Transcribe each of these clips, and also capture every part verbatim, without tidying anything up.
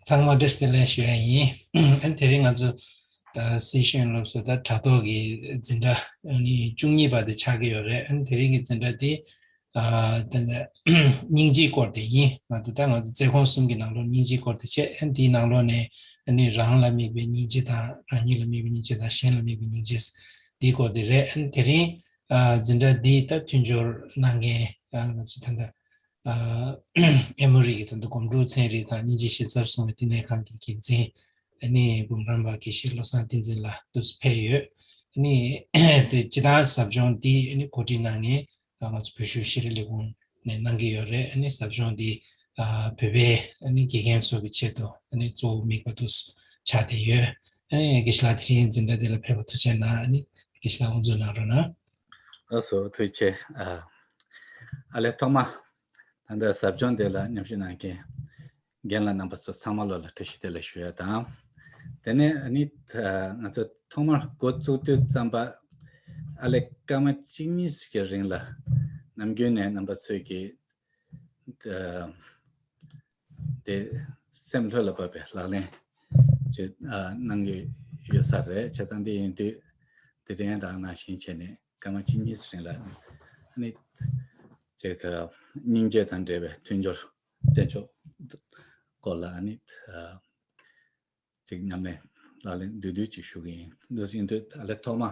ཚང་མ་བཀྲ་ཤིས་བདེ་ལེགས་ཞུ་ཡ་ཡིན། ཨ་ནི་དེ་རིང་ང་ཚོ་ཨ་སི་ཤེས་ཡོན་སློབ་གསོ་དང་དྲ་ཐོག་གི་འཛིན་གྲྭ་ཨ་ནི་བཅུ་གཉིས་པ་དེ་ཆགས་ཀྱི་ཡོད་རེད། ཨ་ནི་དེ་རིང་གི་འཛིན་གྲྭ་དེ་ཨ་ད་ལྟ་སྙིང་རྗེའི་སྐོར་དེ་ཡིན། ང་ཚོ་ད་ང་ཚོ་རྩེད་ཁོངས་གསུམ་གྱི་ནང་ལོགས་སྙིང་རྗེའི་སྐོར་དེ་བྱས། ཨ་ནི་དེའི་ནང་ལོགས་ནས་ཨ་ནི་རང་ལ་དམིགས་པའི་སྙིང་རྗེ་དང་། རང་ཉིད་ལ་དམིགས་པའི་སྙིང་རྗེ་དང་། གཞན་ལ་དམིགས་པའི་སྙིང་རྗེ་དེའི་སྐོར་དེ་རེད། ཨ་ནི་དེ་རིང་ཨ་འཛིན་གྲྭ་འདིའི་ད་མཐུན་སྦྱོར་གནང་མཁན་ཨ་ང་ཚོ་ད་ལྟ་ཨ་ཨེ་མོ་རི་གི་ད་ལྟ་སྒོམ་སྒྲུབ་ཚན་རིག་དང་སྙིང་རྗེ་གཞི་རྩར་བཟུང་བའི་བསྟི་གནས་ཁང་གི་འགན་འཛིན་ཨ་ནི་འབུམ་རམས་པ་དགེ་བཤེས་བློ་བཟང་བསྟན་འཛིན་ལགས་འདུག་སེ་ཕེབས་ཡོད། ཨ་ནི་དེ་སྤྱིར་བཏང་ཟབ་སྦྱོང་འདི་ཨ་ནི་གོ་སྒྲིག་གནང་མཁན་ང་ཚོ་བོད་བཞུགས་ཤེས་རིག་ལས་ཁུངས་ནས་གནང་གི་ཡོད་རེད། ཨ་ནི་ཟབ་སྦྱོང་འདི་ཨ་བོད་པའི་ཨ་ནི་དགེ་རྒན་ཚོ་གི་ཆེད་དུ་ཨ་ནི་གཙོ་བོ་དམིགས་པ་འདུག་སེ་ཆགས་བསྡད་ཡོད། ཨ་ནི་དགེ་བཤེས་ལགས་དེ་རིང་འཛིན་གྲྭ་འདི་ལ་ཕེབས་པར་ཐུགས་རྗེ་གནང་། ཨ་ནི་དགེ་བཤེས་ལགས་དབུ་འཛུགས་གནང་རོགས་གནང་། ལགས་སོ། ཐུགས་རྗེ་ཆེ། ཨ་ཨ་ལས་ཐོག་མ་ད་ལྟ་ཟབ་སྦྱོང་འདི་ལ་མཉམ་ཞུགས་གནང་མཁན་རྒན་ལགས་རྣམ་པ་ཚོ་ཚང་མ་ལོ་ལ་བཀྲ་ཤིས་བདེ་ལེགས་ཞུ་ཡ་དང་། དེ་ནས་ཨ་ནི་ད་ང་ཚོ་ཐོག་མར་འགོ་བཙུགས་དུས་ཙམ་པ་ཨ་ལས་སྐར་མ་གཅིག་གཉིས་ཤིག་གི་རིང་ལ་ནམ་རྒྱུན་ནས་རྣམ་པ་ཚོས་ཀྱི་ཨ་དེ་སེམས་ལྷོད་ལ་བབས་པའི་ལག་ལེན་ཅིག་ཨ་གནང་གི་ཡོད་ས་རེད། བྱས་ཙང་འདི་ཡིན་དུས་དེ་རིང་ད་ག་ནང་བཞིན་བྱས་ནས་སྐར་མ་གཅིག་གཉིས་རིང་ལ་ཨ་ནི་ཅིག་སྙིང་རྗེ་དང་འབྲེལ་བའི་མཐུན་སྦྱོར་བསྟེན་ཕྱོགས་སྐོར་ལ་ཨ་ནི་ཨ་ཅིག་ཉམས་ལེན་ལག་ལེན་བསྡུས་བསྡུས་ཅིག་ཞུ་གི་ཡིན། འདི་ཡིན་དུས་ཨ་ལས་ཐོག་མ་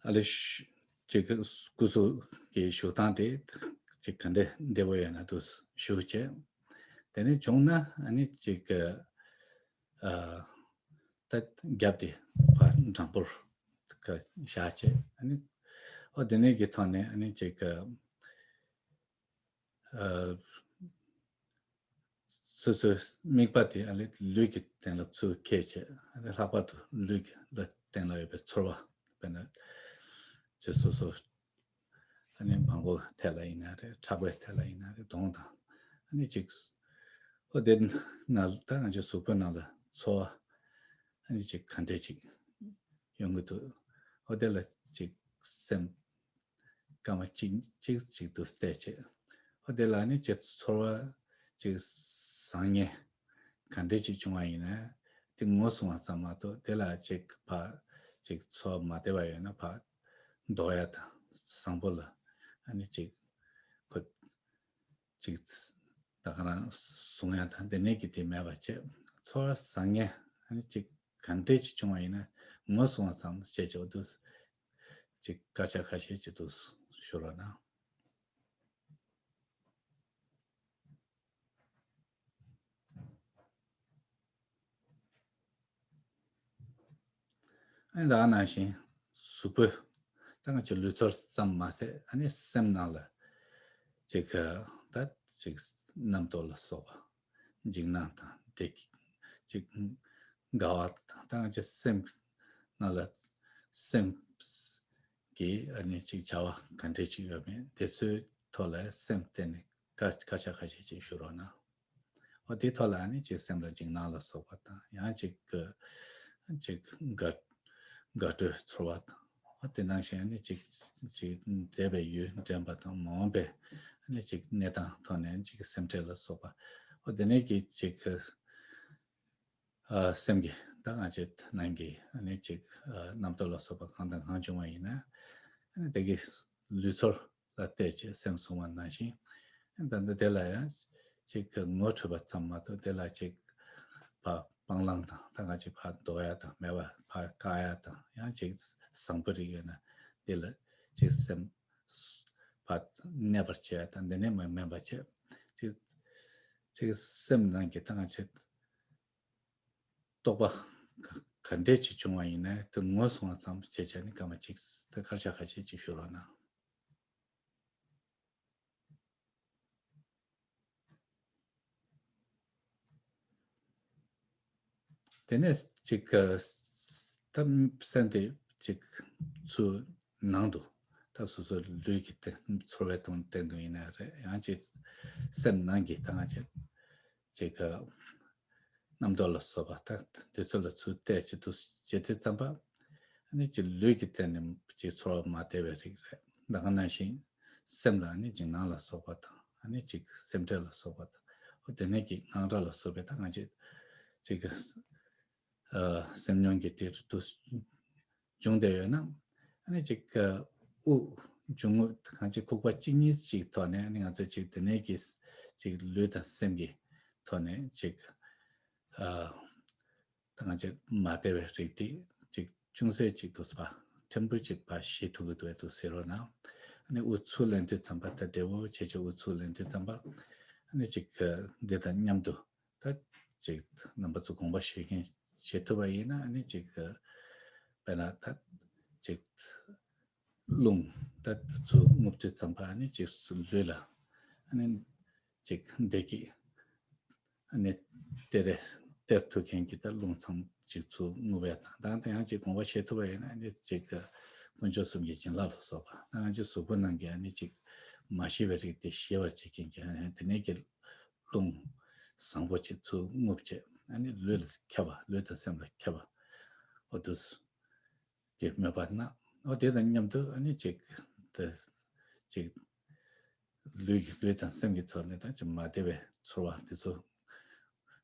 ཨ་ལས་ཅིག་སྐུ་གཟུགས་ཀྱི་བཞུགས་སྟངས་དེ་ཅིག་ག་འདྲས་བདེ་པོ་ཡོད་ན་འདུག་ཞུ་བྱས། དེ་ནས་བྱུང་ན་ཨ་ནི་ཅིག་ཨ་ད་རྒྱབ་དེ་ཕར་དྲང་པོར་བཞག་བྱས། ཨ་ནི་ཨོ་དེ་ནས་ཀྱི་ཐོག་ནས་ཨ་ནི་ཅིག་ཨ་སོ་སོའི་དམིགས་པ་དེ་ཨ་ལས་ལུས་ཀྱི་སྟེང་ལ་ཚུར་འཁྱེར་བྱས། ཨ་ལས་ལྷག་པར་དུ་ལུས་ཀྱི་ལ་སྟེང་ལ་ཡོད་པའི་ཚོར་བ། དཔེར་ན་ཅིག་སོ་སོ་ཨ་ནི་མང་པོ་ཐད་ལ་ཡིན་ན་རེད། ཕྲག་པའི་ཐད་ལ་ཡིན་ན་རེད། གདོང་དང་ཨ་ནི་ཅིག་ཨོ་དེ་ནང་ད་ང་ཚོའི་གཟུགས་པོའི་ནང་ལ་ཚོར་བ་ཨ་ནི་ཅིག་ག་འདྲས་ཅིག་ཡོང་གི་འདུག་ཨོ་དེ་ལ་ཅིག་སེམས་སྐར་མ་གཅིག་གཅིག་གཅིག་ཏུ་བལྟས་བྱས། ཨོ་དེ་ལ་ནི་ཅིག་ཚོར་བ་ཅིག་བཟང་ངན་ག་འདྲས་ཅིག་བྱུང་བ་ཡིན་ན་དེ་ངོས་བཟུང་བ་ཙམ་མ་གཏོགས། དེ་ལ་ཅིག་ཕར་ཅིག་ཚོར་བ་མ་བདེ་བ་ཡོད་ན་ཕར་ཟློག་ཡ་དང་། བཟང་པོ་ལ་ཨ་ནི་ཅིག་ཁོ་ཅིག་ད་ག་རང་བཟུང་ཡ་དང་དེ་ནས་ཀྱི་དེ་མེད་པ་བྱས། ཚོར་བ་བཟང་ངན་ཨ་ནི་ཅིག་ག་འདྲས་ཅིག་བྱུང་བ་ཡིན་ན་ངོས་བཟུང་བ་ཙམ་བྱས་བྱས་འོ་དུས་ཅིག་སྐར་ཆ་ཁ་ཤས་ཅིག་ཏུ་ཞུ་རོགས་གནང་། ཨ་ནི་ད་ག་ནང་བཞིན་གཟུགས་པོའི་ད་ང་ཚོའི་ལུས་ཚོར་ཙམ་མ་ཟད། ཨ་ནི་སེམས་ནང་ལ་ཅིག་ད་ཅིག་རྣམ་རྟོག་ལ་སོགས་པ། འཇིགས་སྣང་དང་བདེ་སྐྱིད་ཅིག་དགའ་བ་དང་། ད་ང་ཚོའི་སེམས་ནང་ལ་སེམས་ཀྱི་ཨ་ནི་ཅིག་བྱ་བ་ག་འདྲས་ཅིག་ཡོད་མེད་དེ་ཚོའི་ཐོག་ལ་སེམས་བསྟེན་ནས་སྐར་སྐར་ཆ་ཁ་ཤས་ཅིག་ཞུ་རོགས་གནང་། འོ་དེའི་ཐོག་ལ་ཨ་ནི་ཅིག་སེམས་ལ་འཇིགས་སྣང་ལ་སོགས་པ་དང་། ཡང་ཅིག་གི་ཅིག་དགའ་དགའ་སྤྲོའི་ཚོར་བ་དང་། འོ་དེ་ནང་བཞིན་ཨ་ནི་ཅིག་ཅིག་འདས་པའི་ཡུན་དྲན་པ་དང་། མ་འོངས་པའི་ཨ་ནི་ཅིག་གནས་སྟངས་ཐོག་ནས་ཅིག་སེམས་ཁྲལ་ལ་སོགས་པ། འོ་དེ་ནས་ཀྱི་ཅིག་གི་ཨ་སེམས་ཀྱི་ད་ང་ཚོའི་ནང་གི་ཨ་ནི་ཅིག་ཨ་རྣམ་རྟོག་ལ་སོགས་པ་གང་དང་གང་བྱུང་བ་ཡིན་ན། ཨ་ནི་དེ་གི་ལུས་ཚོར་ལ་བལྟས་བྱས་སེམས་བཟུང་བ་ནང་བཞིན། ཨ་ནི་ད་ལྟ་དེ་ལ་ཡང་ཅིག་གི་ངོ་འཕྲོད་པ་ཙམ་མ་གཏོགས། དེ་ལ་ཅིག་ཕར་སྤང་བླང་དང་། ད་ག་ཅིག་ཕར་ཟློག་ཡ་དང་། མེད་པ་ཕར་བཀག་ཡ་དང་། ཡང་ཅིག་བཟང་པོ་རིགས་ཡོད་ན་དེ་ལ་ཅིག་སེམས་ཕར་གནས་པར་བྱེད་ཡ་དང་། དེ་ནས་མ་མེད་པ་བྱེད། ཅིག་ཅིག་སེམས་ནང་གི་ད་ག་ཅིག་རྟོག་པ་ག་ག་འདྲས་ཅིག་བྱུང་བ་ཡིན་ན་དེ་ངོས་བཟུང་བ་ཙམ་བྱས་བྱས་ནས་སྐར་མ་གཅིག་དེ་སྐར་ཆ་ཁ་ཤས་ཅིག་ཞུ་རོགས་གནང་། དེ་ནས་ཅིག་ད་སེམས་དེ་ཅིག་ཚུར་ནང་དུ་ད་སོ་སོའི་ལུས་ཀྱི་སྟེང་ཚོར་བའི་སྟེང་སྟེང་དུ་ཡིན་ན་རེད། ཡང་ཅིག་སེམས་ནང་གི་ད་ང་ཅིག་ཅིག་གི་རྣམ་རྟོག་ལ་སོགས་པ་ད་དེ་ཚོ་ལ་ཚུར་བལྟས་བྱེད་དུ་བྱེད་དུས་ཙམ་པ། ཨ་ནི་ཅིག་ལུས་ཀྱི་སྟེང་ནས་ཅིག་ཚོར་བ་མ་བདེ་བའི་རིགས་རེད། ད་ག་ནང་བཞིན་སེམས་ལ་ཨ་ནི་འཇིགས་སྣང་ལ་སོགས་པ་དང་། ཨ་ནི་ཅིག་སེམས་ཁྲལ་ལ་སོགས་པ་དང་ དེ་ནས་ཀྱི་དངངས་སྐྲག་ལ་སོགས་པའི་ད་ང་ཅིག་ཅིག་ཨ་སེམས་མྱོང་གི་དེ་དུ་བྱུང་བསྡད་ཡོད་ན། ཨ་ནི་ཅིག་ཨ་དབུགས་འབྱུང་རྔུབ་གང་ཅིག་ཁུག་པ་གཅིག་གཉིས་ཅིག་ཐོག་ནས་ཨ་ནི་ང་ཚོ་ཅིག་དེ་ནས་ཀྱི་ཅིག་ལུས་དང་སེམས་ཀྱི་ཐོག་ནས་ཅིག་ཨ་ད་ང་ཅིག་མ་བདེ་བའི་རིགས་དེ་ཅིག་ཅུང་ཟད་ཅིག་ཏུ་ཕར་ཕྲན་བུ་ཅིག་ཕར་ཞི་ཐུབ་ཀྱི་འདུག་ཏུ་ཟེར་རོ་ན། ཨ་ནི་དབུགས་ཚུར་ལེན་དུས་ཙམ་པ་ད་བདེ་བོ་བྱས་བྱས་དབུགས་ཚུར་ལེན་དུས་ཙམ་པ་ཨ་ནི་ཅིག་འདི་དང་མཉམ་དུ། ད་ཅིག་རྣམ་པ་ཚོ་དགོངས་པ་བཞེས་མཁན་བྱེད་ཐུབ་པ་ཡིན་ན་ཨ་ནི་ཅིག་དཔེར་ན་ད་ཅིག་རླུང་ད་ཚུར་རྔུབ་དུས་ཙམ་པ་ཨ་ནི་ཅིག་ལུས་ལ་ཨ་ནི་ཅིག་བདེ་སྐྱིད་ཨ་ནི་སྟེར་རེ་སྟེར་ཐུབ་མཁན་གྱི་ད་རླུང་ཚང་ཅིག་ཚུར་རྔུབ་ཡ་དང་ད་ད་ཡང་ཅིག་དགོངས་པ་བཞེས་ཐུབ་པ་ཡིན་ན་ཨ་ནི་ཅིག་དཀོན་མཆོག་གསུམ་གྱི་བྱིན་རླབས་ལ་སོགས་པ་ད་ང་ཅིག་གཟུགས་པོ་ནང་གི་ཨ་ནི་ཅིག་མ་ཤི་བའི་རིགས་དེ་ཤི་བར་བྱེད་མཁན་གྱི་ཨ་ནི་དེ་ནས་ཀྱི་རླུང་བཟང་པོ་ཅིག་ཚུར་རྔུབ་བྱས་ཨ་ནི་ལུས་ལ་ཁྱབ་པ་ལུས་དང་སེམས་ལ་ཁྱབ་པ་འོ་དུས་ཀྱི་མོས་པ་ན་འོ་དེ་དང་མཉམ་དུ་ཨ་ནི་ཅིག་དེ་ཅིག་ལུས་ཀྱི་ལུས་དང་སེམས་ཀྱི་ཐོག་ནས་ད་ཅིག་མ་བདེ་བའི་ཚོར་བ་དེ་ཚོ་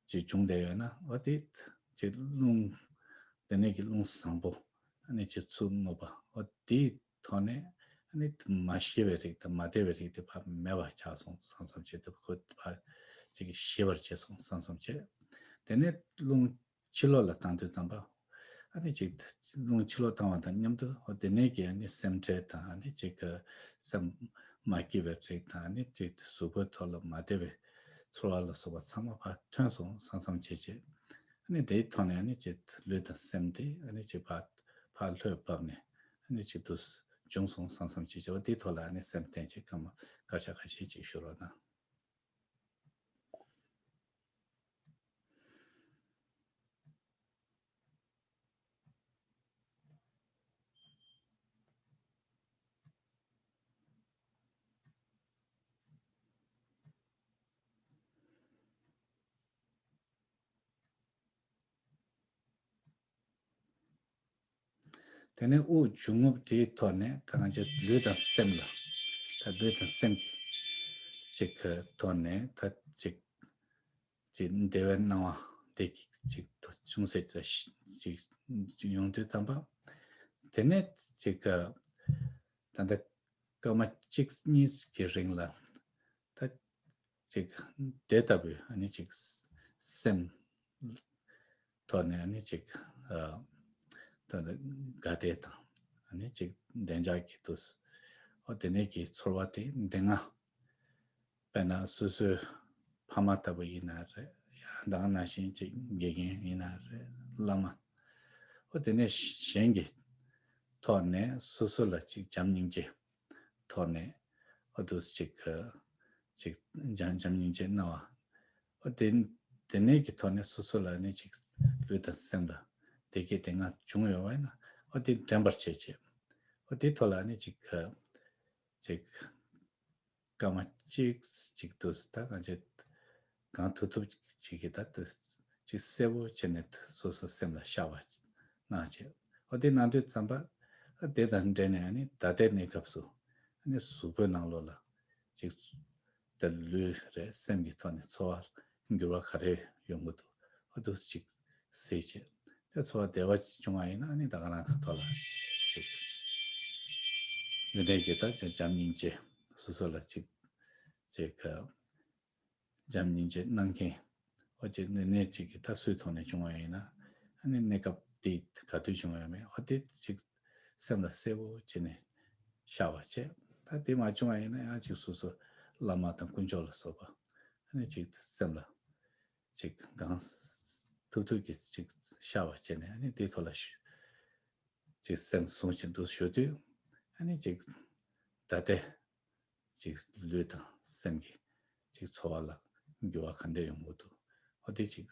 ཅིག་བྱུང་བསྡད་ཡོད་ན་འོ་དེ་ཅིག་རླུང་དེ་ནས་ཀྱི་རླུང་བཟང་པོ་ཨ་ནི་ཅིག་ཚུར་རྔུབ་པ་འོ་དེའི་ཐོག་ནས་ཨ་ནི་མ་ཤི་བའི་རིགས་དང་མ་བདེ་བའི་རིགས་དེ་ཕར་མེད་པ་ཆགས་སོང་བསམ་བསམ་བྱས་ཏེ་ཁོ་ཕར་ཅིག་ཤི་བར་བྱས་སོང་བསམ་བསམ་བྱས། དེ་ནས་རླུང་ཕྱི་ལོགས་ལ་བཏང་དུས་ཙམ་པ། ཨ་ནི་ཅིག་རླུང་ཕྱི་ལོགས་བཏང་བ་དང་མཉམ་དུ་འོ་དེ་ནས་ཀྱི་ཨ་ནི་སེམས་ཁྲལ་དང་ཨ་ནི་ཅིག་གི་སེམས་མ་སྐྱིད་པའི་རིགས་དང་ཨ་ནི་ཅིག་གཟུགས་པོའི་ཐོག་ལ་མ་བདེ་བའི་ཚོར་བ་ལ་སོགས་པ་ཚང་མ་ཕར་ཐོན་སོང་བསམ་བསམ་བྱས་བྱས། ཨ་ནི་དེའི་ཐོག་ནས་ཨ་ནི་ཅིག་ལུས་དང་སེམས་དེ་ཨ་ནི་ཅིག་ཕར་ཕར་ལྷོད་བབས་ནས་ཨ་ནི་ཅིག་ཏུ་བྱུང་སོང་བསམ་བསམ་བྱས་བྱས་འོ་དེའི་ཐོག་ལ་ཨ་ནི་སེམས་བརྟན་བྱས་སྐར་མ་སྐར་ཆ་ཁ་ཤས་ཅིག་བཞུགས་རོགས་གནང་། དེ་ནས་དབུགས་འབྱུང་རྔུབ་དེའི་ཐོག་ནས་ད་ང་ཚོ་ལུས་དང་སེམས་ལ་ད་ལུས་དང་སེམས་ཀྱི་ཅིག་གི་ཐོག་ནས་ད་ཅིག་ཅིག་བདེ་བའི་སྣང་བ་དེ་ཅིག་ཅུང་ཟད་ཅིག་ཡོང་དུས་ཙམ་པ། དེ་ནས་ཅིག་གི་ད་ལྟ་སྐར་མ་གཅིག་གཉིས་ཀྱི་རིང་ལ་ད་ཅིག་དེ་ལྟ་བུའི་ཨ་ནི་ཅིག་སེམས་ཐོག་ནས་ཨ་ནི་ཅིག་ཨ་ད་དགའ་བདེ་དང་ཨ་ནི་ཅིག་བདེ་འཇགས་ཀྱི་དུས་འོ་དེ་ནས་ཀྱི་ཚོར་བ་དེ་འདི་ང་དཔེར་ན་སོ་སོའི་ཕ་མ་ལྟ་བུ་ཡིན་ན་རེད། ཡང་ད་ག་ནང་བཞིན་ཅིག་དགེ་རྒན་ཡིན་ན་རེད། བླ་མ་འོ་དེ་ནས་གཞན་གྱི་ཐོག་ནས་སོ་སོ་ལ་ཅིག་བྱམས་སྙིང་རྗེ་ཐོག་ནས་འོ་དུ་ཅིག་ཅིག་བྱམས་བྱམས་སྙིང་རྗེ་གནང་བ། འོ་དེ་དེ་ནས་ཀྱི་ཐོག་ནས་སོ་སོ་ལ་ནི་ཅིག་ལུས་དང་སེམས་ལ་བདེ་སྐྱིད་དེ་སྔ་བྱུང་ཡོད་པ་ཡིན་ན་འོ་དེ་དྲན་པར་བྱེད་བྱེད། འོ་དེའི་ཐོག་ལ་ནི་ཅིག་ཅིག་སྐར་མ་གཅིག་ཅིག་ཏུ་ད་གང་བྱེད་གང་ཐུབ་ཐུབ་ཅིག་གིས་ད་ཅིག་གསལ་པོ་བྱས་ནས་སོ་སོ་སེམས་ལ་ཤར་བ་གནང་བྱེད། འོ་དེ་གནང་དུས་ཙམ་པ་དེ་དང་འབྲེལ་ནས་ནི་ད་ལྟའི་གནས་སྐབས་སུ་ནི་གཟུགས་པོའི་ནང་ལོགས་ལ་ཅིག་ད་ལུས་རེད་སེམས་ཀྱི་ཐོག་ནས་ཚོར་བ་འགྱུར་བ་ག་རེ་ཡོང་གི་འདུག་འོ་དུ་ཅིག་གཟིགས་བྱས་དེ་ཚོར་བ་བདེ་བ་ཅིག་བྱུང་བ་ཡིན་ན་ནི་ད་ག་རང་གི་ཐོག་ལ་ཅིག་ཡོན་ཏན་གྱི་ད་བྱམས་སྙིང་རྗེ་སོ་སོ་ལ་ཅིག་ཅིག་བྱམས་སྙིང་རྗེ་གནང་མཁན་འོ་ཅིག་ནི་གནས་ཅིག་གི་ད་སུའི་ཐོག་ནས་བྱུང་བ་ཡིན་ན་ཨ་ནི་གནས་སྐབས་དེ་ག་དུས་བྱུང་བ་ཡོད་མེད་འོ་དེ་ཅིག་སེམས་ལ་གསལ་པོ་བྱས་ནས་ཤར་བ་བྱས། ད་དེ་མ་བྱུང་བ་ཡིན་ན་ཡང་ཅིག་སོ་སོ་བླ་མ་དང་དཀོན་མཆོག་ལ་སོགས་པ་ཨ་ནི་ཅིག་སེམས་ལ་ཅིག་གང་ཐུབ་ཐུབ་ཀྱིས་ཅིག་ཤར་བ་བྱས་ནས་ཨ་ནི་དེའི་ཐོག་ལ་ཞུ་ཅིག་སེམས་བཟུང་བཞིན་དུ་ཞུ་དུས་ཨ་ནི་ཅིག་ད་ལྟའི་ཅིག་ལུས་དང་སེམས་ཀྱི་ཅིག་ཚོར་བ་ལ་འགྱུར་བ་ག་འདྲ་ཡོང་གི་འདུག་འོ་དེ་ཅིག་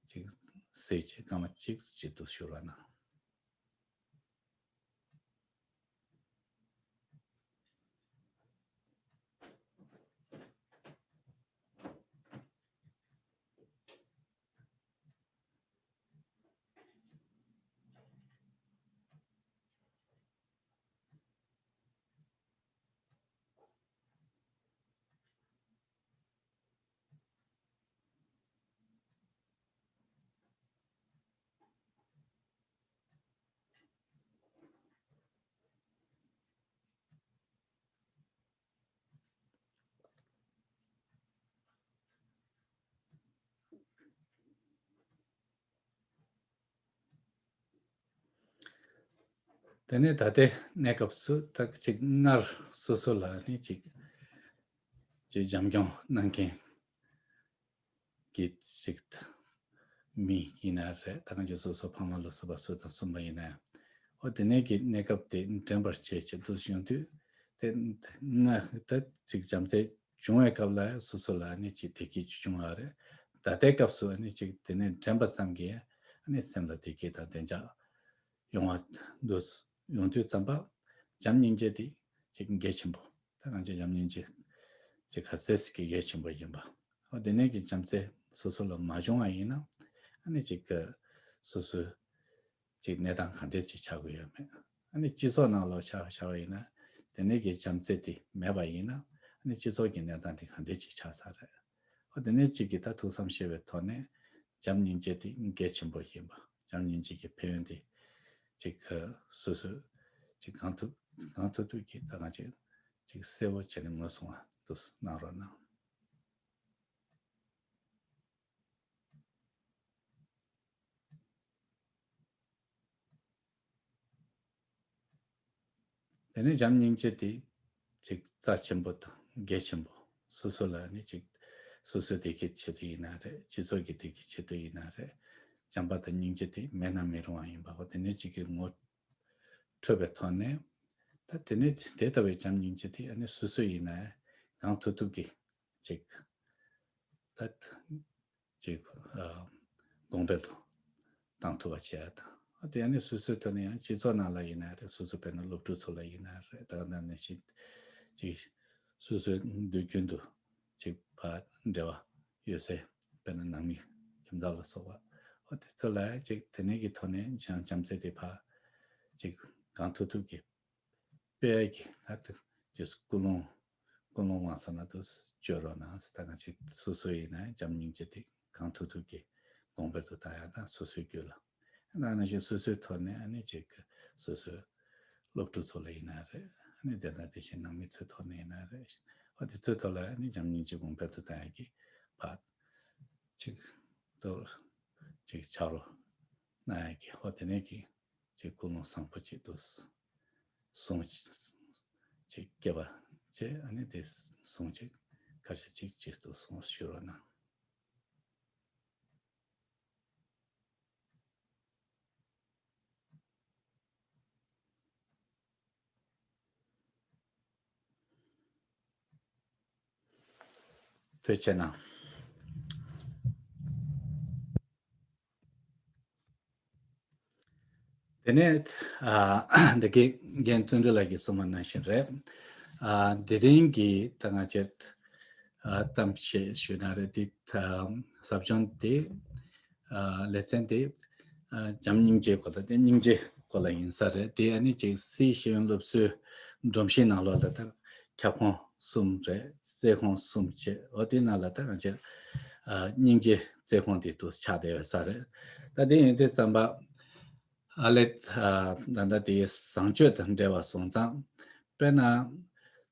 ཅིག་གཟིགས་བྱས་སྐར་མ་གཅིག་ཅིག་ཏུ་ཞུ་རོགས་གནང་། དེ་ནས་ད་ལྟའི་གནས་སྐབས་སུ་ད་ཅིག་སྔར་སོ་སོ་ལ་ནི་ཅིག་ཅིག་འཇམ་སྐྱོང་གནང་མཁན་གྱི་ཅིག་མི་ཡིན་ན་རེད། ད་གང་ཅིག་སོ་སོ་ཕ་མ་ལ་སོགས་པ་སུ་དང་གསུམ་པ་ཡིན་ན་ཡང་། འོ་དེ་ནས་ཀྱི་གནས་སྐབས་དེ་དྲན་པར་བྱེད་ཅེས་དུ་ཡོང་དུས། དེ་སྔ་ད་ཅིག་བྱམས་བརྩེ་བྱུང་བའི་སྐབས་ལ་སོ་སོ་ལ་ནི་ཅིག་བདེ་སྐྱིད་བྱུང་བ་རེད། ད་ལྟའི་སྐབས་སུ་ནི་ཅིག་དེ་ནས་དྲན་པ་ཙམ་གྱིས་ནི་སེམས་ལ་བདེ་སྐྱིད་དང་བདེ་འཇགས་ཡོང་བ་འདུག་ཡོང་དུས་ཙམ་པ། བྱམས་སྙིང་རྗེ་དེ་ཅིག་གལ་ཆེན་པོ། ད་གང་ཅི་བྱམས་སྙིང་རྗེ་ཅིག་ག་ཚད་ཅིག་གལ་ཆེན་པོ་ཡིན་པ། འོ་དེ་ནས་ཀྱི་བྱམས་བརྩེ་སོ་སོ་ལ་མ་བྱུང་བ་ཡིན་ན། ཨ་ནི་ཅིག་གི་སོ་སོའི་ཅིག་གནས་སྟངས་ག་འདྲས་ཅིག་ཆགས་ཀྱི་ཡོད་མེད། ཨ་ནི་སྤྱི་ཚོགས་ནང་ལོགས་ཆ་བཞག་པ་ཡིན་ན། དེ་ནས་ཀྱི་བྱམས་བརྩེ་དེ་མེད་པ་ཡིན་ན། ཨ་ནི་སྤྱི་ཚོགས་ཀྱི་གནས་སྟངས་དེ་ག་འདྲས་ཅིག་ཆགས་ས་རེད། འོ་དེ་ནས་གཅིག་གིས་ད་ཐུགས་བསམ་བཞེས་པའི་ཐོག་ནས་བྱམས་སྙིང་རྗེ་དེ་གལ་ཆེན་པོ་ཡིན་པ། བྱམས་སྙིང་རྗེ་གི་ཕན་ཡོན་དེ་གཅིག་སོ་སོས་གཅིག་གང་ཐུབ་གང་ཐུབ་ཐུབ་ཀྱིས་ད་གང་ཅིག་གཅིག་གསལ་པོ་བྱས་ནས་ངོས་བཟུང་བ་དུ་གནང་རོགས་གནང་། དེ་ནས་བྱམས་སྙིང་རྗེ་དེ་ཅིག་རྩ་ཆེན་པོ་དང་གལ་ཆེན་པོ། སོ་སོ་ལ་ནི་ཅིག་སོ་སོའི་བདེ་སྐྱིད་ཆེད་དུ་ཡིན་ན་རེད། སྤྱི་ཚོགས་ཀྱི་བདེ་སྐྱིད་ཆེད་དུ་ཡིན་ན་རེད། བྱམས་པ་དང་སྙིང་རྗེ་དེ་མེད་ན་མི་རུང་བ་ཡིན་པ། འོ་དེ་ནས་ཅིག་གི་ངོ་འཕྲོད་པའི་ཐོག་ནས། ད་དེ་ནས་དེ་ལྟ་བུའི་བྱམས་སྙིང་རྗེ་དེ་ཨ་ནི་སོ་སོ་ཡིན་ན་གང་ཐུབ་ཐུབ་ཀྱིས་ཅིག་ད་ཅིག་གོང་འཕེལ་དུ་བཏང་ཐུབ་པ་བྱེད་ཡ་དང་། དེ་ནས་སོ་སོའི་ཐོག་ནས་ཡང་སྤྱི་ཚོགས་ནང་ལ་ཡིན་ན་རེད། སོ་སོ་དཔེར་ན་སློབ་ཕྲུག་ཚོ་ལ་ཡིན་ན་རེད། ད་ག་ནང་བཞིན་ཅིག་སོ་སོའི་དུས་རྒྱུན་དུ་ཅིག་ཕར་འབྲེལ་བ་ཡོད་སའི་དཔེར་ན་ནང་མི་ཁྱིམ་བདག་ལ་སོགས་པ། འོ་དེ་ཚོ་ལ་ཅིག་དེ་ནས་ཀྱི་ཐོག་ནས་བྱམས་བྱམས་བརྩེ་དེ་ཕར་ཅིག་གང་ཐུབ་ཐུབ་ཀྱིས་སྤེལ་གྱི་ད་དུ་ཀུན་སློང་ཀུན་སློང་མ་ཚང་ན་དུ་བཅོས་རོགས་གནང་ཟེར། ད་གང་ཅིག་སོ་སོ་ཡིན་ན་བྱམས་སྙིང་རྗེ་དེ་གང་ཐུབ་ཐུབ་ཀྱིས་གོང་འཕེལ་དུ་བཏང་ཡ་དང་། སོ་སོའི་རྒྱུད་ལ་ནང་བཞིན་སོ་སོའི་ཐོག་ནས་ཨ་ནི་ཅིག་སོ་སོའི་སློབ་ཕྲུག་ཚོ་ལ་ཡིན་ན་རེད། ཨ་ནི་དེ་དང་དེ་བཞིན་ནང་མི་ཚོའི་ཐོག་ནས་ཡིན་ན་རེད། འོ་དེ་ཚོའི་ཐོག་ལ་ཨ་ནི་བྱམས་སྙིང་རྗེ་གོང་འཕེལ་དུ་བཏང་ཡ་གི་ཕར་ཅིག་ཏུ་ཅིག་ཕྱག་རོགས་གནང་ཡ་གི། འོ་དེ་ནས་ཀྱི་ཅིག་ཀུན་སློང་བཟང་པོ་ཅིག་ཏུ་སོང་ཅིག་སྐྱེ་བ་བྱས། ཨ་ནི་དེ་སོང་ཅིག་ཁ་ཤས་ཅིག་ཅིག་ཏུ་སོང་ཞུ་རོགས་གནང་། ཐུགས་རྗེ་གནང་། དེ་ནས་ཨ་འདི་གའི་རྒན་བརྩོན་འགྲུས་ལགས་ཀྱིས་གསུངས་པ་ནང་བཞིན་རེད། ཨ་དེ་རིང་གི་ད་ང་ཚོས་ཨ་གཏམ་བཤད་ཞུས་ན་རེད། དེ་ད་ཟབ་སྦྱོང་དེ་ཨ་ལེ་ཚན་དེ་ཨ་བྱམས་སྙིང་རྗེའི་སྐོར་ལ། དེ་སྙིང་རྗེའི་སྐོར་ལ་ཡིན་ས་རེད། དེ་ཨ་ནི་ཅིག་སི་ཤེས་ཡོན་སློབ་གསོའི་སྒྲོམ་གཞིའི་ནང་ལོགས་ལ་ད་ཁྱབ་ཁོངས་གསུམ་རེད། རྩེ་ཁོངས་གསུམ་བྱས། འོ་དེ་ནང་ལ་ད་ང་ཚོས་ཨ་སྙིང་རྗེ་རྩེ་ཁོངས་དེ་དུ་ཆགས་བསྡད་ཡོད་ས་རེད། ད་དེ་ཡིན་དུས་ཙམ་པ་ཨ་ལེ་ཨ་ད་ལྟ་དེ་བཟང་སྤྱོད་དང་འབྲེལ་བ་སོང་ཙང་། དཔེར་ན་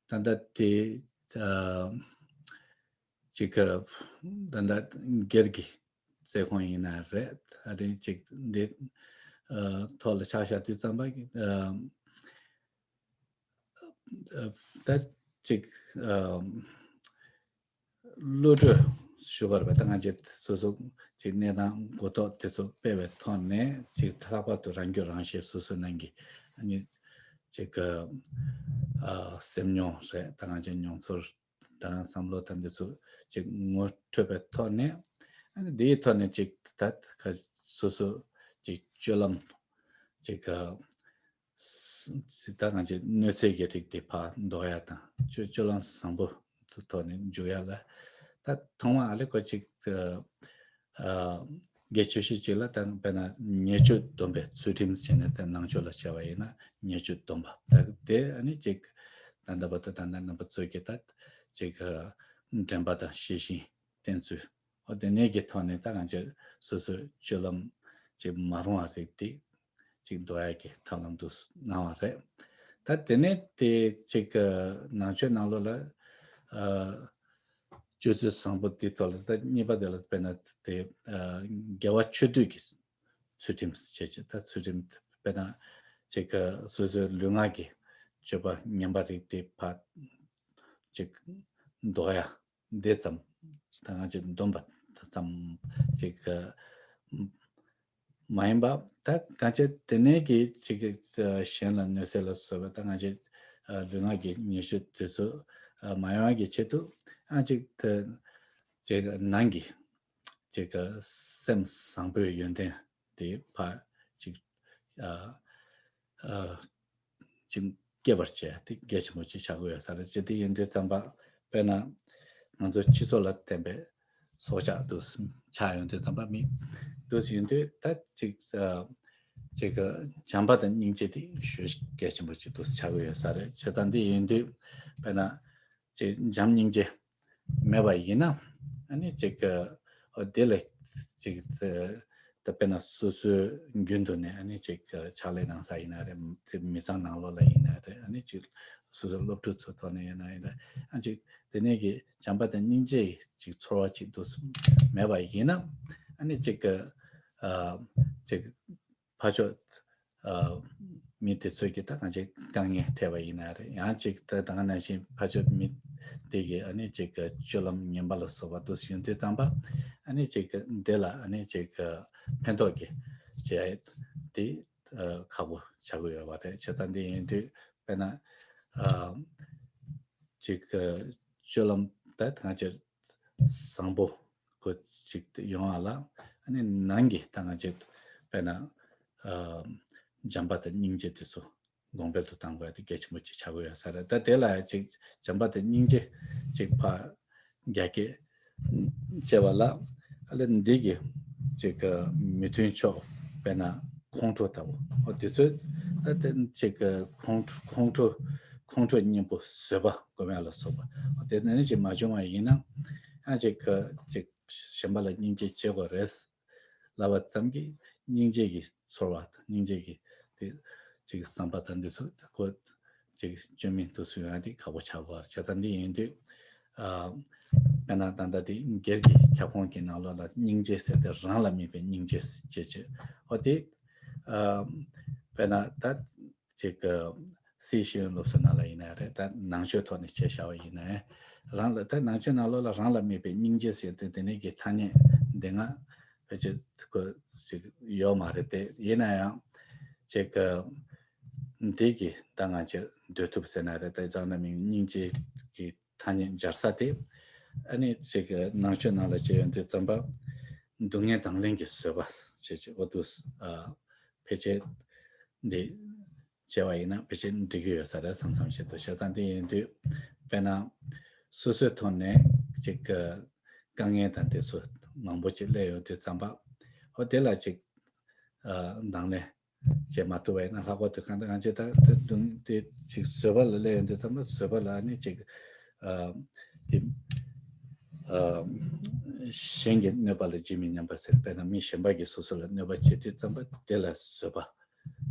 ད་ལྟ་དེ་ཨ་ཅིག་གི་ད་ལྟ་སྒེར་གྱི་རྩེ་ཁོངས་ཡིན་ན་རེད། ད་རིང་ཅིག་འདི་ཨ་ཐོག་ལ་ཆ་བཞག་དུས་ཙམ་པ་ཨ་ཨ་ད་ཅིག་ཨ་བློ་གྲོས་ཞུ་བར་བ་ད་ང་ཚོས་སོ་སོ་ཅིག་གནས་སྟངས་གོ་རྟོགས་དེ་ཚོ་སྤེལ་བའི་ཐོག་ནས། ཅིག་ལྷག་པར་དུ་རང་སྐྱོན་རང་ཤེས་སོ་སོའི་ནང་གི་ཨ་ནི་ཅིག་གི་ཨ་སེམས་མྱོང་རེད། ད་ང་ཚོའི་མྱོང་ཚོར་དང་བསམ་བློ་དང་འདི་ཚོ་ཅིག་ངོ་འཕྲོད་པའི་ཐོག་ནས། ཨ་ནི་འདིའི་ཐོག་ནས་ཅིག་ད་ཁ་སོ་སོ་ཅིག་སྤྱོད་ལམ་ཅིག་ག་ད་ང་ཚོའི་གནོད་འཚེ་གི་རིགས་དེ་ཕར་འདོར་ཡ་དང་། སྤྱོད་སྤྱོད་ལམ་བཟང་པོ་ཐོག་ནས་འཇུག་ཡ་ལ། ད་ཐོག་མ་ཨ་ལེ་ཁོ་ཅིག་ཨ་སྒེར་ཆོས་བཤད་ཅིག་ལ་ད་དཔེར་ན་ཉེས་སྤྱོད་སྡོམ་པའི་ཚུལ་ཁྲིམས་བྱས་ནས། ད་ནང་ཆོས་ལ་བྱ་བ་ཡིན་ན་ཉེས་སྤྱོད་སྡོམ་པ། ད་དེ་ཨ་ནི་ཅིག་ད་ལྟ་བར་དུ་ད་ལྟ་རྣམ་པ་ཚོས་ཀྱི་ད་ཅིག་དྲན་པ་དང་ཤེས་བཞིན་བསྟེན་ཚུལ། འོ་དེ་ནས་ཀྱི་ཐོག་ནས་ད་ང་ཚོས་སོ་སོའི་སྤྱོད་ལམ་ཅིག་མ་རུང་བ་རིགས་དེ་ཅིག་འདོར་ཡ་གི་ཐབས་ལམ་དུ་གནང་བ་རེད། ད་དེ་ནས་དེ་ཅིག་ནང་ཆོས་ནང་ལོགས་ལ་ཨ་སྤྱོད་ཚུལ་བཟང་པོ་དེ་ཐོག་ལ། ད་གཉིས་པ་དེ་ལ་དཔེར་ན་དེ་ཨ་དགེ་བ་ཆོས་སྡུད་ཀྱི་ཚུལ་ཁྲིམས་བྱས་བྱས། ད་ཚུལ་ཁྲིམས་དཔེར་ན་ ཅིག་གི་སོ་སོའི་ལུས་ངག་གི་སྤྱོད་པ་ངན་པ་རིགས་དེ་ཕར་ཅིག་འདོར་ཡ་འདི་ཙམ། ད་ང་ཅིག་འདོམས་པ་ཙམ་ཅིག་གི་མ་ཡིན་པ། ད་གང་ཅི་དེ་ནས་ཀྱི་ཅིག་གཞན་ལ་གནོད་འཚེ་ལ་སོགས་པ། ད་ང་ཅིག་ལུས་ངག་གི་ཉེས་སྤྱོད་དེ་ཚོ་མ་ཡོང་བ་གི་ཆེད་དུ། ཨ་ཅིག་དེ་ཅིག་ནང་གི་ཅིག་སེམས་བཟང་པོའི་ཡོན་ཏན་དེ་ཕར་ཅིག་ཨ་ཨ་ཅིག་སྐྱེད་པར་བྱས་ཏེ་གལ་ཆེན་པོ་ཅིག་ཆགས་ཀྱི་ཡོད་ས་རེད། ཅེས་དེ་ཡིན་དུས་ཙམ་པ། དཔེར་ན་ང་ཚོ་སྤྱི་ཚོགས་ལ་བརྟེན་པའི་སྲོག་ཆགས་དུ་ཆགས་ཡོང་དུས་ཙམ་པ། མི་དུ་ཡིན་དུས་ད་ཅིག་ཅིག་བྱམས་པ་དང་སྙིང་རྗེ་དེ་ཞེ་གལ་ཆེན་པོ་ཅིག་ཏུ་ཆགས་ཀྱི་ཡོད་ས་རེད། བྱས་ཙང་འདི་ཡིན་དུས་དཔེར་ན་ཅིག་བྱམས་སྙིང་རྗེ་མེད་པ་ཡིན་ན། ཨ་ནི་ཅིག་འོ་དེ་ལ་ཅིག་ད་དཔེར་ན་སོ་སོའི་རྒྱུན་དུ་ནས་ཨ་ནི་ཅིག་ཕྱག་ལས་གནང་ས་ཡིན་ན་རེད། དེ་མི་ཚང་ནང་ལོགས་ལ་ཡིན་ན་རེད། ཨ་ནི་ཅིག་སོ་སོའི་སློབ་ཕྲུག་ཚོ་ཐོག་ནས་ཡིན་ན་ཡིན་ན། ཨ་ཅིག་དེ་ནས་ཀྱི་བྱམས་པ་དང་སྙིང་རྗེ་ཡི་ཅིག་ཚོར་བ་ཅིག་ཏུ་མེད་པ་ཡིན་ན། ཨ་ནི་ཅིག་ཨ་ཅིག་ཕར་ཕྱོགས་ཨ་མི་དེ་ཚོས་ཀྱིས་ད་གང་ཅིག་དཀའ་ངལ་འཕྲད་པ་ཡིན་ན་རེད། ཡང་ཅིག་ད་ད་ག་ནང་བཞིན་ཕར་ཕྱོགས་མི་དེ་གིས་ཨ་ནི་ཅིག་སྤྱོད་ལམ་ངན་པ་ལ་སོགས་པ་དུ་ཡོང་དུས་ཙམ་པ། ཨ་ནི་ཅིག་དེ་ལ་ཨ་ནི་ཅིག་ཕན་ཐོགས་ཀྱི་བྱས་དེ་ཨ་ཁག་པོ་ཆགས་ཀྱི་ཡོད་པ་རེད། བྱས་ཙང་འདི་ཡིན་དུས་དཔེར་ན་ཨ་ཅིག་སྤྱོད་ལམ་ད་གང་ཅིག་བཟང་པོ་ཁོ་ཅིག་ཡོང་བ་ལ། ཨ་ནི་ནང་གི་ད་ང་ཅིག་དཔེར་ན་ཨ་བྱམས་པ་དང་སྙིང་རྗེ་དེ་ཚོ་གོང་འཕེལ་དུ་གཏང་དགོས་ཡ་དེ་གལ་ཆེན་པོ་ཅིག་ཆགས་ཀྱི་ཡོད་ས་རེད། ད་དེ་ལ་ཅིག་བྱམས་པ་དང་སྙིང་རྗེ་ཅིག་ཕར་རྒྱ་སྐྱེད་བྱས་པ་ལ། ཨ་ལས་འདི་གི་ཅིག་མི་མཐུན་ཕྱོགས་དཔེར་ན་ཁོང་ཁྲོ་ལྟ་བུ། འོ་དེ་ཚོ་ད་དེ་ཅིག་ཁོང་ཁྲོ་ཁོང་ཁྲོ་ཁོང་ཁྲོ་གཉེན་པོ་བཟོད་པ་སྒོམ་ཡ་ལ་སོགས་པ། འོ་དེ་ནས་ཅིག་མ་བྱུང་བ་ཡིན་ན། ཨ་ཅིག་ཅིག་གཞན་པ་ལ་སྙིང་རྗེ་བྱེད་དགོས་རེད་ལབ་པ་ཙམ་གྱིས་སྙིང་རྗེ་གི་ཚོར་བ་དང་སྙིང་རྗེ་གི་དེ་ཅིག་བསམ་པ་དང་འདི་ཚོ་ཁོ་ཅིག་བཅོས་མིན་དུ་སུ་ཡོང་ཡ་དེ་ཁག་པོ་ཆགས་དགོས་རེད། བྱས་ཙང་འདི་ཡིན་དུས་ཨ་དཔེར་ན་ད་ལྟ་དེ་སྒེར་གྱི་ཁྱབ་ཁོངས་ཀྱི་ནང་ལོགས་ལ་སྙིང་རྗེ་ཟེར་ཏེ་རང་ལ་དམིགས་པའི་སྙིང་རྗེ་ཅེས་བྱས། འོ་དེ་ཨ་དཔེར་ན་ད་ཅིག་སྲིད་ཤེས་ཡོན་སློབ་གསོ་ནང་ལ་ཡིན་ན་རེད། ད་ནང་ཆོས་ཐོག་ནས་བྱས་བཞག་པ་ཡིན་ན། རང་ལ་ད་ནང་ཆོས་ནང་ལོགས་ལ་རང་ལ་དམིགས་པའི་སྙིང་རྗེ་ཟེར་ཏེ་དེ་ནས་ཀྱི་ཐ་སྙད་འདི་ང་ཕལ་ཆེར་ཁོ་ཅིག་ཡོད་མ་རེད་དེ། ཡིན་ན་ཡང་ཅིག་འདི་གི་ད་ང་ཅིག་འདོད་ཐུབ་ཟེར་ན་རེད། ད་རང་ལ་དམིགས་སྙིང་རྗེ་གི་ཐ་སྙད་སྦྱར་ས་དེ། ཨ་ནི་ཅིག་ནང་ཆོས་ནང་ལ་བྱས་ཡོང་དུས་ཙམ་པ་སྡུག་བསྔལ་དང་ལེན་གྱི་བཟོད་པ་ཅེས་བྱས། འོ་དུ་ཨ་ཕལ་ཆེར་འདི་བྱས་པ་ཡིན་ན་ཕལ་ཆེར་འགྲིག་གི་ཡོད་ས་རེད་བསམ་བསམ་བྱེད་དུ། བྱས་ཙང་འདི་ཡིན་དུས་དཔེར་ན་སོ་སོའི་ཐོག་ནས་ཅིག་དཀའ་ངལ་དང་དེ་ཚོ་མང་པོ་ཅིག་སླེབས་ཡོང་དུས་ཙམ་པ། འོ་དེ་ལ་ཅིག་ཨ་དང་ལེན་བྱེད་མ་ཐུབ་པ་ཡིན་ན། ལྷག་པར་དུ་གང་ལྟར་ང་ཚོས་ད་ལྟ་དུང་དེ་ཅིག་བཟོད་པ་ལ་སླེབས་ཡོང་དུས་ཙམ་པ། བཟོད་པ་ལ་ནི་ཅིག་ཨ་དེ་ཨ་གཞན་གྱི་གནོད་པ་ལ་ཇི་མི་སྙམ་པ་ཟེར། དཔེར་ན་མི་གཞན་པ་གིས་སོ་སོ་ལ་གནོད་པ་བྱེད་དུས་ཙམ་པ་དེ་ལ་བཟོད་པ་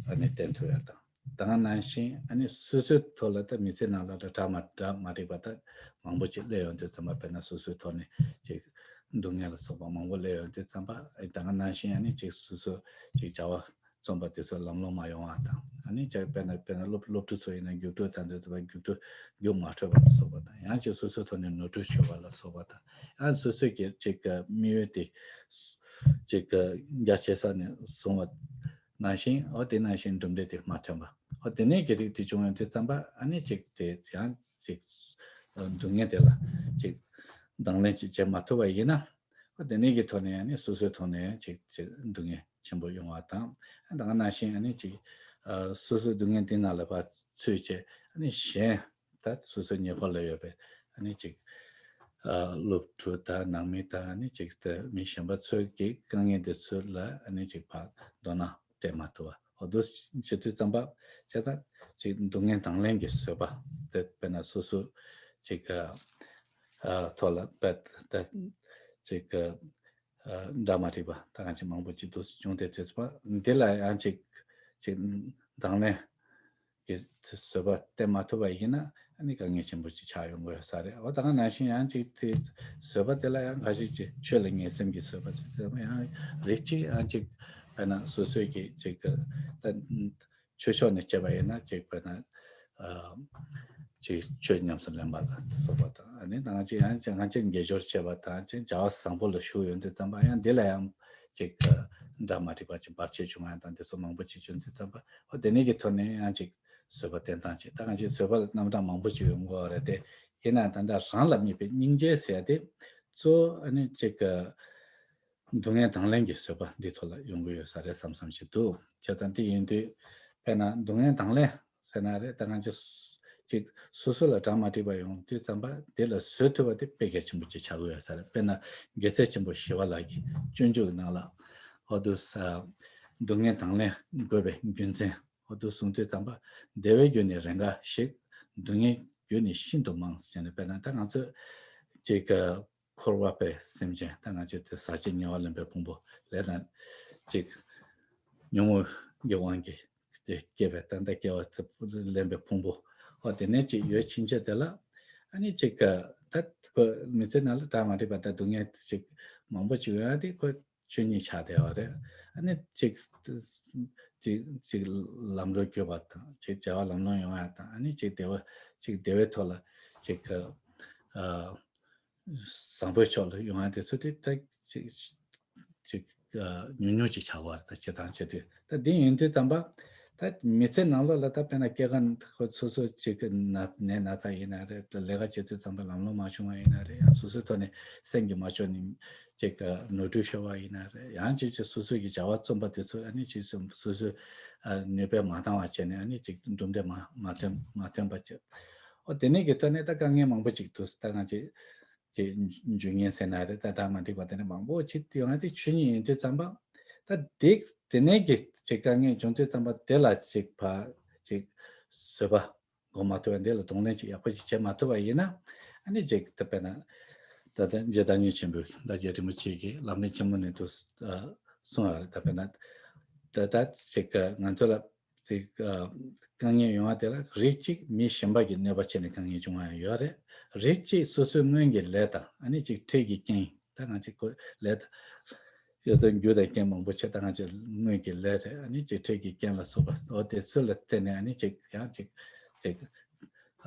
ཨ་ནི་བསྟེན་ཐུབ་ཡ་དང་། ད་ག་ནང་བཞིན་ཨ་ནི་སོ་སོའི་ཐོག་ལ་ད་མི་ཚེ་ནང་ལ་ད་འདྲ་མ་འདྲ་མ་འགྲིག་པ་ད་མང་པོ་ཅིག་སླེབས་ཡོང་དུས་ཙམ་པ། དཔེར་ན་སོ་སོའི་ཐོག་ནས་ཅིག་སྡུག་བསྔལ་ལ་སོགས་པ་མང་པོ་སླེབས་ཡོང་དུས་ཙམ་པ། ཨ་ད་ག་ནང་བཞིན་ཨ་ནི་ཅིག་སོ་སོ་ཅིག་བྱ་བ་རྩོམ་པ་དེ་ཚོ་ལམ་ལྷོང་མ་ཡོང་བ་དང་། ཨ་ནི་ཅིག་དཔེར་ན་དཔེར་ན་སློབ་སློབ་ཕྲུག་ཚོ་ཡིན་ན་རྒྱུགས་སྤྲོད་དང་དེ་ཚོ་རྒྱུགས་སྤྲོད་རྒྱུགས་མ་འཕྲོད་པ་སོགས་པ་དང་། ཡང་ཅིག་སོ་སོའི་ཐོག་ནས་ནོར་འཁྲུལ་ཤོར་བ་ལ་སོགས་པ་དང་། ཡང་སོ་སོའི་གི་ཅིག་དམིགས་ཡུལ་དེ་ཅིག་རྒྱ་ཆེ་ས་ནས་བཟུང་བ་ནང་བཞིན། འོ་དེ་ནང་བཞིན་གྲུབ་འབྲས་དེ་མ་ཐོན་པ། འོ་དེ་ནས་ཀྱི་རིགས་དེ་བྱུང་ཡོང་དུས་ཙམ་པ། ཨ་ནི་ཅིག་དེ་ཡང་ཅིག་སྡུག་བསྔལ་དེ་ལ་ཅིག་དང་ལེན་ཅིག་བྱེད་མ་ཐུབ་པ་ཡིན་ན། འོ་དེ་ནས་ཀྱི་ཐོག་ནས་ཨ་ནི་སོ་སོའི་ཐོག་ནས་ཅིག་ཅིག་སྡུག་བསྔལ་ཆེན་པོ་ཡོང་བ་དང་། ཨ་ད་ག་ནང་བཞིན་ཨ་ནི་ཅིག་ཨ་སོ་སོའི་སྡུག་བསྔལ་དེ་ནང་ལ་ཕར་ཚུད་བྱས། ཨ་ནི་གཞན་ད་སོ་སོའི་ཉེ་འཁོར་ལ་ཡོད་པའི་ཨ་ནི་ཅིག་ཨ་སློབ་ཕྲུག་དང་ནང་མི་དང་། ཨ་ནི་ཅིག་ད་མི་གཞན་པ་ཚོའི་གི་དཀའ་ངལ་དེ་ཚོ་ལ་ཨ་ནི་ཅིག་ཕར་དོ་སྣང་སྤྲད་མ་ཐུབ་པ། འོ་དུ་བྱེད་དུས་ཙམ་པ། བྱས་ཙང་ཅིག་སྡུག་བསྔལ་དང་ལེན་གྱི་བཟོད་པ་དེ། དཔེར་ན་སོ་སོ་ཅིག་ཨ་ཐོག་ལ་དཔེ་ད་ཅིག་འདྲ་མ་འགྲིག་པ་ད་གང་ཅིག་མང་པོ་ཅིག་འདུག་བྱུང་སྟེ། དུས་ཙམ་པ་འདི་ལ་ཡང་ཅིག་ཅིག་དང་ལེན་གྱི་བཟོད་པ་བསྟེན་མ་ཐུབ་པ་ཡིན་ན། ཨ་ནི་དཀའ་ངལ་ཆེན་པོ་ཅིག་ཆགས་ཡོང་གི་ཡོད་ས་རེད། འོ་ད་ག་ནང་བཞིན་ཡང་ཅིག་དེ་བཟོད་པ་དེ་ལ་ཡང་ཁ་ཤས་ཅིག་ཆོས་ལ་ངེས་སེམས་ཀྱི་བཟོད་པ་ཟེར་ཡང་རིགས་གཅིག་ཡང་ཅིག་དཔེར་ན་སོ་སོའི་གི་ཅིག་ད་ ཆོས་ཕྱོགས་ནས་བྱས་པ་ཡིན་ན་ཅིག་དཔེར་ན་ཨ་ཅིག་ཆོས་ཉམས་སུ་ལེན་པ་ལ་སོགས་པ་དང་། ཨ་ནི་ང་ཅིག་ཡང་ཅིག་ང་ཅིག་དགེ་སྦྱོར་བྱས་པ་དང་ཅིག་བྱ་བ་བཟང་པོ་ལ་ཞུགས་ཡོང་དུས་ཙམ་པ་ཡང་འདི་ལ་ཡང་ཅིག་འདྲ་མ་འགྲིག་པ་ཅིག་བར་ཆད་བྱུང་ཡང་དང་དེ་ཚོ་མང་པོ་ཅིག་བྱུང་དུས་ཙམ་པ་འོ་དེ་ནས་ཀྱི་ཐོག་ནས་ཡང་ཅིག་བཟོད་པ་བསྟེན་སྟངས་ཅིག་ད་ང་ཅིག་བཟོད་པ་རྣམ་གྲངས་མང་པོ་ཅིག་ཡོང་གི་ཡོད་རེད་དེ། ཡིན་ན་ད་ལྟ་རང་ལ་དམིགས་པའི་སྙིང་རྗེ་ཟེར་ཡ་དེ་གཙོ་བོ་ཨ་ནི་ཅིག་སྡུག་བསྔལ་དང་ལེན་གྱི་བཟོད་པ་འདི་ཐོག་ལ་ཡོང་གི་ཡོད་ས་རེད་བསམ་བསམ་ཞིག་འདུག་བྱས་ཙང་དེ་ཡིན་དུས་དཔེར་ན་སྡུག་བསྔལ་དང་ལེན་ཟེར་ན་རེད། ད་ང་ཚོ་ཅིག་སོ་སོ་ལ་གྲ་མ་འགྲིག་པ་ཡོང་དུས་ཙམ་པ་དེ་ལ་བཟོད་ཐུབ་པ་དེ་དཔེ་གལ་ཆེན་པོ་ཅིག་ཆགས་ཀྱི་ཡོད་ས་རེད། དཔེར་ན་རྒྱལ་སྲས་ཆེན་པོ་ཞི་བ་ལྷ་གིས་སྤྱོད་འཇུག་ནང་ལ་འོ་དུ་ས་སྡུག་བསྔལ་དང་ལེན་དགོས་པའི་རྒྱུ་མཚན་འོ་དུ་གསུངས་དུས་ཙམ་པ་བདེ་བའི་རྒྱུ་ནི་རེ་འགའ་ཞིག་སྡུག་བསྔལ་རྒྱུ་ནི་ཤིན་ཏུ་མང་ཟེར་ནས། དཔེར་ན་ད་ང་ཚོ་ཅིག་འཁོར་བ་པའི་སེམས་ཅན་ད་ང་ཚོ་དེ་ཟག་བཅས་ཉེ་བར་ལེན་པའི་ཕུང་པོ་ལས་དང་ཅིག་ཉོན་མོངས་ཀྱི་དབང་གིས་དེ་སྐྱེས་པའི་ད་ལྟ་སྐྱེ་བ་ལེན་པའི་ཕུང་པོ་འོ་དེ་ནས་ཅིག་ཡོད་ཕྱིན་ཆད་དེ་ལ་ཨ་ནི་ཅིག་ད་ཁོ་མི་ཚེ་ནང་ལ་གྲ་མ་འགྲིག་པ་ད་སྡུག་བསྔལ་ཅིག་མང་པོ་ཅིག་ཡོད་ཡ་དེ་ཁོ་ཆོས་ཉིད་ཆགས་བསྡད་པ་རེད། ཨ་ནི་གཅིག་གཅིག་གཅིག་ལམ་འགྲོ་གྱུར་པ་དང་གཅིག་བྱ་བ་ལམ་ལྷོང་ཡོང་ཡ་དང་ཨ་ནི་གཅིག་བདེ་བ་གཅིག་བདེ་བའི་ཐོག་ལ་གཅིག་ཨ་བཟང་པོའི་ཕྱོགས་ལ་ཡོང་ཡ་དེ་ཚོ་དེ་ད་གཅིག་གཅིག་ཨ་ཉུང་ཉུང་ཅིག་ཆགས་པ་རེད། ད་བྱེད་སྟངས་བྱེད་དུས་ད་འདི་ཡིན་དུས་ཙམ་པ་ད་མི་ཚེ་ནང་ལོགས་ལ་ད་དཔེར་ན་སྐྱེ་རྒ་ན་འཆི་སོ་སོ་གཅིག་གི་ན་ནད་ན་ཚ་ཡིན་ན་རེད། ལས་ཀ་བྱེད་དུས་ཙམ་པ་ལམ་ལྷོང་མ་བྱུང་བ་ཡིན་ན་རེད། ཡང་སོ་སོའི་ཐོག་ནས་སེམས་ཀྱི་མ་ལྕོགས་ནས་ཅིག་ནོར་འཁྲུལ་ཤོར་བ་ཡིན་ན་རེད། ཡང་ཅིག་ཅིག་སོ་སོ་གི་བྱ་བ་རྩོམ་པ་དེ་ཚོ་ཨ་ནི་ཅིག་སོ་སོ་སོ་ནུས་པས་མ་འདང་བ་བྱས་ནས་ཨ་ནི་ཅིག་གྲུབ་འབྲས་མ་མ་ཐོན་མ་ཐོན་པ་བྱས། ཨོ་དེ་ནས་ཀྱི་ཐོག་ནས་ད་དཀའ་ངལ་མང་པོ་ཅིག་འདུག་ད་ང་ཅིག་ཅིག་འཇུ་ཉེན་ཟེར་ན་རེད། ད་གྲ་མ་འགྲིག་པ་དེ་ནས་མང་པོ་ཅིག་ཡོང་ང་དེ་ཆོས་ཉིད་ཡིན་དུས་ཙམ་པ་ད་དེ་དེ་ནས་ཀྱི་ཅིག་དཀའ་ངལ་བྱུང་དུས་ཙམ་པ་དེ་ལ་ཅིག་ཕ་ཅིག་བཟོད་པ། སྒོམ་མ་ཐུབ་པ་འདི་ལ་གདོང་ལེན་ཅིག་ཡག་པོ་ཞིག་བྱེད་མ་ཐུབ་པ་ཡིན་ན་ཨ་ནི་ཅིག་ད་དཔེར་ན་ད་ལྟ་རྗེ་བདག་ཉིད་ཆེན་པོས་ད་རྗེ་རིན་པོ་ཆེ་གིས་ལམ་རིམ་ཆེན་མོ་ནས་དུ་གསུངས་པ་རེད། ད་དཔེར་ན་ད་ལྟ་ཅིག་ང་ཚོ་ལ་ཅིག་དཀའ་ངལ་ཡོང་བ་དེ་ལ་རིགས་གཅིག་མི་གཞན་པ་གི་གནོད་པ་བྱས་ནས་དཀའ་ངལ་བྱུང་བ་ཡང་ཡོད་རེད། རིགས་གཅིག་སོ་སོའི་སྔོན་གྱི་ལས་དང་ཨ་ནི་ཅིག་འཕྲལ་གྱི་རྐྱེན། ད་ང་ཚོས་ཁོ་ལས་ད་ཡོད་དོ་རྒྱུ་དང་རྐྱེན་མང་པོ་ཆེ་ད་ང་ཚོས་སྔོན་གྱི་ལས་རེད། ཨ་ནི་ཅིག་འཕྲལ་གྱི་རྐྱེན་ལ་སོགས་པ་འོ་དེ་ཚོ་ལ་བརྟེན་ནས་ཨ་ནི་ཅིག་ཡང་ཅིག་ཅིག་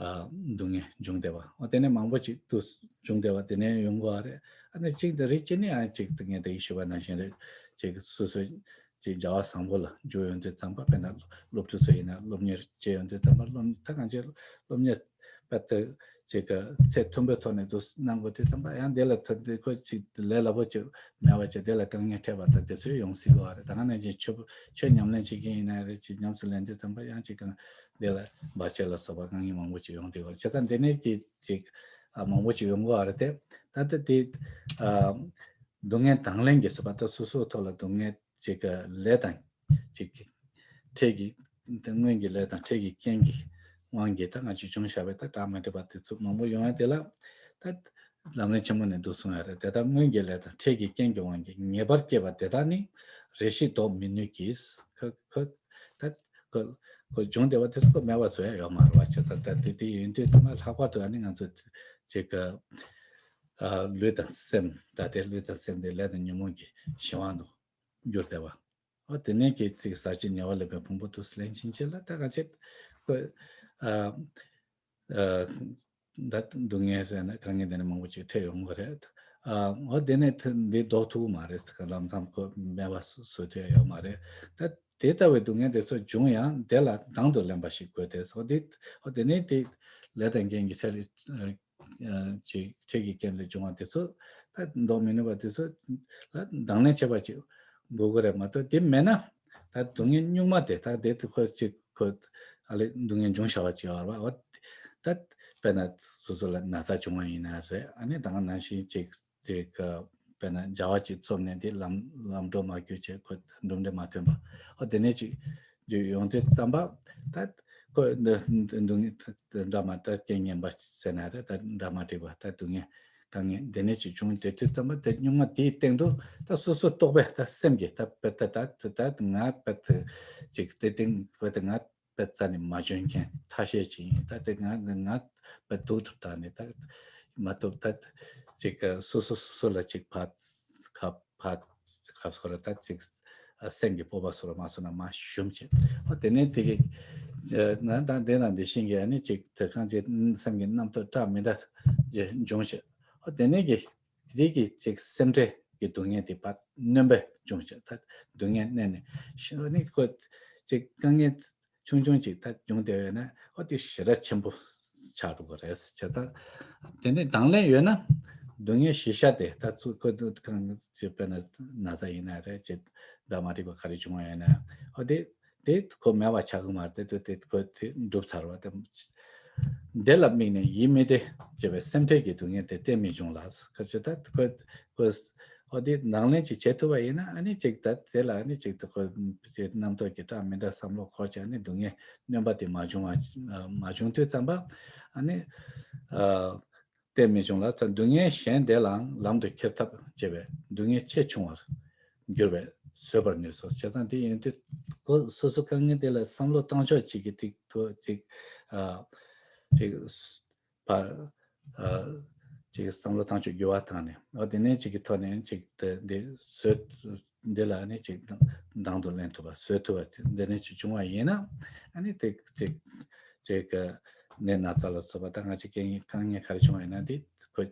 ཨ་སྡུག་བསྔལ་འབྱུང་བསྡད་པ་འོ་དེ་ནས་མང་པོ་ཅིག་ཏུ་འབྱུང་བསྡད་པ་དེ་ནས་ཡོང་གི་བ་རེད། ཨ་ནི་ཅིག་འདི་རིགས་གཅིག་ནི་ཨ་ཅིག་ཏུ་ངས་ད་ཡིག་ཞུས་པ་ནང་བཞིན་རེད། ཅིག་སོ་སོའི་ཅིག་བྱ་བ་བཟང་པོ་ལ་འཇུག་ཡོང་དུས་ཙམ་པ་དཔེར་ན་སློབ་ཕྲུག་ཚོ་ཡིན་ན་སློབ་གཉེར་བྱེད་ཡོང་དུས་ཙམ་པ་སློབ་ད་གང་ཅི་སློབ་གཉེར་པ་དེ་ཅིག་གི་ཚད་མཐོན་པོའི་ཐོག་ནས་འདུག་གནང་དགོས་དུས་ཙམ་པ་ཡང་དེ་ལ་ཐོན་དུས་ཁོ་ཅིག་ལས་སླ་པོ་ཅིག་མེད་པ་ཅིག་དེ་ལ་དཀའ་ངལ་འཕྲད་པ་དང་དེ་ཚོ་ཡོང་སྲིད་ཀྱི་བ་རེད། ད་ག་ནང་བཞིན་ཆོས་ཆོས་ཉམས་ལེན་བྱེད་མཁན་ཡིན་ན་རེད། ཅིག་ཉམས་སུ་ལེན་དུས་ཙམ་པ་ཡང་ཅིག་གང་དེ་ལ་བར་ཆད་ལ་སོགས་པ་དཀའ་ངལ་མང་པོ་ཅིག་ཡོང་དུས་བ་རེད། བྱས་ཙང་དེ་ནས་ཀྱི་ཅིག་ཨ་མང་པོ་ཅིག་ཡོང་གི་བ་རེད་དེ། ད་ལྟ་དེ་ཨ་སྡུག་བསྔལ་དང་ལེན་གྱི་བཟོད་པ་ད་སོ་སོའི་ཐོག་ལ་སྡུག་བསྔལ་ཅིག་གི་ལས་དང་ཅིག་གི་འཕྲལ་གྱི་སྔོན་གྱི་ལས་དང་འཕྲལ་གྱི་རྐྱེན་གྱི་དབང་གིས་ད་ང་ཚོས་བྱུང་བཞག་པའི་ད་གྲ་མ་འགྲིག་པ་དེ་ཚོ་མང་པོ་ཡོང་ཡ་དེ་ལ་ད་ལམ་རིམ་ཆེན་མོ་ནས་འདུག་གསུངས་ཡ་རེད། དེ་དག་སྔོན་གྱི་ལས་དང་འཕྲལ་གྱི་རྐྱེན་གྱི་དབང་གིས་ངེས་པར་སྐྱེས་པ་དེ་དག་ནི་རེ་ཞིག་ལྡོག་མི་ནུས་ཀྱི། ཁོ་ཁོ་ད་ཁོ་ཁོ་བྱུང་བསྡད་པ་དེ་ཚོ་མེད་པ་བཟོ་ཡ་ཡོད་མ་རེད་བ། བྱས་ཙང་ད་དེ་དེ་ཡིན་དུས་ཚང་མ་ལྷག་པར་དུ་ཨ་ནི་ང་ཚོ་ཅིག་གི་ཨ་ལུས་དང་སེམས་ད་དེ་ལུས་དང་སེམས་དེ་ལས་དང་ཉོན་མོངས་ཀྱི་གཞན་དབང་དུ་གྱུར་བསྡད་པ། ཨོ་དེ་ནས་ཀྱི་ཅིག་ཟག་བཅས་ཉེ་བར་ལེན་པའི་ཕུང་པོ་དུ་ལེན་ཕྱིན་ཆད་ལ་ད་ག་ཆེད་ཁོ་ཨ་ཨ་ད་སྡུག་བསྔལ་ཟེར་ན་དཀའ་ངལ་དེ་ནས་མང་པོ་ཅིག་འཕྲད་ཡོང་གི་རེད། ཨ་འོ་དེ་ནས་ཐུ་འདི་ལྡོག་ཐུབ་ཀྱི་མ་རེད། ད་ག་ལམ་སང་ཁོ་མེད་པ་བཟོ་ཐུབ་ཡ་ཡོད་མ་རེད། ད་དེ་ལྟ་བུའི་སྡུག་བསྔལ་དེ་ཚོ་བྱུང་ཡང་དེ་ལ་དང་དུ་ལེན་པ་ཞིག་དགོས་ཏེ། ཨོ་དེ་ཨོ་དེ་ནས་དེ་ལས་དང་རྐྱེན་གྱི་ཆ་ལས། ཅིག་འཕྲལ་གྱི་རྐྱེན་ལས་བྱུང་བ་དེ་ཚོ་ད་ལྡོག་མི་ནུས་པ་དེ་ཚོ་ལ་དང་ལེན་བྱེད་པ་ཅིག་དགོས་ཀྱི་རེད་མ་གཏོགས། དེ་མེད་ན་ད་སྡུག་བསྔལ་གཉུག་མ་དེ་ད་དེ་དུ་ཁོ་ཅིག་ཁོ་ཨ་ལས་སྡུག་བསྔལ་འབྱུང་བྱ་བ་ཅིག་ཡོད་རེད་བ། འོ་ད་དཔེར་ན་སོ་སོ་ལ་ན་ཚ་བྱུང་བ་ཡིན་ན་རེད། ཨ་ནི་ད་ག་ནང་བཞིན་ཅིག་དེ་ག་དཔེར་ན་བྱ་བ་ཅིག་རྩོམ་ནས་དེ་ལམ་ལམ་འགྲོ་མ་གྱུར་བྱས་ཁོ་གྲུབ་འབྲས་མ་ཐོན་པ། འོ་དེ་ནས་ཅིག་རྒྱུ་ཡོང་དུས་ཙམ་པ་ད་ཁོ་འདི་འདི་འདི་འདྲ་མ་ད་རྐྱེན་ངན་པ་ཟེར་ན་རེད། ད་འདྲ་མ་འགྲིག་པ་ད་སྡུག་བསྔལ་དཀའ་ངལ་འདི་ནས་ཅིག་བྱུང་དེ་དུས་ཙམ་པ་དེ་གཉུག་མ་དེའི་སྟེང་དུ་ད་སོ་སོ་རྟོག་པས་ད་སེམས་ཀྱིས་ད་དཔེ་ད་ད་ད་ང་དཔེ་ད་ཅིག་དེ་སྟེང་དཔེ་ད་ང་དཔེ་རྩ་ནས་མ་འཇོན་མཁན་ཐ་ཤལ་ཅིག་ཡིན། ད་དེ་ང་ང་དཔེ་སྡུག་ཏུ་དྲགས་ནས་ད་མ་གཏོགས་ད་ཅིག་སོ་སོ་སོ་སོ་ལ་ཅིག་ཕར་ཁ་ཕར་ཁ་སོ་ར་ད་ཅིག་ ཨ་སེམས་ཀྱི་སྤོབས་པ་སོགས་ལ་མ་སོང་ན་མ་ཞུམ་བྱེད། ཨོ་དེ་ནས་དེ་གི་ན་དང་དེ་དང་དེ་བཞིན་གྱི་ཨ་ནི་ཅིག་དེ་གང་ཅིག་སེམས་ཀྱི་རྣམ་རྟོག་འདྲ་མི་འདྲ་འབྱུང་བྱེད། ཨོ་དེ་ནས་གི་དེ་གི་ཅིག་སེམས་ཁྲལ་གྱི་སྡུག་བསྔལ་དེ་ཕར་སྣོན་པ་འབྱུང་བྱེད། ད་སྡུག་བསྔལ་གནས་ནས་ཤི་ནི་ཁོ་ཅིག་དཀའ་ངལ་ཆུང་ཆུང་ཅིག་ད་བྱུང་བསྡད་ཡོད་ན་ཨོ་དེ་ཞེ་དྲག་ཆེན་པོ་ཆགས་འགྲོ་གི་རེད་ཟེར་བྱས། ད་དེ་ནས་དང་ལེན་ཡོད་ན་སྡུག་བསྔལ་ཞི་ཤ་དེ་ད་ཚུར་ཁོ་དུ་གང་ཅིག་དཔེར་ན་ན་ཚ་ཡིན་ན་རེད། ཅིག་འདྲ་མ་འགྲིག་པ་ག་རེ་བྱུང་བ་ཡིན་ན་ཨོ་དེ་དེ་ཁོ་མེད་པ་ཆགས་གི་མ་རེད། དེ་དེ་ཁོ་དེ་འགྲུབ་ཚར་བ་དེ་འདི་ལ་དམིགས་ནས་ཡིད་མི་བདེ་ཅེས་པའི་སེམས་ཁྲལ་གྱི་སྡུག་བསྔལ་དེ་གཏན་མི་འབྱུང་ལ། ཁ་ཅིག་ད་ཁོ་ཁོ་ཨོ་དེ་དང་ལེན་ཅིག་བྱེད་ཐུབ་པ་ཡིན་ན་ཨ་ནི་ཅིག་ད་དེ་ལ་ཨ་ནི་ཅིག་ད་ཁོ་ཅིག་རྣམ་རྟོག་གི་འདྲ་མི་འདྲ་བསམ་བློ་འཁོར་ཅིག་ཨ་ནི་སྡུག་བསྔལ་སྣོན་པ་དེ་མ་བྱུང་བ་མ་བྱུང་དུས་ཙམ་པ་ཨ་ནི་ཨ། གཏན་མི་འབྱུང་ལ། སྡུག་བསྔལ་གཞན་དེ་ལའང་ལམ་དུ་ཁྱེར་ཐབས་བྱེད་པས་སྡུག་བསྔལ་ཆེས་ཆུང་བར་འགྱུར་བས་བཟོད་པར་ནུས་སོ། བྱས་ཙང་དེ་ཡིན་དུས་ཁོ་སོ་སོ་དཀའ་ངལ་དེ་ལ་བསམ་བློ་བཏང་ཕྱོགས་གཅིག་གི་ཐིག་ཐོ་གཅིག་ཨ་གཅིག་ཕ་ཨ་གཅིག་བསམ་བློ་བཏང་ཕྱོགས་འགྱུར་བ་བཏང་ནས་ཨོ་དེ་ནས་གཅིག་གི་ཐོག་ནས་གཅིག་དེ་འདི་བཟོད། འདི་ལ་ནི་ཅིག་དང་དུ་ལེན་ཐུབ་པ་བཟོད་ཐུབ་པ་འདི་ནི་ཅིག་བྱུང་བ་ཡིན་ན་ཨ་ནི་དེ་ཅིག་ཅིག་ནད་ན་ཚ་ལ་སོགས་པ་ད་ང་ཅིག་རྐྱེན་ངན་དཀའ་ངལ་ག་རེ་བྱུང་བ་ཡིན་ན་འདི་ཁོ་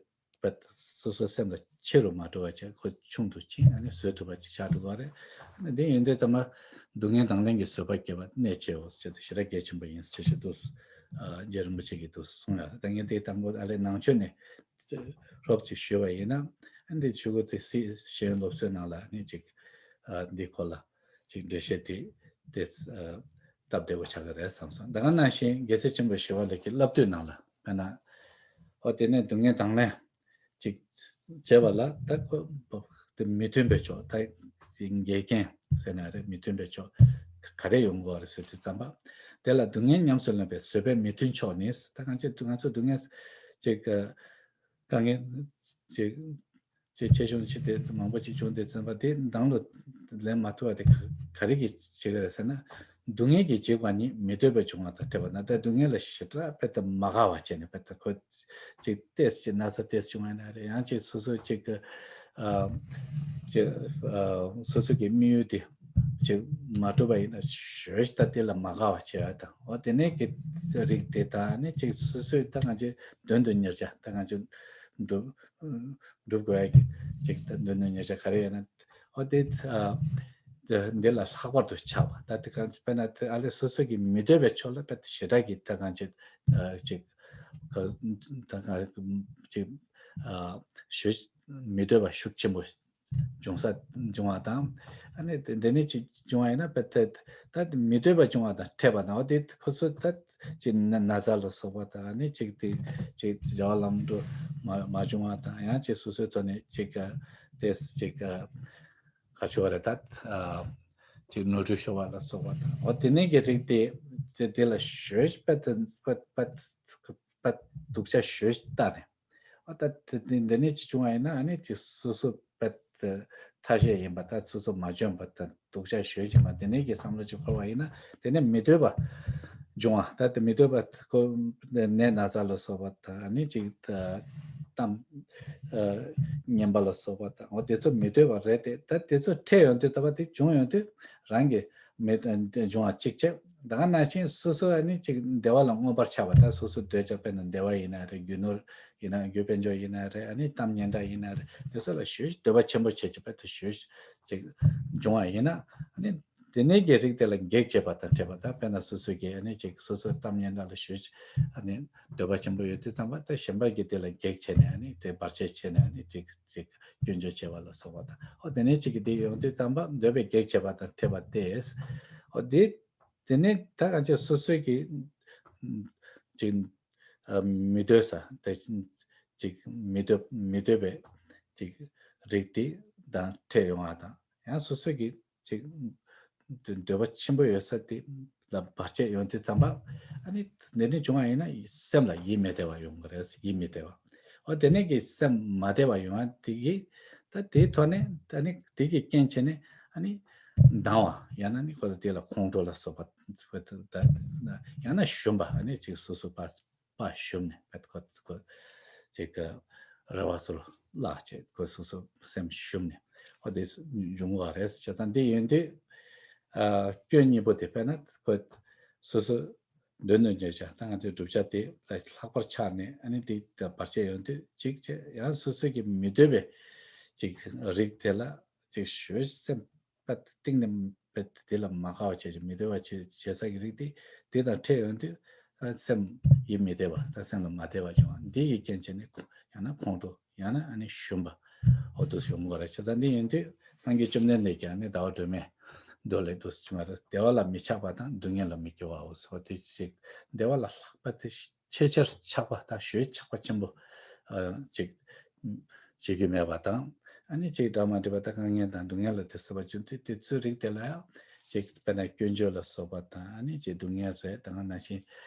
པད་སོ་སོའི་སེམས་ལ་ཆེ་རུ་མ་འགྲོ་བ་བྱས་ཁོ་ཆུང་དུ་ཕྱིན་ཨ་ནི་བཟོད་ཐུབ་པ་ཅིག་ཆགས་འགྲོ་གི་རེད། ཨ་ནི་འདི་ཡིན་དུས་ཙམ་པ་སྡུག་བསྔལ་དང་ལེན་གྱི་བཟོད་པ་སྐྱེ་བ་གནད་ཆེའོ་ཞེས་ཞེ་དྲག་གལ་ཆེན་པོ་ཡིན་ཞེས་ཞུ་འདུག་རྗེ་རིན་པོ་ཆེ་གིས་འདུག་གསུངས་ཡོད་རེད། ད་ངས་འདི་དང་པོ་ཨ་ལས་ནང་ཆོས་ནས། རོབ་ཅིག་ཞུས་པ་ཡིན་ན་ཨ་འདི་ཆུ་གུ་དེ་སི་ཤེས་ཡོན་སློབ་གསོའི་ནང་ལ་ནི་ཅིག་ཨ་འདི་སྐོར་ལ་ཅིག་འགྲེལ་བཤད་དེ་དེ་ཨ་སྟབས་བདེ་པོ་ཆགས་ཀྱི་རེད་བསམ་སོང་། ད་ག་ནང་བཞིན་རྒྱལ་སྲས་ཆེན་པོ་ཞི་བ་ལྷ་གི་བསླབ་བཏུས་ནང་ལ་དཔེར་ན་ཨོ་དེ་ནས་སྡུག་བསྔལ་དང་ལེན་ཅིག་བྱས་པ་ལ་ད་ཁོ་དེ་མི་མཐུན་པའི་ཕྱོགས་ད་འགལ་རྐྱེན་ཟེར་ན་རེད། མི་མཐུན་པའི་ཕྱོགས་ག་རེ་ཡོང་དགོས་རེད་ཟེར་དུས་ཙམ་པ་དེ་ལ་སྡུག་བསྔལ་ཉམས་སུ་ལེན་པའི་བཟོད་པའི་མི་མཐུན་ཕྱོགས་ནི་ད་གང་ཅི་ང་ཚོ་སྡུག་བསྔལ་ཅིག་དཀའ་ངལ་ཅིག་ཅིག་ཆེ་ཆུང་ཅིག་དེ་མང་པོ་ཅིག་བྱུང་སྟེ་ཚན་པ་དེ་འདང་ལོ་ལེན་མ་ཐུབ་པ་དེ་ག་རེ་གི་བྱེད་ཀྱི་རེད་ཟེར་ན། སྡུག་བསྔལ་གྱི་བྱེད་པ་ཉིད་མི་འདོད་པའི་བྱུང་བ་དང་འཕྲད་པ་ན་ད་སྡུག་བསྔལ་ལ་ཞེ་དྲག་དཔེ་དེ་མ་དགའ་བ་བྱས་ནས་དཔེ་དེ་ཁོ་ཅིག་ཏེས་ཅིག་ན་ཚ་ཏེས་བྱུང་བ་ན་རེད། ཡང་ཅིག་སོ་སོ་ཅིག་གི་ཨ་ཅིག་ཨ་སོ་སོ་གི་དམིགས་ཡུལ་དེ་ཅིག་མ་གྲུབ་པ་ཡིན་ན་ཞོལ་ད་དེ་ལ་མ་དགའ་བ་བྱེད་ཡ་དང་འོ་དེ་ནས་ཀྱི་རིགས་དེ་དག་ནི་ཅིག་སོ་སོས་ད་ང་ཅིག་དོན་དུ་གཉེར་བྱ་ད་ང་ཅིག་འགྲུབ་འགྲུབ་དགོས་ཡ་གི་ཅིག་ད་དོན་དུ་གཉེར་བྱ་ག་རེ་ཡོད་ན་འོ་དེ་འདི་ལ་ལྷག་པར་དུ་ཆགས་པ་ད་དེ་གང་དཔེར་ན་དེ་ཨ་ལས་སོ་སོ་གི་མི་འདོད་པའི་ཕྱོགས་ལ་དཔེ་ཞེ་དྲག་གི་ད་ང་ཅིག་ཅིག་ད་ང་ཅིག་ཞོལ་མི་འདོད་པ་ཤུགས་ཆེན་པོ། འབྱུང་ས་འབྱུང་བ་དང་། ཨ་ནི་དེ་འདི་ནི་ཅིག་འབྱུང་བ་ཡིན་ན་དཔེ་ད་ད་མི་འདོད་པ་འབྱུང་བ་དང་འཕྲད་པ་དང་འོ་དེ་ཁོ་ཚོ་ད་ཅིག་ན་ན་ཚ་ལ་སོགས་པ་དང་ཨ་ནི་ཅིག་དེ་ཅིག་བྱ་བ་ལམ་འགྲོ་མ་མ་འབྱུང་བ་དང་ཡང་ཅིག་སོ་སོའི་ཐོག་ནས་ཅིག་དེ་ཅིག་ག་ཆོག་རེད་ད་ཅིག་ནོར་འཁྲུལ་ཤོར་བ་ལ་སོགས་པ་དང་འོ་དེ་ནི་གི་རིགས་དེ་དེ་དེ་ལ་ཞོལ་དཔེ་ད་དཔེ་དཔེ་དཔེ་སྡུག་ཅག་ཞོལ་ལྟ་ནས། ཨ་ད་དེ་དེ་འདི་ནས་ཅི་བྱུང་བ་ཡིན་ན་ཨ་ནི་ཅི་སོ་སོ་པད་ཐ་ཤལ་ཡིན་པ་ད་སོ་སོ་མ་འཇོན་པ་ད་སྡུག་ཅག་ཞོལ་ཡིན་པ་དེ་ནས་ཀྱི་བསམ་བློ་ཅིག་འཁོར་བ་ཡིན་ན་དེ་ནས་མི་འདོད་པ་འབྱུང་བ་ད་དེ་མི་འདོད་པ་ཁོ་ནད་ན་ཚ་ལ་སོགས་པ་ད་ཨ་ནི་ཅིག་གཏམ་ངན་པ་ལ་སོགས་པ་ད་འོ་དེ་ཚོ་མི་འདོད་པ་རེད་དེ་ད་དེ་ཚོ་འཕྲད་ཡོང་དུས་ད་པ་དེ་བྱུང་ཡོང་དུས་རང་གི་མི་འབྱུང་བ་གཅིག་བྱས། ད་ག་ནང་བཞིན་སོ་སོ་ཨ་ནི་ཅིག་བདེ་བ་ལ་མངོན་པར་ཆགས་པ་ད་སོ་སོ་འདོད་ཆགས་དཔེར་ན་བདེ་བ་ཡིན་ན་རེད། རྒྱུ་ནོར་ཡིན་ན་རྒྱུ་དཔལ་འབྱོར་ཡིན་ན་རེད། ཨ་ནི་གཏམ་སྙན་གྲགས་ཡིན་ན་རེད། དེ་ཚོ་ལ་ཞོལ་འདོད་པ་ཆེན་པོ་བྱེད་ཀྱི་དཔེ་དུ་ཞོལ་ཅིག་འབྱུང་བ་ཡིན་ན་ཨ་ནི་དེ་ནས་ཀྱི་རིགས་དེ་ལ་གེགས་བྱེད་པ་དང་འཕྲད་པ་ད་དཔེར་ན་སོ་སོ་གིས་ཨ་ནི་ཅིག་སོ་སོའི་གཏམ་སྙན་གྲགས་ལ་ཞོལ་ཨ་ནི་འདོད་པ་ཆེན་པོ་ཡོད་དུས་ཙམ་པ་ད་གཞན་པ་གིས་དེ་ལ་གེགས་བྱས་ནས་ཨ་ནི་དེ་བར་ཆད་བྱས་ནས་ཨ་ནི་ཅིག་ཅིག་སྐྱོན་བརྗོད་བྱས་པ་ལ་སོགས་པ་དང་། ཨོ་དེ་ནས་ཅིག་གི་དེ་ཡོང་དུས་ཙམ་པ་འདོད་པའི་གེགས་བྱེད་པ་དང་འཕྲད་པ་སྟེ། ཨོ་དེ་དེ་ནས་ད་གང་ཅི་སོ་སོའི་གི་ཅིག་མི་འདོད་ས་དེ་ཅིག་མི་འདོད་མི་འདོད་པའི་ཅིག་རིགས་དེ་དང་འཕྲད་ཡོང་བ་དང་ཡང་སོ་སོའི་གི་ཅིག་འདོད་པ་ཆེན་པོ་ཡོད་ས་དེ་ལ་བར་ཆད་ཡོང་དུས་ཙམ་པ་ཨ་ནི་དེ་ནས་བྱུང་བ་ཡིན་ན་སེམས་ལ་ཡིད་མི་བདེ་བ་ཡོང་གི་རེད། ཡིད་མི་བདེ་བ། ཨོ་དེ་ནས་ཀྱི་སེམས་མ་བདེ་བ་ཡོང་བ་དེ་གིས་ད་དེའི་ཐོག་ནས་ད་ནི་དེ་གི་རྐྱེན་བྱས་ནས་ཨ་ནི་སྡང་བ་ཡང་ན་ནི་ཁོ་ལ་དེ་ལ་ཁོང་ཁྲོ་ལ་སོགས་པ་ད་ཡང་ན་ཞུམ་པ་ཨ་ནི་ཅིག་སོ་སོ་པ་པ་ཞུམ་ནས་ཁོ་ཁོ་ཅིག་གི་རེ་བ་སོར་བརླག་བྱས་ཁོ་སོ་སོ་སེམས་ཞུམ་ནས་ ཨོ་དེ་འབྱུང་བ་རེད། བྱས་ཙང་འདི་ཡིན་དུས་ཨ་སྐྱོན་གཉིས་པོ་དེ་དཔེར་ན་ཁོ་སོ་སོ་འདོད་ནུས་འཇལ་བྱ་ད་ང་ཚོའི་བསྒྲུབ་བྱ་དེ་ལ་ལྷག་པར་ཆགས་ནས་ཨ་ནི་དེ་བར་ཆད་ཡོང་དུས་གཅིག་བྱས་ཡང་སོ་སོ་གི་མི་འདོད་པའི་གཅིག་རིགས་དེ་ལ་གཅིག་ཞོལ་སེམས་པ་གཏིང་ནས་པ་དེ་ལ་མ་དགའ་བ་བྱས་ཀྱི་མི་བདེ་བ་བྱེད་བྱེད་ས་གི་རིགས་དེ་དེ་དང་འཕྲད་ཡོང་དུས་ཨ་སེམས་ཡིད་མི་བདེ་བ་ད་སེམས་ལ་མ་བདེ་བ་བྱུང་བ་འདི་ཡི་རྐྱེན་བྱས་ནས་ཁོ་ཡང་ན་ཁོང་ཁྲོ་ཡང་ན་ཨ་ནི་ཞུམ་པ་འོ་དུ་ཞུམ་དགོས་རེད། བྱས་ཙང་འདི་ཡིན་དུས་སངས་རྒྱས་བཅོམ་ལྡན་འདས་ཀྱིས་ཨ་ནི་ཟླ་བ་སྒྲོལ་མའི་མདོ་ལས་དུ་བྱུང་བ་རེད། བདེ་བ་ལ་མི་ཆགས་པ་དང་སྡུག་བསྔལ་ལ་མི་སྐྱོ་བའོ་སོགས་དེ་ཅིག་བདེ་བ་ལ་ལྷག་པ་དེ་ཆེས་ཆེར་ཆགས་པ་དང་ཞོལ་ཆགས་པ་ཆེན་པོ་ཨ་ཅིག་བྱེད་རྒྱུ་མེད་པ་དང་ཨ་ནི་ཅིག་སྒྲ་མ་འདྲེས་པ་དང་དཀའ་ངལ་དང་སྡུག་བསྔལ་ལ་དེ་སོགས་པ་བྱུང་དུས་དེ་ཚོའི་རིགས་དེ་ལ་ཡང་ཅིག་དཔེར་ན་སྐྱོན་བརྗོད་ལ་སོགས་པ་དང་ཨ་ནི་ཅིག་སྡུག་བསྔལ་རེད། ད་ག་ནང་བཞིན་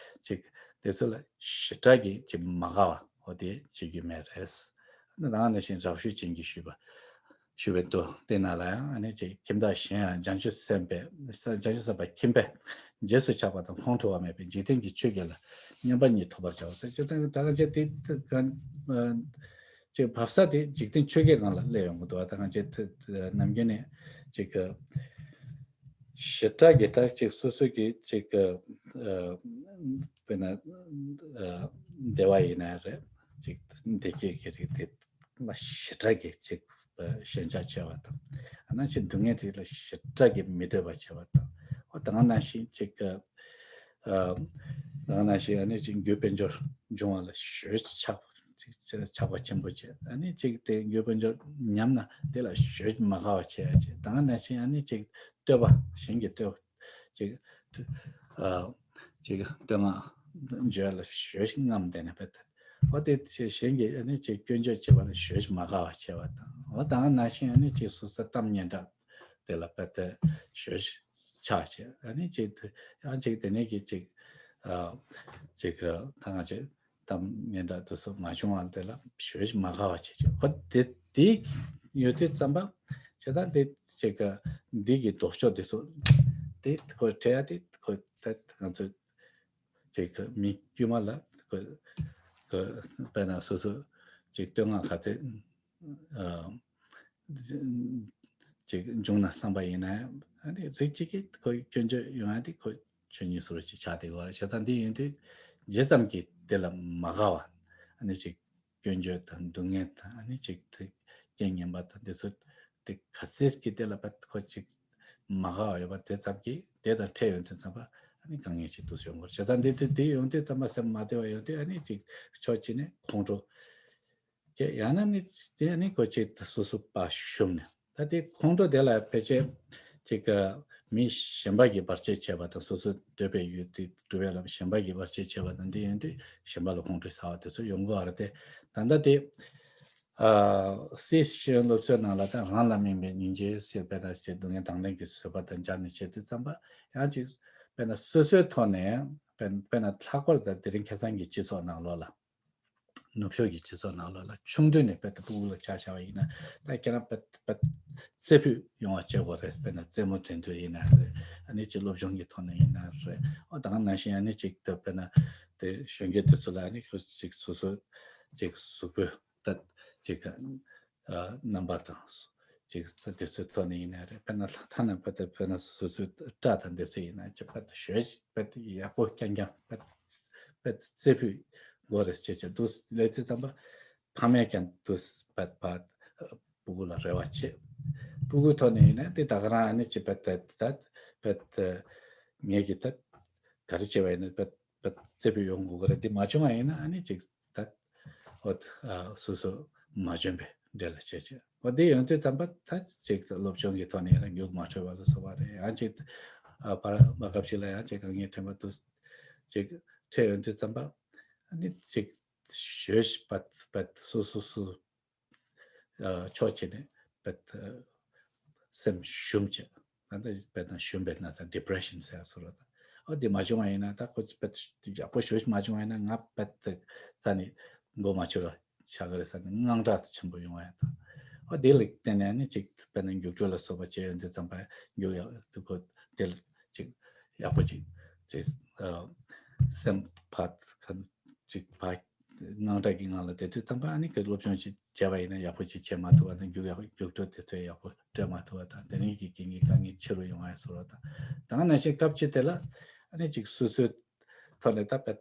ཅིག་དེ་ཚོ་ལ་ཞེ་དྲག་གི་ཅིག་མ་དགའ་བ་འོ་དེ་བྱེད་རྒྱུ་མེད་རེད། ཨ་ནི་ད་ག་ནང་བཞིན་རབ་ཞུས་ཅན་གྱིས་ཞུས་པ། ཞུ་བའི་མདོ་དེ་ནང་ལ་ཡང་ཨ་ནི་ཅིག་ཁྱིམ་བདག་གཞན་ཡང་བྱང་ཆུབ་སེམས་དཔའི་བྱང་ཆུབ་སེམས་དཔའ་ཁྱིམ་པས་རྗེས་སུ་ཆགས་པ་དང་ཁོང་ཁྲོ་བ་མེད་པའི་འཇིག་རྟེན་གྱི་ཆོས་བརྒྱད་ལ་མཉམ་པ་ཉིད་ཐོབ་པར་བྱའོ་ཟེར་ཅིག་ད་གང་ཅི་དེ་གང་ཅིག་བབས་ས་དེ་འཇིག་རྟེན་ཆོས་བརྒྱད་སྒང་ལ་སླེབས་ཡོང་གི་འདུག་ད་གང་ཅི་ནམ་རྒྱུན་ནས་ཅིག་ཞེ་དྲག་གི་ད་ཅིག་སོ་སོ་གི་ཅིག་དཔེར་ན་བདེ་བ་ཡིན་ན་རེད་ཅིག་བདེ་སྐྱིད་ཀྱི་རིགས་དེ། ལ་ཞེ་དྲག་གི་ཅིག་ཞེན་ཆགས་ཆེ་བ་དང་། ཨ་ནང་བཞིན་སྡུག་བསྔལ་རིགས་ལ་ཞེ་དྲག་གི་མི་འདོད་པ་ཆེ་བ་དང་། འོ་ད་ག་ནང་བཞིན་ཅིག་ཨ་ད་ག་ནང་བཞིན་ཨ་ནི་ཅིག་རྒྱུ་དཔལ་འབྱོར་འབྱུང་བ་ལ་ཞེན་ཆགས་ཆགས་པ་ཆེན་པོ་བྱེད། ཨ་ནི་ཅིག་དེ་རྒྱུ་དཔལ་འབྱོར་ཉམས་ན་དེ་ལ་ཞེན་མ་དགའ་བ་བྱེད་ཡ་བྱེད། ད་ག་ནང་བཞིན་ཨ་ནི་ཅིག་བསྟོད་པ་གཞན་གྱི་བསྟོད་པ་ཅིག་ཨ་ཅིག་བསྟོད་བསྔགས་བརྗོད་ལ་ཞེན་རྔམ་བསྡད་ནས་བེད། འོ་དེ་ཚེ་གཞན་གྱིས་ཨ་ནི་ཅིག་སྐྱོན་བརྗོད་བྱེད་པ་ལ་ཞེན་མ་དགའ་བ་བྱེད་པ་དང་། འོ་ད་ག་ནང་བཞིན་ཨ་ནི་ཅིག་སོ་སོ་གཏམ་སྙན་གྲགས་དེ་ལ་བེད་ཞེན་ཆགས་བྱེད། ཨ་ནི་ཅིག་ཡང་ཅིག་དེ་ནས་ཀྱི་ཅིག་ཨ་ཅིག་ད་ག་ཅིག་གཏམ་སྙན་གྲགས་དེ་ཚོ་མ་བྱུང་བ་དེ་ལ་ཞེན་མ་དགའ་བ་བྱེད་ཅིག་འོ་དེ་དེ་ཡོད་དུས་ཙམ་པ་བྱེད་ད་དེ་ཅིག་འདི་གི་ལྡོག་ཕྱོགས་དེ་ཚོ་དེ་ཁོ་བྲལ་ཡ་དེ་ཁོ་ད་ང་ཚོ་ཅིག་མི་དཀྱུས་མ་ལ་ཁོ་ཁོ་དཔེར་ན་སོ་སོ་ཅིག་བསྟོད་བསྔགས་ག་ཚད་ཨ་ཅིག་འབྱུང་ན་བསམ་པ་ཡིན་ན་ཨ་ནི་རིགས་གཅིག་གིས་ཁོ་སྐྱོན་བརྗོད་ཡོང་ཡ་དེ་ཁོ་ཆོས་ཉིད་སོར་ཅིག་ཆགས་དེ་གོ་རེད། བྱས་ཙང་འདི་ཡིན་དུས་ཇི་ཙམ་གྱིས་དེ་ལ་མ་དགའ་བ་ཨ་ནི་ཅིག་སྐྱོན་བརྗོད་དང་སྡུག་བསྔལ་དང་ཨ་ནི་ཅིག་དེ་རྐྱེན་ངན་པ་དང་དེ་ཚོ་དེ་ག་ཚད་ཀྱི་དེ་ལ་བ་ཁོ་ཅིག་མ་དགའ་བ་ཡོད་པ་དེ་ཙམ་གྱིས་དེ་དང་འཕྲད་ཡོང་དུས་ཙམ་པ་ཨ་ནི་དཀའ་ངལ་ཅིག་འདུག་སེ་ཡོང་གི་རེད། བྱས་ཙང་འདི་དུས་དེ་ཡོང་དུས་ཙམ་པ་སེམས་མ་བདེ་བ་ཡོང་དུས་ཨ་ནི་ཅིག་ཕྱོགས་གཅིག་ནས་ཁོང་ཁྲོ་སྐྱེ་ཡང་ན་ནི་དེ་ཨ་ནི་ཁོ་ཅིག་སོ་སོ་པ་ཞུམ་ནས། ད་དེ་ཁོང་ཁྲོ་དེ་ལ་ཕལ་ཆེར་ཅིག་མི་གཞན་པ་གིས་བར་ཆད་བྱས་པ་དང་སོ་སོ་འདོད་པའི་ཡུལ་དེ་སྒྲུབ་པའི་ལམ་གཞན་པ་གིས་བར་ཆད་བྱས་པ་དང་འདི་ཡིན་དུས་གཞན་པ་ལ་ཁོང་ཁྲོའི་ཚ་བ་དེ་ཚོ་ཡོང་གི་ཡོད་རེད་དེ། ད་ལྟ་དེ་ཨ་སྲིད་ཞིའི་སློབ་གསོའི་ནང་ལ་ད་རང་ལ་དམིགས་པའི་སྙིང་རྗེ་ཟེར་བས་ན་ཞེས་སྡུག་བསྔལ་དང་ལྡན་གྱི་བཟོད་པ་དང་སྦྱར་ནས་བྱེད་དུས་ཙམ་པ་ཡང་ཅིག་བས་ན་སོ་སོའི་ཐོག་ནས་བས་བས་ན་ལྷག་པར་དུ་དེ་རིང་ཁ་སང་གི་སྤྱི་ཚོགས་ནང་ལོགས་ལ། ནུབ་ཕྱོགས་ཀྱི་སྤྱི་ཚོགས་ནང་ལོགས་ལ་ཆུང་དུས་ནས་དཔེ་ད་སྤུ་གུ་ལ་ཆ་བཞག་པ་ཡིན་ན་ད་ཁྱེད་རང་དཔེ་དཔེ་རྩེ་ཕུད་ཡོང་བ་བྱེད་དགོས་རེད། དཔེར་ན་རྩེད་མོ་འགྲན་བསྡུར་ཡིན་ན་རེད། ཨ་ནི་ཅིག་སློབ་སྦྱོང་གི་ཐོག་ནས་ཡིན་ན་རེད། ཨོ་ད་ག་ནང་བཞིན་ཨ་ནི་ཅིག་ད་དཔེར་ན་དེ་གཞོན་སྐྱེས་དེ་ཚོ་ལ་ཨ་ནི་ཁོ་ཅིག་སོ་སོ་ཅིག་གཟུགས་པོའི་ད་ཅིག་ཨ་རྣམ་པ་དང་ཅིག་དེ་ཚོའི་ཐོག་ནས་ཡིན་ན་རེད། དཔེར་ན་ལྷ་ཐ་ན་དཔེ་ད་དཔེར་ན་སོ་སོའི་སྐྲ་དང་དེ་ཚོ་ཡིན་ན་ཅིག་དཔེ་ད་ཞོལ་དཔེ་ད་ཡག་པོ་རྐྱང་རྐྱང་དཔེ་ད་དཔེ་ད་རྩེ་ཕུད་དགོས་རེད་ཅེས་བྱས་འདུག་ལས་དུས་ཙམ་པ། ཕ་མས་ཀྱང་དུ་བད་བད་སྤུ་གུ་ལ་རེ་བ་བྱེད། སྤུ་གུའི་ཐོག་ནས་ཡིན་ན་དེ་ད་ག་རང་ཨ་ནི་ཅི་བད་བད་བད་ངེད་ཀྱི་བད་ག་རེ་བྱེད་པ་ཡིན་ན་བད་བད་རྩེ་ཕུད་ཡོང་དགོས་ཀྱི་རེད། དེ་མ་བྱུང་བ་ཡིན་ན་ཨ་ནི་ཅིག་བད་འོ་སོ་སོ་མ་འཇོན་པའི་འདྲ་ལ་བྱེད་བྱེད། འོ་དེ་ཡོང་དུས་ཙམ་པ་ད་ཅིག་སློབ་སྦྱོང་གི་ཐོག་ནས་ཡིན་ན་མྱུག་མ་འཕྲོད་པ་ལ་སོགས་པ་རེད། ཡང་ཅིག་བར་མ་སྐབས་ཤིག་ལ་ཡང་ཅིག་དཀའ་ངལ་འཕྲད་པ་དུ་ཅིག་འཕྲད་ཡོང་དུས་ཙམ་པ་ཨ་ནི་ཅིག་ཞོལ་བད་བད་སོ་སོ་སོ། ཕྱོགས་གཅིག་ནས་བད་སེམས་ཞུམ་བྱས། ད་ལྟ་བད་ན་ཞུམ་པའི་ན་ཚ་depression་ཟེར་སོ་ར་ད། ཨོ་དེ་མ་བྱུང་བ་ཡིན་ན་ད་ཁོ་བད་ཡག་པོ་ཞོ་མ་བྱུང་བ་ཡིན་ན་ང་བད་རྩ་ནས་མགོ་མ་ཆོད་པ་ཆགས་ཀྱི་རེད་ཟེར་ནས་དངངས་སྐྲག་ཆེན་པོ་ཡོང་བ་ཡིན་ད། ཨོ་དེ་ལ་བརྟེན་ནས་ནི་ཅིག་བད་ན་རྒྱུགས་སྤྲོད་ལ་སོགས་པ་བྱས་ཡོང་དུས་ཙམ་པ་རྒྱུགས་ཡག་དུ་ཁོ་དེ་ལ་ཅིག་ཡག་པོ་ཅིག་ཅིག་སེམས་བད་ཅིག་བད། དངངས་སྐྲག་གི་ངང་ལ་བསྡད་དུས་ཙམ་པ་ཨ་ནི་གི་སློབ་སྦྱོང་ཅིག་བྱས་པ་ཡིན་ན་ཡག་པོ་ཅིག་བྱེད་མ་ཐུབ་པ་དང་རྒྱུགས་ཡག་རྒྱུགས་སྤྲོད་དེ་ཚོ་ཡག་པོ་སྤྲད་མ་ཐུབ་པ་དང་དེ་རིང་གི་རྐྱེན་གྱིས་དཀའ་ངལ་ཆེ་རུ་ཡོང་བ་ཡང་བཟོ་བ་དང་། ད་ག་ནང་བཞིན་སྐབས་ཅིག་དེ་ལ་ཨ་ནི་ཅིག་སོ་སོའི་ཐོག་ནས་ད་དཔེ་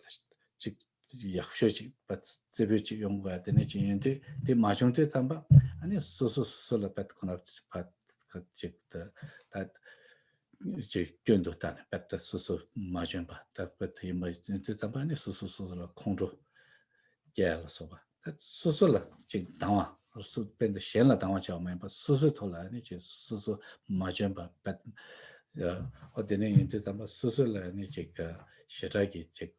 ཅིག་ཡག་ཤོས་ཅིག་བ་རྩེ་ཕུད་ཅིག་ཡོང་དགོས་དེ་ནས་ཅིག་ཡོང་དུས་དེ་མ་བྱུང་དུས་ཙམ་པ་ཨ་ནི་སོ་སོ་སོ་སོ་ལ་དཔེ་ཁོ་ན་བ་ཅིག་ད་ད་ཅིག་སྐྱོན་དུ་བལྟ་ནས་དཔེ་ད་སོ་སོ་མ་བྱོན་པ་ད་དཔེ་དེ་ཡིན་པ་ཡིན་དུས་ཙམ་པ་ཨ་ནི་སོ་སོ་སོ་སོ་ལ་ཁོང་ཁྲོ་སྐྱེ་ཡ་ལ་སོགས་པ་ད་སོ་སོ་ལ་ཅིག་སྡང་བ་སོ་དཔེ་འདི་གཞན་ལ་སྡང་བ་བྱ་བ་མ་ཡིན་པ་སོ་སོའི་ཐོག་ལ་ཨ་ནི་ཅིག་སོ་སོ་མ་བྱོན་པ་དཔེ་ཨོ་དེ་ནས་ཡིན་དུས་ཙམ་པ་སོ་སོ་ལ་ཨ་ནི་ཅིག་ཞེ་དྲག་གི་ཅིག་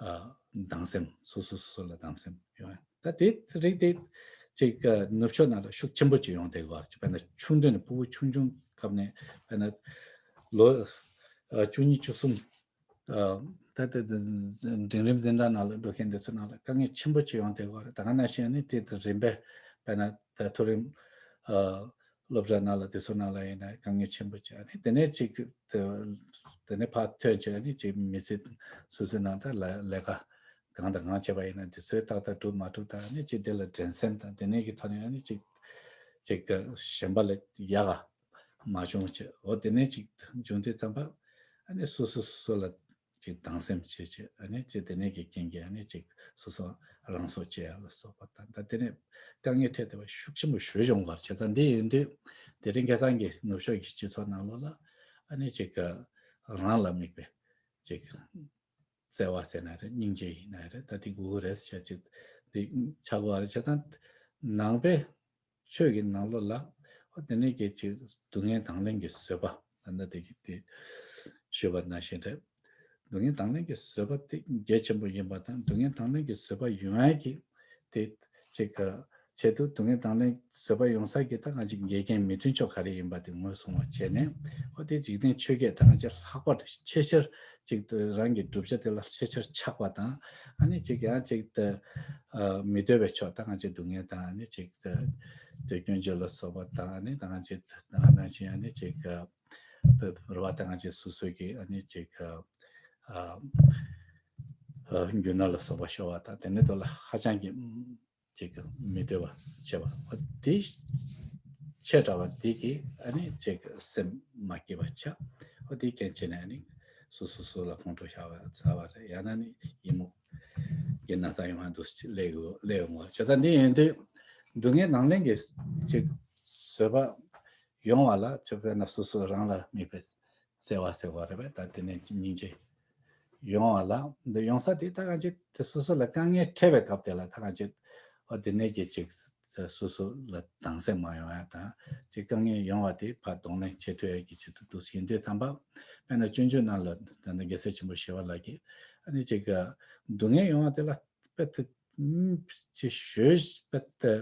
ཨ། སྡང་སེམས་སོ་སོ་སོ་སོ་ལ་སྡང་སེམས་ཡོང་ཡ། ད་དེ་རིགས་དེ་ཅིག་ཨ། ནུབ་ཕྱོགས་ནང་ལ་ཤུགས་ཆེན་པོ་ཅིག་ཡོང་བསྡད་ཀྱི་ཡོད་རེད། དཔེར་ན་ཆུང་དུས་ནས་ཕྲུ་གུ་ཆུང་ཆུང་སྐབས་ནས་དཔེར་ན་ལོ་ཨ། བཅུ་གཉིས་བཅུ་གསུམ་ཨ། ད་ལྟ་འབྲིང་རིམ་འཛིན་གྲྭ་ནང་ལ་འགྲོ་མཁན་དེ་ཚོ་ནང་ལ་དཀའ་ངལ་ཆེན་པོ་ཅིག་ཡོང་བསྡད་ཀྱི་ཡོད་རེད། ད་ག་ནང་བཞིན་ནི་དེ་དེ་རིམ་པས་དཔེར་ན་ད་མཐོ་རིམ་ཨ། སློབ་གྲྭ་ནང་ལ་དེ་ཚོ་ནང་ལ་ཡིན་ན་དཀའ་ངལ་ཆེན་པོ་ཅིག་ཨ་ནི་དེ་ནས་ཅིག་དེ་ནས་ཕར་ཐོན་ཅིག་ཨ་ནི་ཅིག་མི་ཚེ་སོ་སོའི་ནང་ད་ལ་ལས་ཀ་གང་དང་གང་བྱས་པ་ཡིན་ན་དེ་ཚོའི་ཏག་ཏག་འགྲུབ་མ་འགྲུབ་དང་ཨ་ནི་ཅིག་དེ་ལ་འགྲན་སེམས་དང་དེ་ནས་ཀྱི་ཐོག་ནས་ཨ་ནི་ཅིག་ཅིག་གཞན་པ་ལས་ཡག་ག་མ་བྱུང་ཅིག་འོ་དེ་ནས་ཅིག་བྱུང་དུས་ཙམ་པ་ཨ་ནི་སོ་སོ་སོ་སོ་ལ་ཅིག་སྡང་སེམས་བྱེད་ཅིག་ཨ་ནི་ཅིག་དེ་ནས་ཀྱི་རྐྱེན་གྱིས་ཨ་ནི་ཅིག་སོ་སོ་རང་སྲོག་བཅད་ཡ་ལ་སོགས་པ་དང་ད་དེ་ནས་དཀའ་ངལ་འཕྲད་བསྡད་པ་ཤུགས་ཆེན་པོ་ཞེ་པོ་ཡོང་གི་ཡོད་རེད། བྱས་ཙང་འདི་ཡིན་དུས་དེ་རིང་ཁ་སང་གི་ནུབ་ཕྱོགས་ཀྱི་སྤྱི་ཚོགས་ནང་ལོགས་ལ་ཨ་ནི་ཅིག་རང་ལ་དམིགས་པའི་ཅིག་བརྩེ་བ་ཟེར་ན་རེད། སྙིང་རྗེ་ཡིན་ན་རེད། ད་དེ་དགོས་ཀྱི་རེད་ཟེར་ཅིག་འདི་ཆགས་ཀྱི་ཡོད་རེད། བྱས་ཙང་ནང་པའི་ཆོས་ཀྱི་ནང་ལོགས་ལ་ཨོ་དེ་ནས་ཀྱི་ཅིག་སྡུག་བསྔལ་དང་ལེན་གྱི་བཟོད་པ་ད་ལྟ་དེ་གི་དེ་ཞུས་པ་ནང་བཞིན་རེད། སྡུག་བསྔལ་དང་ལེན་གྱི་བཟོད་པ་དེ་གལ་ཆེན་པོ་ཡིན་པ་དང་སྡུག་བསྔལ་དང་ལེན་གྱི་བཟོད་པ་ཡོང་ཡ་གི་དེ་ཅིག་ག་ཆེད་དུ་སྡུག་བསྔལ་དང་ལེན་བཟོད་པ་ཡོང་ས་གི་ད་ང་ཅིག་འགལ་རྐྱེན་མི་མཐུན་ཕྱོགས་ག་རེ་ཡིན་པ་དེ་ངོས་བཟུང་བ་བྱས་ནས་ཨོ་དེ་འཇིག་རྟེན་ཆོས་བརྒྱད་ད་ང་ཅིག་ལྷག་པར་དུ་ཆེས་ཆེར་ཅིག་རང་གི་བསྒྲུབ་བྱ་དེ་ལ་ཆེས་ཆེར་ཆགས་པ་དང་ཨ་ནི་ཅིག་ཡང་ཅིག་ཏུ་ཨ་མི་འདོད་པའི་ཕྱོགས་ད་ང་ཅིག་སྡུག་བསྔལ་དང་ཨ་ནི་ཅིག་ཏུ་དུས་སྐྱོན་བརྗོད་ལ་སོགས་པ་དང་ཨ་ནི་ད་ང་ཅིག་ད་ང་ནང་བཞིན་ཨ་ནི་ཅིག་ཨ་བོད་རེད་བ། ད་ང་ཅིག་སོ་སོའི་གི་ཨ་ནི་ཅིག་ཨ་ཨ་རྒྱུ་ནོར་ལ་སོགས་པ་ཤོར་བ་དང་དེ་ནི་དོ་ལ་ཧ་ཅང་གི་ཅིག་མི་འདོད་པ་བྱེད་པ་འོ་དེ་ཆེ་དྲགས་པ་དེ་གིས་ཨ་ནི་ཅིག་སེམས་མ་སྐྱིད་པ་ཆགས། འོ་དེ་རྐྱེན་བྱས་ནས་ཨ་ནི་སོ་སོ་སོ་ལ་ཁོང་ཁྲོ་ཤར་བ་ཚ་བ་རེད། ཡང་ན་ནི་ཡི་མུག་གི་ན་ཚ་ཡོང་བ་འདུག་སླེབས་ཡོང་བ་བྱས་ཙང་འདི་ཡིན་དུས་སྡུག་བསྔལ་དང་ལེན་གྱི་ཅིག་བཟོད་པ་ཡོང་བ་ལ་ཅིག་དཔེར་ན་སོ་སོ་རང་ལ་དམིགས་པའི་བརྩེ་བ་ཟེར་བ་རེད་པས། ད་དེ་ནས་སྙིང་རྗེ་ཡོང་བ་ལ་འདི་ཡོང་ས་དེ་ད་གང་ཅི་དེ་སོ་སོ་ལ་དཀའ་ངལ་འཕྲད་པའི་སྐབས་དེ་ལ་ད་གང་ཅི་ཨོ་དེ་ནས་ཀྱི་ཅིག་སོ་སོ་ལ་སྡང་སེམས་མ་ཡོང་ཡ་དང་ཅིག་དཀའ་ངལ་ཡོང་བ་དེ་ཕར་གདོང་ལེན་བྱེད་ཐུབ་ཡ་གི་ཆེད་དུ་འདུག་ཡིན་དུས་ཙམ་པ་དཔེར་ན་སྤྱོད་འཇུག་ནང་ལ་ད་ནི་རྒྱལ་སྲས་ཆེན་པོ་ཞི་བ་ལྷ་གིས་ཨ་ནི་ཅིག་སྡུག་བསྔལ་ཡོང་བ་དེ་ལ་དཔེ་དེ་ཅི་ཞོལ་དཔེ་དེ་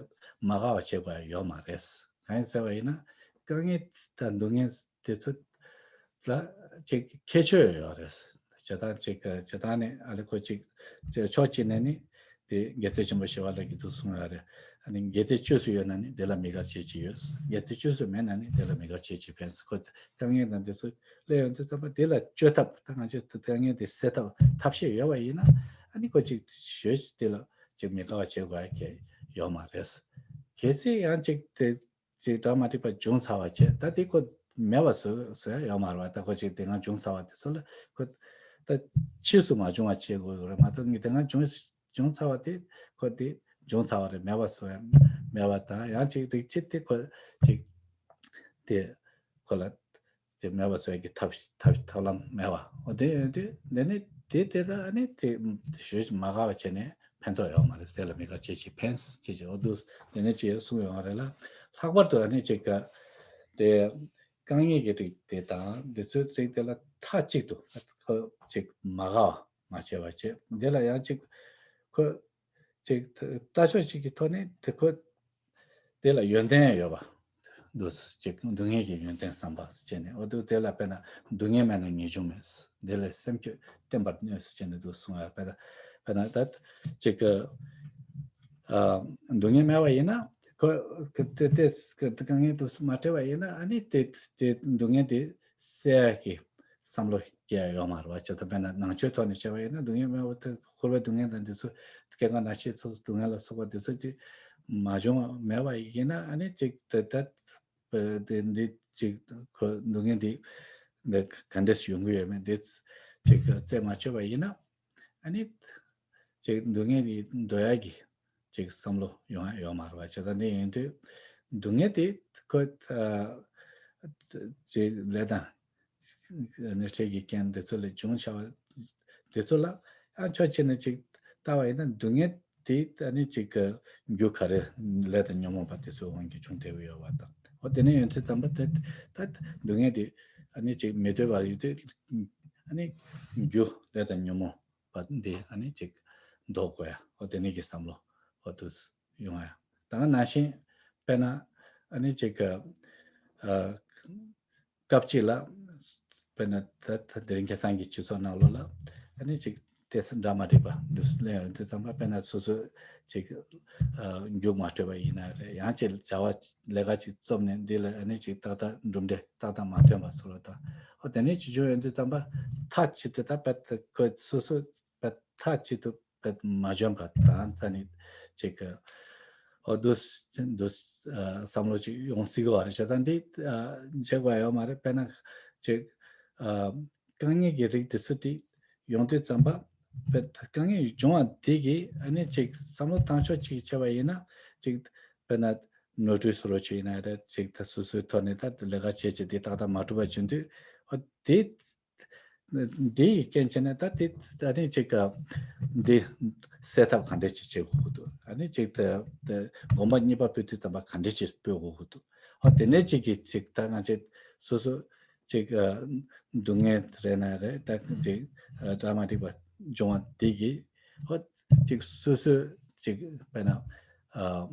མ་དགའ་བ་བྱེད་དགོས་ཡ་ཡོད་མ་རེད། གང་ཡིན་ཟེར་བ་ཡིན་ན་དཀའ་ངལ་དང་སྡུག་བསྔལ་དེ་ཚོ་ལ་ཅིག་ཁྱད་ཆོས་ཡོད་རེད། བྱེད་སྟངས་ཅིག་བྱེད་སྟངས་ནི་ཨ་ལེ་ཁོ་ཅིག་ཕྱོགས་གཅིག་ནས་ནི་དེ་རྒྱལ་སྲས་ཆེན་པོ་ཞི་བ་ལྷ་གིས་འདུག་གསུངས་ཡོད་རེད། ཨ་ནི་གལ་ཏེ་བཅོས་སུ་ཡོད་ན་ནི་དེ་ལ་མི་དགར་བྱེད་ཅིག་ཡོད། གལ་ཏེ་བཅོས་སུ་མེད་ན་ནི་དེ་ལ་མི་དགར་བྱེད་ཅིག་ཕན། ཁོ་དཀའ་ངལ་དང་དེ་ཚོ་སླེབས་ཡོང་དུས་ཙམ་པ་དེ་ལ་བཅོས་ཐབས་ད་ང་ཚོས་དཀའ་ངལ་དེ་སེལ་ཐབས་ཐབས་ཤེས་ཡོད་པ་ཡིན་ན་ཨ་ནི་ཁོ་ཅིག་ཞོལ་དེ་ལ་ཅིག་མི་དགའ་བ་བྱེད་དགོས་ཡ་གལ་ཡོད་མ་རེད། གལ་སྲིད་ཡང་ཅིག་དེ་ཅིག་གྲ་མ་འགྲིག་པ་བྱུང་ཚར་བ་བྱས་ད་དེ་ཁོ་མེད་པ་བཟོ་བཟོ་ཡ་ཡོད་མ་རེད་བ། ད་ཁོ་ཅིག་དེ་སྔ་བྱུང་ཚར་བ་དེ་ཚོ་ལ་ཁོ་ད་ཕྱིས་སུ་མ་བྱུང་བ་བྱེད་དགོས་ཀྱི་རེད་མ་གཏོགས་ངས་དེ་སྔ་བྱུང་བྱུང་ཚར་བ་དེ་ཁོ་དེ་བྱུང་ཚར་བ་རེད། མེད་པ་བཟོ་ཡ་མེད་པ་དང་ཡང་ཅིག་རིགས་གཅིག་དེ་ཁོ་ཅིག་དེ་ཁོ་ལ་དེ་མེད་པ་བཟོ་ཡ་གི་ཐབས་ཐབས་ཐབས་ལམ་མེད་པ་འོ་དེ་ཡོད་དུས་འདི་ནི་དེ་དེ་ལ་ཨ་ནི་དེ་ཞོལ་མ་དགའ་བ་བྱས་ནས་ཕན་ཐོགས་ཡོད་མ་རེད། དེ་ལ་མི་དགའ་བྱེད་ཅིག་ཕན་ཅེས་ཅེས་འོ་འདུག་དེ་ནས་ཅེས་གསུངས་ཡོང་བ་རེད་ལ། ལྷག་པར་དུ་ཨ་ནི་ཅིག་ག་དེ་དཀའ་ངལ་གྱི་རིགས་དེ་དང་འདི་ཚོའི་རིགས་དེ་ལ་མཐའ་གཅིག་ཏུ་ཁོ་ཅིག་མ་དགའ་བ་མ་བྱས་པ་བྱས། འདི་ལ་ཡང་ཅིག་ཁོ་ཅིག་ལྟ་ཕྱོགས་ཅིག་གི་ཐོག་ནས་དེ་ཁོ་དེ་ལ་ཡོན་ཏན་ཡོད་པ། འདུག་ཅིག་སྡུག་བསྔལ་གྱི་ཡོན་ཏན་བསམ་པ་བྱས་ནས་འོ་འདུག་དེ་ལ་དཔེར་ན་སྡུག་བསྔལ་མེད་ན་ངེས་འབྱུང་མེད། དེ་ལས་སེམས་ཁྱོད་བརྟན་པར་གནས་སུ་བྱས་ནས་འདུག་གསུང་ཡ། དཔེར་ན་དཔེར་ན་ད་ཅིག་གི་ཨ་སྡུག་བསྔལ་མེད་པ་ཡིན་ན་ཁོ་ཁོ་དེ་དེ་དེ་དཀའ་ངལ་འདུག་མ་འཕྲད་པ་ཡིན་ན་ཨ་ནི་དེ་དེ་སྡུག་བསྔལ་དེ་སེལ་ཡ་གི་བསམ་བློ་ སྐྱེ་ཡ་ཡོད་མ་རེད་བ། བྱས་ཙང་དཔེར་ན་ནང་ཆོས་ཐོག་ནས་བཤད་པ་ཡིན་ན་སྡུག་བསྔལ་མེད་པ་དེ་འཁོར་བའི་སྡུག་བསྔལ་དང་འདི་ཚོ་སྐྱེ་རྒ་ན་འཆི་སོགས་སྡུག་བསྔལ་ལ་སོགས་པ་འདི་ཚོ་ཅིག་མ་བྱུང་བ་མེད་པ་ཡིན་ན། ཨ་ནི་ཅིག་དེ་ད་དེ་འདི་ཅིག་ཁོ་སྡུག་བསྔལ་འདི་འདི་ག་འདྲས་ཡོང་གི་ཡོད་མེད་འདི་ཅིག་རྩད་མ་ཆོད་པ་ཡིན་ན། ཨ་ནི་ཅིག་སྡུག་བསྔལ་འདི་འདོར་ཡ་གི་ཅིག་བསམ་བློ་ཡོང་ཡ་ཡོད་མ་རེད་བ། བྱས་ཙང་འདི་ཡིན་དུས་སྡུག་བསྔལ་དེ་ཁོ་ཨ་ཅིག་ལས་དང་ནི་འཕྲལ་གྱི་རྐྱེན་དེ་ཚོ་ལས་བྱུང་བྱ་བ་དེ་ཚོ་ལ་ཡང་ཕྱོགས་གཅིག་ནས་ཅིག་ལྟ་བ་ཡིན་ན་སྡུག་བསྔལ་དེ་ཨ་ནི་ཅིག་གི་རྒྱུ་ག་རེ་ལས་དང་ཉོན་མོངས་པ་དེ་ཚོའི་དབང་གིས་བྱུང་བསྡད་ཀྱི་ཡོད་པ་དང་། འོ་དེ་ནས་ཡོང་དུས་ཙམ་པ་དེ་ད་སྡུག་བསྔལ་དེ་ཨ་ནི་ཅིག་མི་འདོད་པ་ཡོད་དུས་ཨ་ནི་རྒྱུ་ལས་དང་ཉོན་མོངས་པ་འདི་ཨ་ནི་ཅིག་ཟློག་དགོས་ཡ། འོ་དེ་ནས་ཀྱི་བསམ་བློ་འོ་དུ་ཡོང་ཡ། ད་ག་ནང་བཞིན་དཔེར་ན་ཨ་ནི་ཅིག་གི་ཨ་སྐབས་གཅིག་ལ་དཔེར་ན་ད་ད་དེ་རིང་ཁ་སང་གི་སྤྱི་ཚོགས་ནང་ལོགས་ལ་ཨ་ནི་ཅིག་དེ་འདྲ་མ་འགྲིག་པ་འདུག་ལས་ཡོང་དུས་ཙམ་པ་དཔེར་ན་སོ་སོ་ཅིག་ཨ་རྒྱུགས་མ་སྤྲོད་པ་ཡིན་ན་རེད། ཡང་ཅིག་བྱ་བ་ལས་ཀ་ཅིག་རྩོམ་ནས་འདི་ལ་ཨ་ནི་ཅིག་ཏག་ཏག་གྲུབ་འབྲས་ཏག་ཏག་མ་ཐོན་པ་སོགས་ལ། ད་འོ་དེ་ནས་ཅིག་བྱུང་ཡོང་དུས་ཙམ་པ་མཐའ་གཅིག་ཏུ་ད་དཔེ་ཁོ་སོ་སོ་དཔེ་མཐའ་གཅིག་ཏུ་དཔེ་མ་འཇོན་པ་དང་ཙ་ནི་ཅིག་གི་འོ་འདུག་འདུག་བསམ་བློ་ཅིག་ཡོང་སྲིད་གི་བ་རེད། བྱས་ཙང་འདི་འཇིགས་པ་ཡོད་མ་རེད། དཔེར་ན་ཅིག་དཀའ་ངལ་གྱི་རིགས་དེ་ཚོ་དེ་ཡོང་དུས་ཙམ་པ་དཔེ་དཀའ་ངལ་བྱུང་བ་དེ་གི་ཨ་ནི་ཅིག་བསམ་བློ་བཏང་ཕྱོགས་ཅིག་བྱས་པ་ཡིན་ན་ཅིག་དཔེར་ན་ནོར་འཁྲུལ་བཟོ་རོགས་བྱས་ཡིན་ན་རེད། ཅིག་ད་སོ་སོའི་ཐོག་ནས་ད་ལས་ཀ་བྱས་བྱས་དེ་ཏག་ཏག་མ་གྲུབ་པ་བྱུང་དུས་འོ་དེ་འདི་ཡི་རྐྱེན་བྱས་ནས་ད་དེ་ད་ནི་ཅིག་ག་འདི་སེལ་ཐབས་ག་འདྲས་ཅིག་བྱེད་དགོས་ཀྱི་འདུག་ཨ་ནི་ཅིག་ད་ད་དགོངས་པ་གཉིས་པ་སྤོ་དུས་ཙམ་པ་ག་འདྲས་ཅིག་སྤོ་དགོས་ཀྱི་འདུག་འོ་དེ་ནས་ཅིག་གི་ཅིག་ད་ང་ཚོས་སོ་སོ་ཅིག་ཨ་སྡུག་བསྔལ་རེད་ན་རེད། ད་ཅིག་ཨ་འདྲ་མ་འགྲིག་པ་བྱུང་བ་དེ་གི་འོ་ཅིག་སོ་སོ་ཅིག་དཔེར་ན་ཨ་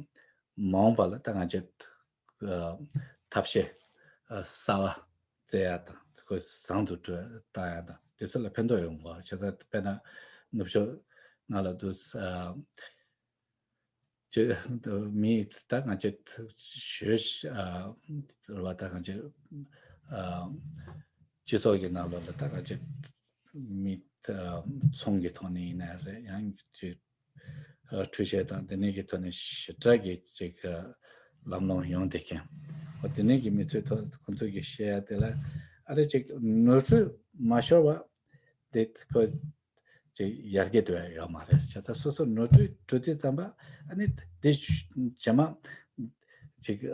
མ་འོངས་པ་ལ་ད་ང་ཚོས་ཨ་ཐབས་ཤེས་ཨ་གསར་བ་བཙལ་ཡ་དང་ཁོ་བཟང་དུ་བཏང་ཡ་དང་དེ་ཚོ་ལ་ཕན་ཐོགས་ཡོང་གི་རེད། བྱས་ཙང་དཔེར་ན་ནུབ་ཕྱོགས་ནང་ལ་འདུག་ཨ་ཅེ་མི་ད་ང་ཚོ་ཞོལ་ཨ་རེད་བ། ད་ང་ཚོ་ཨ་སྤྱི་ཚོགས་ཀྱི་ནང་ལོགས་ལ་ད་ང་ཚོ་མི་ཨ་ཚོང་གི་ཐོག་ནས་ཡིན་ན་རེད། ཡང་ཅིག་ཨ་འཕྲུལ་ཆས་དང་དེ་ནས་ཀྱི་ཐོག་ནས་ཞེ་དྲག་གི་ཅིག་ཨ་ལམ་ལྷོང་ཡོང་བསྡད་མཁན་འོ་དེ་ནས་ཀྱི་མི་ཚོའི་ཐོག་ཁོང་ཚོ་གི་བཤད་ཡ་དེ་ལ་ཨ་རེ་ཅིག་ནོར་འཁྲུལ་མ་ཤོར་བ་དེ་ཁོ་ཅིག་ཡར་རྒྱས་འགྲོ་ཡ་ཡོད་མ་རེད། བྱས་ཙང་སོ་སོ་ནོར་འཁྲུལ་འགྲོ་དུས་ཙམ་པ་ཨ་ནི་དེ་རྗེས་མ་ཅིག་ཨ་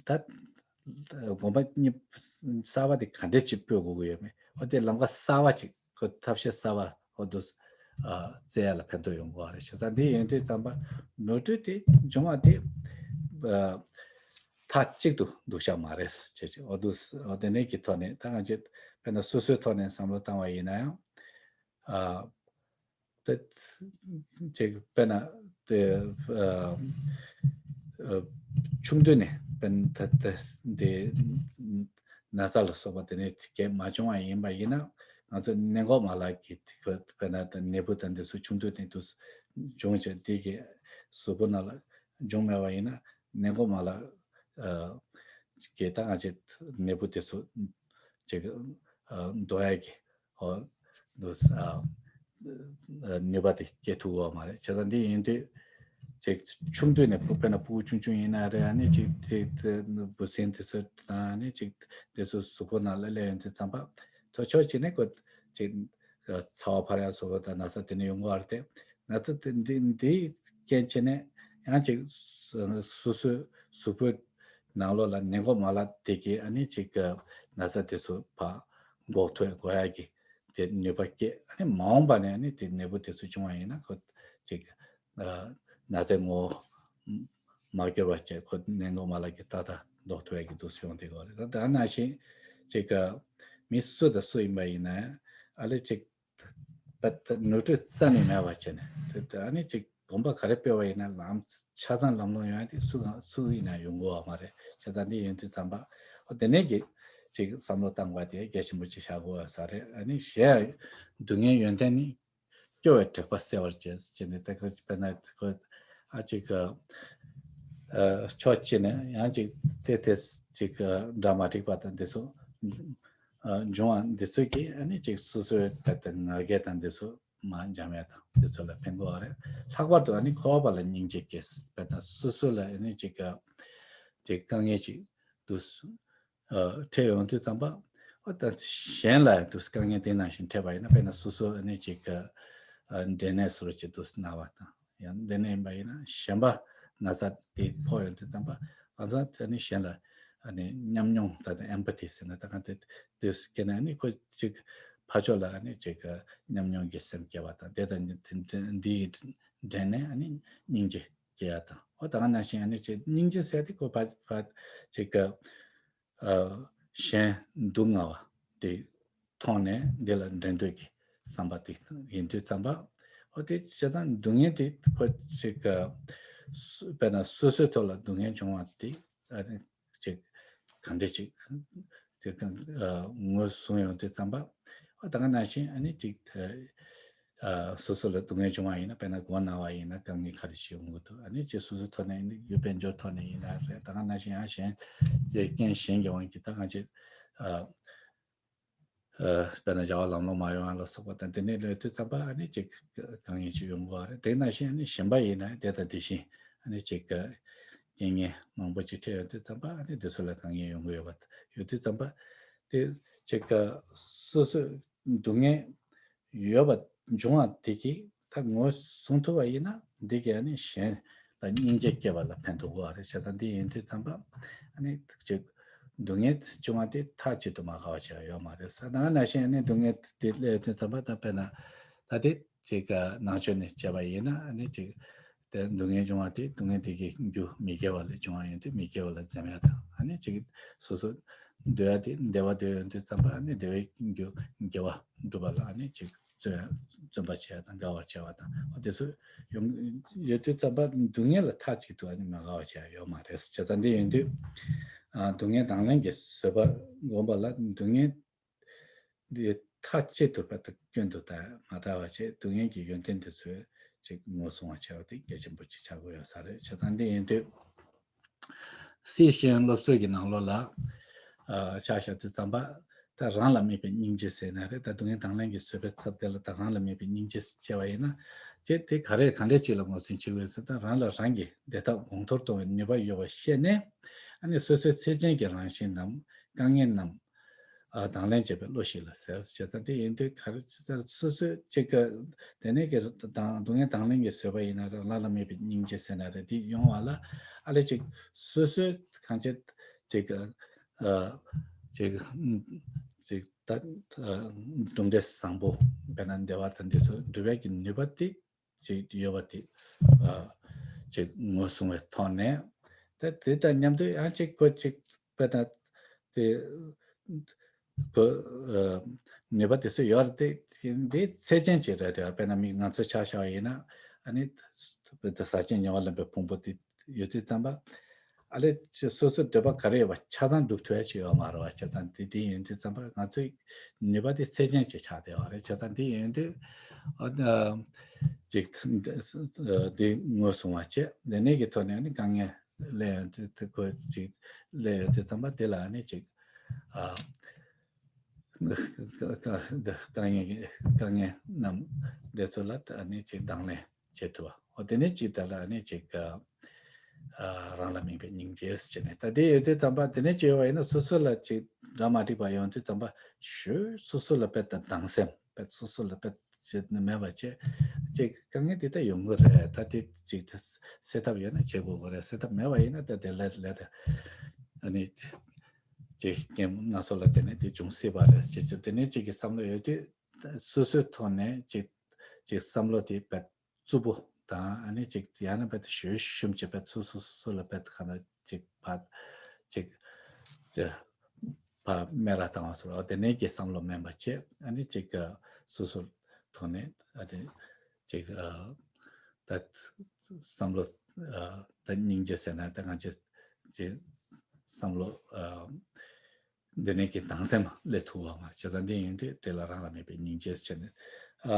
ད་དགོངས་པ་གཉིས་གསར་བ་དེ་ག་འདྲས་ཅིག་སྤོ་དགོས་ཀྱི་ཡོད་མེད། འོ་དེ་ལམ་ཁ་གསར་བ་ཅིག་ཁོ་ཐབས་ཤེས་གསར་བ་འོ་དུ་ཨ་བཙལ་ཡ་ལ་ཕན་ཐོགས་ཡོང་གི་རེད། བྱས་ཙང་འདི་ཡིན་དུས་ཙམ་པ་ནོར་འཁྲུལ་དེ་བྱུང་བ་དེ་ཨ་མཐའ་གཅིག་ཏུ་འདུག་བྱ་མ་རེད་ཅེས་ཅིག་འོ་དུ་འོ་དེ་ནས་ཀྱི་ཐོག་ནས་ད་ང་ཚོས་དཔེར་ན་སོ་སོའི་ཐོག་ནས་བསམ་བློ་བཏང་བ་ཡིན་ན་ཡང་ཨ། ད་ཅིག་དཔེར་ན་དེ་ཨ་ཨ་ཆུང་དུས་ནས་དཔེར་ན་ད་ད་དེ་ན་ཚ་ལ་སོགས་པ་དེ་ནས་གས་མ་བྱུང་བ་ཡིན་པ་ཡིན་ན་ང་ཚོ་ནད་འགོག་མ་ལག་གི་དེ་ག་དཔེར་ན་ད་ནད་འབུ་དང་དེ་ཚོ་ཆུང་དུས་ནས་དུ་བྱུང་བྱས་དེ་གི་གཟུགས་པོ་ནང་ལ་བྱུང་མེད་པ་ཡིན་ན་ནད་འགོག་མ་ལག་ཨ་གི་ད་ང་ཚོ་ནད་འབུ་དེ་ཚོ་ཅིག་ཨ་འདོར་ཡ་གི་འོ་འདུག་ཨ་ནུས་པ་དེ་སྐྱེ་ཐུབ་ཀྱི་ཡོད་མ་རེད། བྱས་ཙང་འདི་ཡིན་དུས་ཅིག་ཆུང་དུས་ནས་ཕུ་དཔེར་ན་ཕྲུ་གུ་ཆུང་ཆུང་ཡིན་ན་རེད། ཨ་ནི་ཅིག་ཅིག་འབུ་སྲིན་དེ་ཚོ་དང་ཨ་ནི་ཅིག་དེ་ཚོ་གཟུགས་པོ་ནང་ལ་སླེབས་ཡོང་དུས་ཙམ་པ་ཐོ་ཕྱོགས་གཅིག་ནས་ཁོ་ཅིག་ཚ་བ་འཕར་ཡ་སོགས་པ་དང་ན་ཚ་དེ་ནས་ཡོང་གི་ཡོད་རེད་དེ། ན་ཚ་དེ་འདི་འདིའི་རྐྱེན་བྱས་ནས་ཡང་ཅིག་སོ་སོའི་གཟུགས་པོའི་ནང་ལོགས་ལ་ནད་འགོག་མ་ལག་དེ་གིས་ཨ་ནི་ཅིག་ན་ཚ་དེ་ཚོ་ཕར་འགོག་ཐུབ་དགོས་ཡ་གི་དེ་ནུས་པ་སྐྱེད། ཨ་ནི་མ་འོངས་པ་ནས་ཨ་ནི་དེ་ནད་འབུ་དེ་ཚོ་བྱུང་བ་ཡིན་ན་ཁོ་ཅིག་ན་ཚའི་ངོ་བོ་མ་འགྱུར་བ་བྱས་ཁོ་ནད་འགོག་མ་ལག་གིས་ཏག་ཏག་ཟློག་ཐུབ་ཡ་གི་འདུག་སེ་ཡོང་བསྡད་ཀྱི་ཡོད་རེད། ད་ད་ནང་བཞིན་ཅིག་མི་སུ་དང་སུ་ཡིན་པ་ཡིན་ན་ཨ་ལེ་ཅིག་ད་ནོར་འཁྲུལ་རྩ་ནས་མེད་པ་བྱས་ནས་དེ་ད་ཨ་ནི་ཅིག་དགོངས་པ་ག་རེ་སྤེལ་བ་ཡིན་ན་ལམ་ཆ་ཚང་ལམ་ལྷོང་ཡོང་ཡ་དེ་སུ་གང་སུ་ཡིན་ན་ཡོང་གི་ཡོད་མ་རེད། བྱས་ཙང་འདི་ཡོང་དུས་ཙམ་པ་འོ་དེ་ནས་ཀྱི་ཅིག་བསམ་བློ་བཏང་བ་དེ་གལ་ཆེན་པོ་ཅིག་ཆགས་ཀྱི་ཡོད་ས་རེད། ཨ་ནི་གཞན་སྡུག་བསྔལ་ཡོན་ཏན་ནི་སྐྱོ་བའི་དྲེགས་པ་སེལ་བར་བྱེད་ཅེས་ནས་དེ་ཁ་དཔེར་ན་ཁོ་ཨ་ཅིག་ཨ་ཕྱོགས་གཅིག་ནས་ཡང་ཅིག་དེ་དེ་ཅིག་འདྲ་མ་འགྲིག་པ་དང་དེ་ཚོ་ ཨ་འབྱུང་བ་འདི་ཚོ་གིས་ཨ་ནི་ཅིག་སོ་སོའི་ད་ལྟ་ང་རྒྱལ་དང་འདི་ཚོ་མར་འཇམ་ཡ་དང་འདི་ཚོ་ལ་ཕན་གོ་བ་རེད། ལྷག་པར་དུ་ཨ་ནི་འཁོར་བ་ལ་སྙིང་རྗེ་སྐྱེས་པ་དང་སོ་སོ་ལ་ཨ་ནི་ཅིག་ག་ཅིག་དཀའ་ངལ་ཅིག་འདུག་ཨ་འཕྲད་ཡོང་དུས་ཙམ་པ། ཨོ་ད་གཞན་ལ་འདུག་དཀའ་ངལ་དེ་ནང་བཞིན་འཕྲད་པ་ཡིན་ན། དཔེར་ན་སོ་སོ་ཨ་ནི་ཅིག་ག་ཨ་འབྲས་ནད་སོགས་ཅིག་འདུག་ན་བ་དང་། ཡང་འདི་ནས་ཡིན་པ་ཡིན་ན་གཞན་པ་ན་ཚ་དེ་ཕོག་ཡོང་དུས་ཙམ་པ། ལམ་སང་དེ་ནི་གཞན་ལ་ཨ་ནི་མཉམ་མྱོང་ད་ལྟ་ཨེམ་པ་ཐི་ཟེར་ན་ད་གང་དེ་དུས་སྐྱེ་ན་ཨ་ནི་ཁོ་ཅིག་ཕར་ཕྱོགས་ལ་ཨ་ནི་ཅིག་མཉམ་མྱོང་གི་སེམས་སྐྱེ་བ་དང་། དེ་དང་འདི་ཡི་འབྲེལ་ནས་ཨ་ནི་སྙིང་རྗེ་སྐྱེ་ཡ་དང་། འོ་ད་ག་ནང་བཞིན་ཨ་ནི་ཅིག་སྙིང་རྗེ་ཟེར་ཏེ་ཁོ་ཕར་ཕར་ཅིག་ག་གཞན་སྡུག་བསྔལ་བ་དེ་མཐོང་ནས་འདི་ལ་འབྲལ་འདོད་ཀྱི་བསམ་པ་དེ་ཡིན་དུས་ཙམ་པ། འོ་དེ་བྱས་ཙང་སྡུག་བསྔལ་དེ་ཁོ་ཅིག་ག་སུ་དཔེར་ན་སོ་སོའི་ཐོག་ལ་སྡུག་བསྔལ་བྱུང་བ་དེ་ཨ་ནི་ཅིག་ག་འདྲ་ཅིག་ཅིག་ག་ངོས་བཟུང་ཡོང་དུས་ཙམ་པ། འོ་ད་ག་ནང་བཞིན་ཨ་ནི་ཅིག་ཨ་སོ་སོ་ལ་སྡུག་བསྔལ་བྱུང་བ་ཡིན་ན། དཔེར་ན་མགོ་ན་བ་ཡིན་ན་དཀའ་ངལ་ག་རེ་ཞིག་ཡོང་གི་འདུག་ཨ་ནི་ཅིག་སོ་སོའི་ཐོག་ནས་ཡིན་ན་ཡུལ་དཔལ་འབྱོར་ཐོག་ནས་ཡིན་ན་རེད། ད་ག་ནང་བཞིན་ཡང་གཞན་དེ་རྐྱེན་གཞན་གྱི་དབང་གིས་ད་གང་ཅིག་ཨ་ཨ་དཔེར་ན་བྱ་བ་ལམ་ལྷོང་མ་ཡོང་བ་ལ་སོགས་པ་དང་། དེ་ནས་ལོས་དུས་ཙམ་པ་ཨ་ནི་ཅིག་དཀའ་ངལ་ཅིག་ཡོང་གི་ཡོད་རེད། དེ་ནང་བཞིན་ཨ་ནི་གཞན་པ་ཡིན་ན་དེ་དང་དེ་བཞིན་ཨ་ནི་ཅིག་རྐྱེན་ངན་མང་པོ་ཅིག་འཕྲད་ཡོང་དུས་ཙམ་པ་ཨ་ནི་དེ་ཚོ་ལ་དཀའ་ངལ་ཡོང་གི་ཡོད་པ་ཡོད་དུས་ཙམ་པ། དེ་ཅིག་སོ་སོའི་སྡུག་བསྔལ་ཡོད་པ་འབྱུང་བ་དེ་གིས་ད་ངོས་བཟུང་ཐུབ་པ་ཡིན་ན། འདི་གིས་ཨ་ནི་གཞན་ལ་སྙིང་རྗེ་སྐྱེ་བ་ལ་ཕན་ཐོགས་པ་རེད། བྱས་ཙང་འདི་ཡིན་དུས་ཙམ་པ་ཨ་ནི་ཅིག་སྡུག་བསྔལ་བྱུང་བ་དེ་མཐའ་གཅིག་ཏུ་མ་དགའ་བ་བྱས་པ་ཡོད་མ་རེད་ཟེར། ད་ག་ནང་བཞིན་ཨ་ནི་སྡུག་བསྔལ་དེ་སླེབས་དུས་ཙམ་པ་ད་དཔེར་ན་ད་དེ་ཅིག་ནང་ཆོས་ནས་བྱས་པ་ཡིན་ན་ཨ་ནི་ཅིག་དེ་སྡུག་བསྔལ་བྱུང་བ་དེ་སྡུག་བསྔལ་དེ་གི་རྒྱུ་མི་དགེ་བ་ལས་བྱུང་བ་ཡིན་དུས་མི་དགེ་བ་ལ་འཛེམ་ཡ་དང་། ཨ་ནི་ཅིག་སོ་སོ་འདོད་ཡ་དེ་བདེ་བ་འདོད་ཡོང་དུས་ཙམ་པ་ཨ་ནི་བདེ་བའི་རྒྱུ་དགེ་བ་སྒྲུབ་པ་ལ་ཨ་ནི་ཅིག་བརྩོན་བརྩོན་པ་བྱེད་ཡ་དང་དགའ་བར་བྱ་བ་དང་། འོ་དེ་ཚོ་ཡོང་ཡོད་དུས་ཙམ་པ་སྡུག་བསྔལ་ལ་མཐའ་གཅིག་ཏུ་ཨ་ནི་མ་དགའ་བ་བྱ་ཡ་ཡོད་མ་རེད། བྱས་ཙང་འདི་ཡིན་དུས་ཨ་སྡུག་བསྔལ་དང་ལེན་གྱི་བཟོད་པ་སྒོམ་པ་ལ་སྡུག་བསྔལ་འདི་མཐའ་གཅིག་ཏུ་བར་དུ་སྐྱོན་དུ་ད་མ་ལྟ་བ་བྱས། སྡུག་བསྔལ་གྱི་ཡོན་ཏན་དེ་ཚོའི་ཅིག་ངོས་བཟུང་བ་བྱས་པ་དེ་གལ་ཆེན་པོ་ཅིག་ཆགས་ཀྱི་ཡོད་ས་རེད། བྱས་ཙང་འདི་ཡིན་དུས་སྲིད་ཞིའི་སློབ་གསོ་གི་ནང་ལོགས་ལ་ཨ་ཆ་བཞག་དུས་ཙམ་པ། ད་རང་ལ་དམིགས་པའི་སྙིང་རྗེ་ཟེར་ན་རེད། ད་སྡུག་བསྔལ་དང་ལེན་གྱི་བཟོད་པའི་ཚབ་དེ་ལ་ད་རང་ལ་དམིགས་པའི་སྙིང་རྗེ་ཟེར་བྱས་པ་ཡིན་ན། དེ་དེ་ག་རེ་ག་འདྲ་ཅིག་ལ་ངོས་འཛིན་བྱེད་དགོས་ཟེར། ད་རང་ལ་རང་གི་བདེ་ཐབས་གོང་མཐོར་གཏོང་བའི་ནུས་པ་ཡོད་པ་ཤེས་ནས། ཨ་ནི་སོ་སོའི་ཚེ་ཅན་གྱི་རང་བཞིན་ནམ་དཀའ་ངལ་རྣམས་ཨ་དང་ལེན་བྱེད་པའི་བློ་ཞིག་ལ་ཟེར། བྱས་ཙང་དེ་ཡིན་དུས་ག་རེ་ཟེར། སོ་སོས་ཅིག་གི་དེ་ནས་གི་དང་སྡུག་བསྔལ་དང་ལེན་གྱི་བཟོད་པ་ཡིན་ན་རེད། རང་ལ་དམིགས་པའི་སྙིང་རྗེ་ཟེར་ན་རེད། དེ་ཡོང་བ་ལ་ཨ་ལས་ཅིག་སོ་སོས་གང་བྱེད་ཅིག་གི་ཨ་ཅིག་ཅིག་ད་ཨ་གྲུབ་འབྲས་བཟང་པོ་དཔེར་ན་བདེ་བ་དང་འདི་ཚོ་སྒྲུབ་ཡག་གི་ནུས་པ་དེ་ཅིག་ཡོད་པ་དེ་ཨ་ཅིག་ངོས་བཟུང་བའི་ཐོག་ནས། ད་དེ་དང་མཉམ་དུ་ཡང་ཅིག་ཁོ་ཅིག་དཔེར་ན་དེ་ཁོ་ཨ་ནུས་པ་དེ་ཚོ་ཡོད་རེད། དེ་འདི་ཚད་ཅན་ཅིག་རེད། དེ་དཔེར་ན་མི་ང་ཚོ་ཆ་བཞག་པ་ཡིན་ན་ཨ་ནི་དཔེར་ན་ཟག་བཅས་ཉེ་བར་ལེན་པའི་ཕུང་པོ་དེ་ཡོད་དུས་ཙམ་པ། ཨ་ལས་ཅིག་སོ་སོའི་འདོད་པ་ག་རེ་ཡོད་པ་ཆ་ཚང་སྒྲུབ་ཐུབ་ཡ་ཅིག་ཡོད་མ་རེད་བ། ཆ་ཚང་དེ་དེ་ཡིན་དུས་ཙམ་པ་ང་ཚོའི་ནུས་པ་དེ་ཚད་ཅན་ཅིག་ཆགས་བསྡད་པ་རེད། ཆ་ཚང་དེ་ཡིན་དུས་ཨ་ཅིག་དེ་ངོས་བཟུང་བ་བྱས། དེ་ནས་ཀྱི་ཐོག་ནས་ནི་དཀའ་ངལ་སླེབས་ཡོང་དུས་དེ་ཁོ་ཅིག་སླེབས་ཡོང་དུས་ཙམ་པ་དེ་ལ་ནི་ཅིག་ཨ་དཀའ་ངལ་དཀའ་ངལ་རྣམས་དེ་ཚོ་ལ་ནི་ཅིག་དང་ལེན་བྱེད་ཐུབ་པ། འོ་དེ་ནས་ཅིག་ད་ལ་ནི་ཅིག་ཨ་རང་ལ་དམིགས་པའི་སྙིང་རྗེ་ཟེར་ནས། ད་དེ་ཡོད་དུས་ཙམ་པ་དེ་ནས་ཅིག་ཡོད་པ་ཡིན་ན་སོ་སོ་ལ་ཅིག་འདྲ་མ་འགྲིག་པ་ཡོང་དུས་ཙམ་པ་ཞོལ་སོ་སོ་ལ་དཔེ་ད་སྡང་སེམས་དཔེ་སོ་སོ་ལ་དཔེ་བྱེད་ནི་མེད་པ་བྱས། ཅིག་དཀའ་ངལ་དེ་ད་ཡོང་གི་རེད། ད་དེ་ཅིག་ད་སེལ་ཐབས་ཡོད་ན་བྱེད་དགོས་གི་རེད། སེལ་ཐབས་མེད་པ་ཡིན་ན་ད་དེ་ལས་ལས་ད་ཨ་ནི་ཅིག་རྐྱེན་སྣ་ཚོགས་ལ་བརྟེན་ནས་དེ་འབྱུང་སྲིད་པ་རེད་ཅེས་བྱས། དེ་ནས་ཅིག་གི་བསམ་བློ་ཡོད་དུས་སོ་སོའི་ཐོག་ནས་ཅིག་ཅིག་བསམ་བློ་དེ་དཔེ་རྩུབ་པོ་དང་ཨ་ནི་ཅིག་ཡང་ན་དཔེ་ཞུམ་ཞུམ་བྱེད་པའི་ཚུལ་སོ་སོ་ལ་དཔེ་ག་ན་ཅིག་ཕར་ཅིག་ཅིག་ཕར་སྨད་ར་བཏང་བ་སོགས་དེ་ནས་ཀྱི་བསམ་བློ་དམན་པ་བྱས། ཨ་ནི་ཅིག་སོ་སོ་ཐོག་ནས་ཨ་ནི་ཅིག་ད་བསམ་བློ་ད་སྙིང་རྗེ་ཟེར་ན་ད་ང་ཅིག་ཅིག་བསམ་བློ་འདི་ནས་ཀྱི་སྡང་སེམས་སླེབས་ཐུབ་པ་མ་བྱས་ཙང་འདི་ཡིན་དུས་དེ་ལ་རང་ལ་དམིགས་པའི་སྙིང་རྗེ་ཟེར་ནས། ཨ་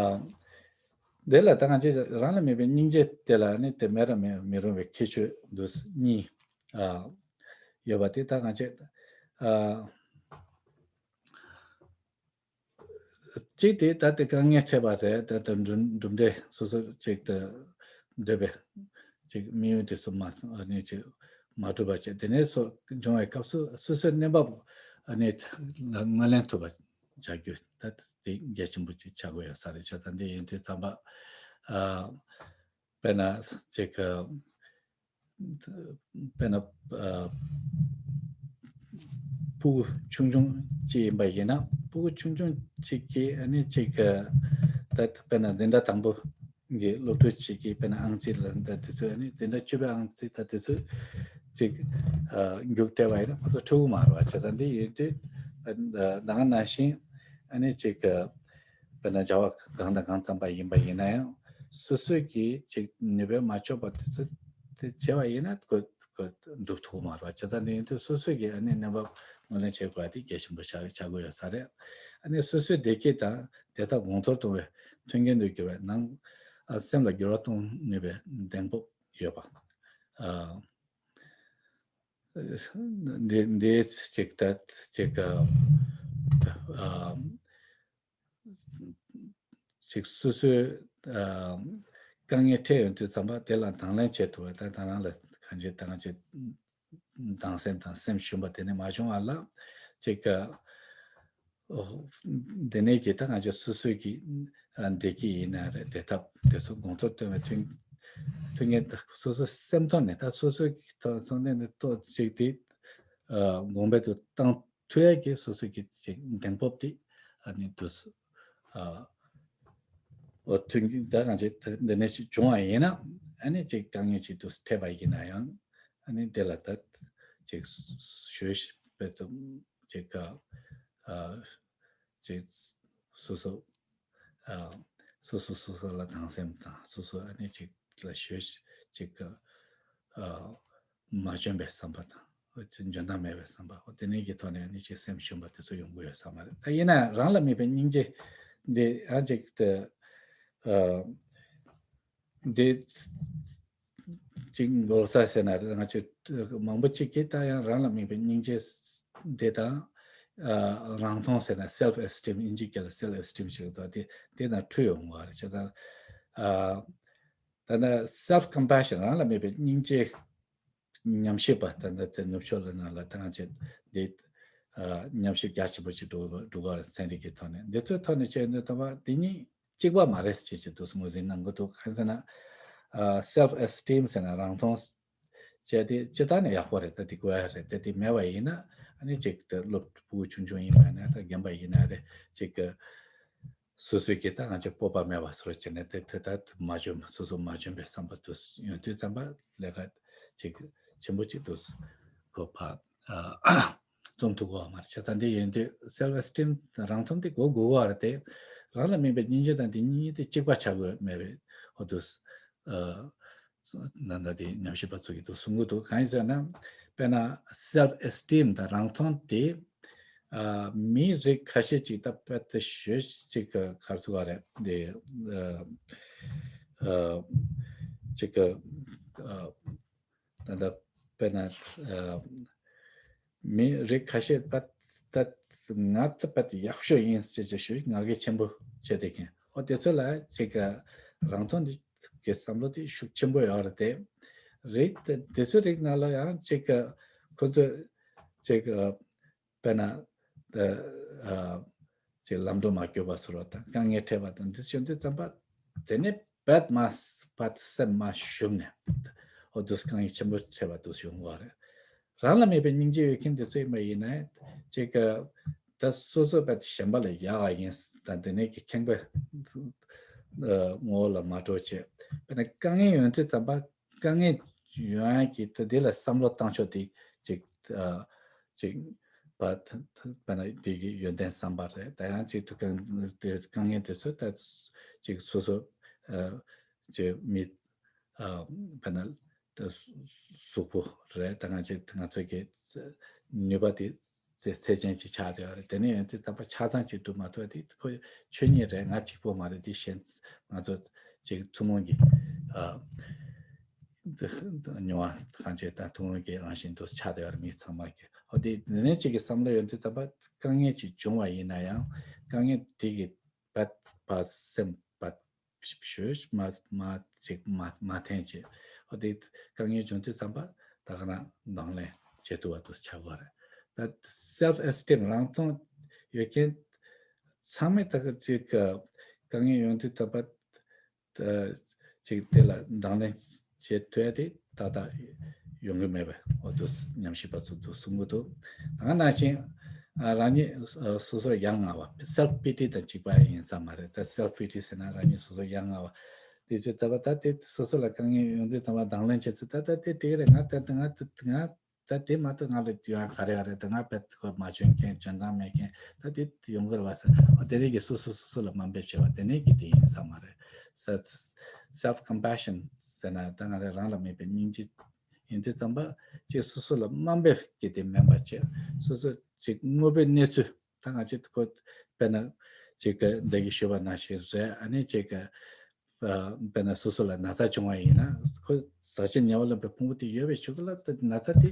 དེ་ལ་ད་ང་ཚོས་རང་ལ་དམིགས་པའི་སྙིང་རྗེ་དེ་ལ་ནི་དེ་མེད་ར་མེད་མི་རུང་བའི་ཁྱད་ཆོས་འདུག་གཉིས་ཨ་ཡོད་པ་དེ་ད་ང་ཚོས་ཨ་ གཅིག་དེ་ད་ལྟ་དཀའ་ངལ་འཕྲད་པ་རེད། ད་ལྟ་གྲུབ་གྲུབ་འབྲས་སོ་སོ་ཅིག་ཏུ་འདོད་པའི་ཅིག་དམིགས་ཡུལ་དེ་ཚོ་མ་ཨ་ནི་ཅིག་མ་གྲུབ་པ་བྱས། དེ་ནས་སོ་འབྱུང་བའི་སྐབས་སུ་སོ་སོའི་གནས་བབ་ཨ་ནི་ངོས་ལེན་ཐུབ་པ་བྱ་རྒྱུ་ད་དེ་གལ་ཆེན་པོ་ཅིག་ཆགས་ཀྱི་ཡོད་ས་རེད། བྱས་ཙང་འདི་ཡིན་དུས་ཙམ་པ་ཨ་དཔེར་ན་ཅིག་དཔེར་ན་ཨ་ཕྲུ་གུ་ཆུང་ཆུང་ཅིག་ཡིན་པ་ཡིན་ན། ཕྲུ་གུ་ཆུང་ཆུང་ཅིག་གིས་ཨ་ནི་ཅིག་ད་དཔེར་ན་འཛིན་གྲྭ་དང་པོ་གི་སློབ་ཕྲུག་ཅིག་གིས་དཔེར་ན་ཨང་རྩིས་ལ་ད་དེ་ཚོ་ཨ་ནི་འཛིན་གྲྭ་བཅུ་པའི་ཨང་རྩིས་ད་དེ་ཚོ་ཅིག་ཨ་རྒྱུགས་སྤྲད་པ་ཡིན་ན་ཁོ་ཚོ་ཕྲུ་གུ་མ་རེད་པ། བྱས་ཙང་འདི་ཡིན་དུས་ཨ་ད་ག་ནང་བཞིན་ཨ་ནི་ཅིག་དཔེར་ན་བྱ་བ་གང་དང་གང་བརྩམས་པ་ཡིན་པ་ཡིན་ན་ཡང་སོ་སོས་ཀྱིས་ཅིག་ནུས་པས་མ་ལྕོགས་པ་དེ་ཚོ་དེ་བྱས་པ་ཡིན་ན་ཁོ་ཁོ་འགྲུབ་ཐུབ་མ་རེད་པ། བྱས་ཙང་འདི་ཡིན་དུས་སོ་སོས་ཀྱིས་ཨ་ནི་གནས་བབ་ངོས་ལེན་བྱེད་དགོས་པ་དེ་གལ་ཆེན་པོ་ཆགས་ཆགས་ཀྱི་ཡོད་ས་རེད། ཨ་ནི་སོ་སོའི་བདེ་སྐྱིད་དང་དེ་དག་གོང་མཐོར་གཏོང་བའི་མཐུན་རྐྱེན་དུ་གྱུར་བའི་ནང་ཨ་སེམས་ལ་འགྱུར་བ་གཏོང་ནུས་པའི་གདེང་སྤོབས་ཡོད་པ། ཨ་འདི་འདི་ཅིག་ད་ཅིག་ཨ་ཅིག་སོ་སོའི་ཨ་དཀའ་ངལ་འཕྲད་ཡོང་དུས་ཙམ་པ་དེ་ལ་དང་ལེན་བྱེད་ཐུབ་པ་དང་། དེ་རང་ལ་གང་ཅི་དང་ཅི་སྡང་སེམས་དང་སེམས་ཞུམ་པ་དེ་ནི་མ་བྱུང་བ་ལ་ཅིག་ཨ་འོ་འདི་ནས་ཀྱི་ད་ང་ཅག་སོ་སོའི་གི་ཨ་བདེ་སྐྱིད་ཡིན་ན་རེད། བདེ་ཐབས་དེ་ཚོ་གོང་མཐོར་གཏོང་བའི་མཐུན་མཐུན་རྐྱེན་དེ་སོ་སོ་སེམས་ཐོག་ནས་ད་སོ་སོའི་གི་ཐོག་ཚང་ནས་ནས་ཏོག་ཅིག་དེ་ཨ་གོང་འཕེལ་དུ་བཏང་ཐུབ་ཡ་གི་སོ་སོ་གི་ཅིག་གདེང་སྤོབས་དེ་ཨ་ནི་འདུག་སེ་ཨ་འོ་མཐུན་རྐྱེན་ད་ང་ཅག་འདི་ནས་ཅིག་བྱུང་བ་ཡིན་ན་ཨ་ནི་ཅིག་དཀའ་ངལ་ཅིག་འདུག་སེ་འཕྲད་པ་ཡིན་ན་ཡང་ཨ་ནི་དེ་ལ་ད་ཅིག་ཞུ་ཞིག་དཔེ་ཙམ་ཅིག་ག་ཨ་ཅིག་སོ་སོ་ཨ་སོ་སོ་སོ་སོ་ལ་སྡང་སེམས་དང་སོ་སོ་ཨ་ནི་ཅིག་ལ་ཞུ་ཅིག་ག་ཨ་མ་འཇོན་པའི་བསམ་པ་དང་འཇོན་ཐང་མེད་པའི་བསམ་པ། འོ་དེ་ནས་ཀྱི་ཐོག་ནས་ཨ་ནི་ཅིག་སེམས་ཞུམ་པ་དེ་ཚོ་ཡོང་གི་ཡོད་ས་མ་རེད། ད་ཡིན་ན་རང་ལ་དམིགས་པའི་སྙིང་རྗེ་འདི་ཨ་ཅིག་ཏུ་ཨ་འདི་གཅིག་འགོག་ས་ཟེར་ན་རེད། ང་ཚོ་མང་པོ་གཅིག་གིས་ད་ཡང་རང་ལ་དམིགས་པའི་སྙིང་རྗེ་འདི་དང་ཨ་རང་མཐོང་ཟེར་ན་self esteem། དབྱིན་ཇི་སྐད་ལ་self esteem ཞེས་འདུག་དེ་དེ་དང་འཁྲུལ་ཡོང་བ་རེད། བྱས་ཙང་ཨ་ད་ལྟ་self compassion རང་ལ་དམིགས་པའི་སྙིང་རྗེ་ཉམས་ཞིབ་པ་ད་ལྟ་དེ་ནུབ་ཕྱོགས་ལ་ནང་ལ་ད་ང་ཚོ་འདི་ཨ་ཉམས་ཞིབ་རྒྱ་ཆེན་པོ་ཅིག་འགྲོ་འགྲོ་གི་རེད། ཚན་རིག་གི་ཐོག་ནས་འདི་ཚོའི་ཐོག་ནས་བྱས་ནས་ད་བ་འདི་གཉིས་གཅིག་པ་མ་རེད་ཅེས་ཅིག་འདུག་སེ་ངོས་འཛིན་གནང་གི་འདུག་གང་ཟེར་ན་ཨ་self esteem ཟེར་ན་རང་མཐོང་བྱས་ཏེ་སྤྱིར་བཏང་ནས་ཡག་པོ་རེད། ད་དེ་དགོས་ཡ་རེད། ད་དེ་མེད་པ་ཡིན་ན་ཨ་ནི་ཅིག་ད་སློབ་ཕྲུག་ཆུང་ཆུང་ཡིན་པ་ཡིན་ན་ད་རྒན་པ་ཡིན་ན་རེད། ཅིག་གི་སོ་སོའི་གི་ད་ང་ཚོ་སྤོབས་པ་མེད་པ་སོར་བྱས་ནས་དེ་དེ་ད་མ་འཇོན་སོ་སོ་མ་འཇོན་པའི་བསམ་པ་དུ་ཡོང་དུས་ཙམ་པ་ལས་ཀ་ཅིག་ཆེན་པོ་ཅིག་ཏུ་གོ་ཕ་ཨ་རྩོམ་ཐུབ་གོ་བ་མ་རེད། བྱས་ཙང་འདི་ཡིན་དུས་self esteem རང་མཐོང་དེ་དགོས་དགོས་བ་རེད། དེ་རང་ལ་དམིགས་པའི་སྙིང་རྗེ་དང་དེ་གཉིས་དེ་གཅིག་པ་ཆགས་དགོས་མེད་པའི་འོ་དུ་ཨ་ནང་ད་དེ་ཉམས་ཞིབ་པ་ཚོ་གིས་དུ་གསུང་གི་འདུག་གང་ཡིན་ཟེར་ན་དཔེར་ན་self esteem དང་རང་མཐོང་དེ་ཨ་མི་རིགས་ཁ་ཤས་ཅིག་ད་དཔེ་དེ་ཞོད་ཅིག་ག་གར་ཚུགས་པ་རེད། དེ་ཨ་ཨ་ཅིག་ག་ཨ་ད་ལྟ་དཔེར་ན་ཨ་མི་རིགས་ཁ་ཤས་པ་ད་ང་ད་པ་ཡག་ཤོས་ཡིན་ཟེར་ཅིག་ཞུ་ང་རྒྱལ་ཆེན་པོ་བྱས་བསྡད་མཁན་འོ་དེ་ཚོ་ལ་ཅིག་ག་རང་མཐོང་དེ་གི་བསམ་བློ་དེ་ཤུགས་ཆེན་པོ་ཡོད་རེད། དེ་རིགས་དེ་དེ་ཚོའི་རིགས་ནང་ལ་ཡང་ཅིག་ག་ཁོ་ཚོ་ཅིག་ག་དཔེར་ན་ཨ་ཅིག་ལམ་འགྲོ་མ་སྐྱོར་བ་སོགས་དང་དཀའ་ངལ་འཕྲད་པ་དང་འདི་བྱུང་དུས་ཙམ་པ་དེ་ནས་རྦད་མ་རྦད་སེམས་མ་ཞུམ་ནས་འོ་དུས་དཀའ་ངལ་ཆེན་པོ་འཕྲད་པ་དུས་ཡོང་བ་རེད། རང་ལ་དམིགས་པའི་སྙིང་རྗེ་ཡོད་མཁན་དེ་ཚོ་ཡིན་པ་ཡིན་ན་ཅིག་ག་ད་སོ་སོ་རྦད་གཞན་པ་ལ་ཡག་ག་ཡིན་དང་དེ་ནས་ཀྱི་ཁེངས་པའི་ངོ་བོ་ལ་མ་འགྲོ་བྱེད། དཔེར་ན་དཀའ་ངལ་ཡོང་དུས་ཙམ་པ་དཀའ་ངལ་ཡོང་ཡག་གི་དེ་དེ་ལ་བསམ་བློ་བཏང་ཕྱོགས་དེ་ཅིག་ཨ་ཅིག་པ་ཐ་ཐ་པ་ན་དེ་གི་ཡོན་ཏན་བསམ་པ་རེད། ད་ཡང་ཅིག་ཐུག་གང་དེ་དཀའ་ངལ་དེ་ཚོ་ད་ཅིག་སོ་སོ་ཨ་ཅིག་མི་ཨ་པ་ན་ད་གཟུགས་པོ་རེད། ད་ང་ཅིག་ང་ཚོ་གི་ནུས་པ་དེ་ཚད་ཚད་ཅན་ཅིག་ཆགས་བསྡད་ཡོད་རེད། དེ་ནས་ཡོང་དུས་ད་པ་ཆ་ཚང་ཅིག་སྒྲུབ་མ་ཐུབ་པ་དེ་ཁོ་ཆོས་ཉིད་རེད། ང་གཅིག་པོ་མ་རེད། དེ་གཞན་ང་ཚོ་ཅིག་ཐུན་མོང་གི་ཨ་མྱོང་བ་གང་ཅི་དང་ཐུན་མོང་གི་རང་བཞིན་དུ་ཆགས་བསྡད་ཡོད་རེད། མི་ཚང་མ་གི་འོ་དེ་འདི་ནས་ཅིག་གི་བསམ་བློ་ཡོང་དུས་ད་པ་དཀའ་ངལ་ཅིག་བྱུང་བ་ཡིན་ན་ཡང་དཀའ་ངལ་དེ་གི་ པད་པ་སེམས་པད་ཞོས་མ་མ་ཅིག་མ་མ་འཐེན་བྱེད། འོ་དེ་དཀའ་ངལ་བྱུང་དུས་ཙམ་པ་ད་ག་རང་གདོང་ལེན་བྱེད་ཐུབ་པ་དུ་ཆགས་པ་རེད། ད་self esteem རང་མཐོང་ཡོད་མཁན་ཚང་མས་ད་ག་ཅིག་དཀའ་ངལ་ཡོང་དུས་ཙམ་པ། ཅིག་དེ་ལ་གདོང་ལེན་བྱེད་ཐུབ་ཡ་དེ་ཏག་ཏག་ཡོང་གི་མེད་པས། འོ་དུ་ཉམས་ཞིབ་པ་ཚོ་དུ་གསུང་གི་འདུག་ད་ག་ནང་བཞིན་ཨ་རང་ཉིད་ཨ་སོ་སོར་ཡ་ང་བ་self pity དང་གཅིག་པ་ཡིན་ས་མ་རེད། ད་self pity ཟེར་ན་རང་ཉིད་སོ་སོར་ཡ་ང་བ་དེ་ཚོ་ད་བ་ད་དེ་སོ་སོ་ལ་དཀའ་ངལ་ཡོང་དུས་ད་བ་གདོང་ལེན་བྱེད་ཚུལ་ད་ད་དེ་དེ་རེད། ང་ད་ད་ང་ད་ང་ད་དེ་མ་གཏོགས་ང་ལ་ཡོང་ག་རེ་ཡོད་རེད། ད་ང་བེད་ཁོ་མ་བྱོན་མཁན་བྱོན་སྟངས་མེད་མཁན་ད་དེ་ཡོང་གི་རེད་བ་ཟེར། འོ་དེ་རིགས་ཀྱི་སོ་སོ་སོ་སོ་ལ་དམའ་འབེབས་བྱེད་པ་དེ་ནས་ཀྱི་དེ་ཡིན་ས་མ་རེད། self self compassion ཟེར་ན་ད་ང་རང་རང་ལ་མེད་པའི་སྙིང་རྗེ་ཡིན་དུས་ཙམ་པ་ཅིག་སོ་སོ་ལ་དམའ་འབེབས་ཀྱི་དེ་མིན་པ་བྱས། སོ་སོ་ཅིག་དངོས་པོའི་གནས་ཚུལ་ད་ང་ཅིག་ཁོ་དཔེར་ན་ཅིག་གི་འདི་གི་ཞུས་པ་ནང་བཞིན་རེད། ཨ་ནི་ཅིག་གི་ཨ་དཔེར་ན་སོ་སོ་ལ་ན་ཚ་བྱུང་བ་ཡིན་ན་ཁོ་ཟག་བཅས་ཉེ་བར་ལངས་པའི་ཕུང་པོ་དེ་ཡོད་པའི་ཕྱོགས་ལ་ན་ཚ་དེ་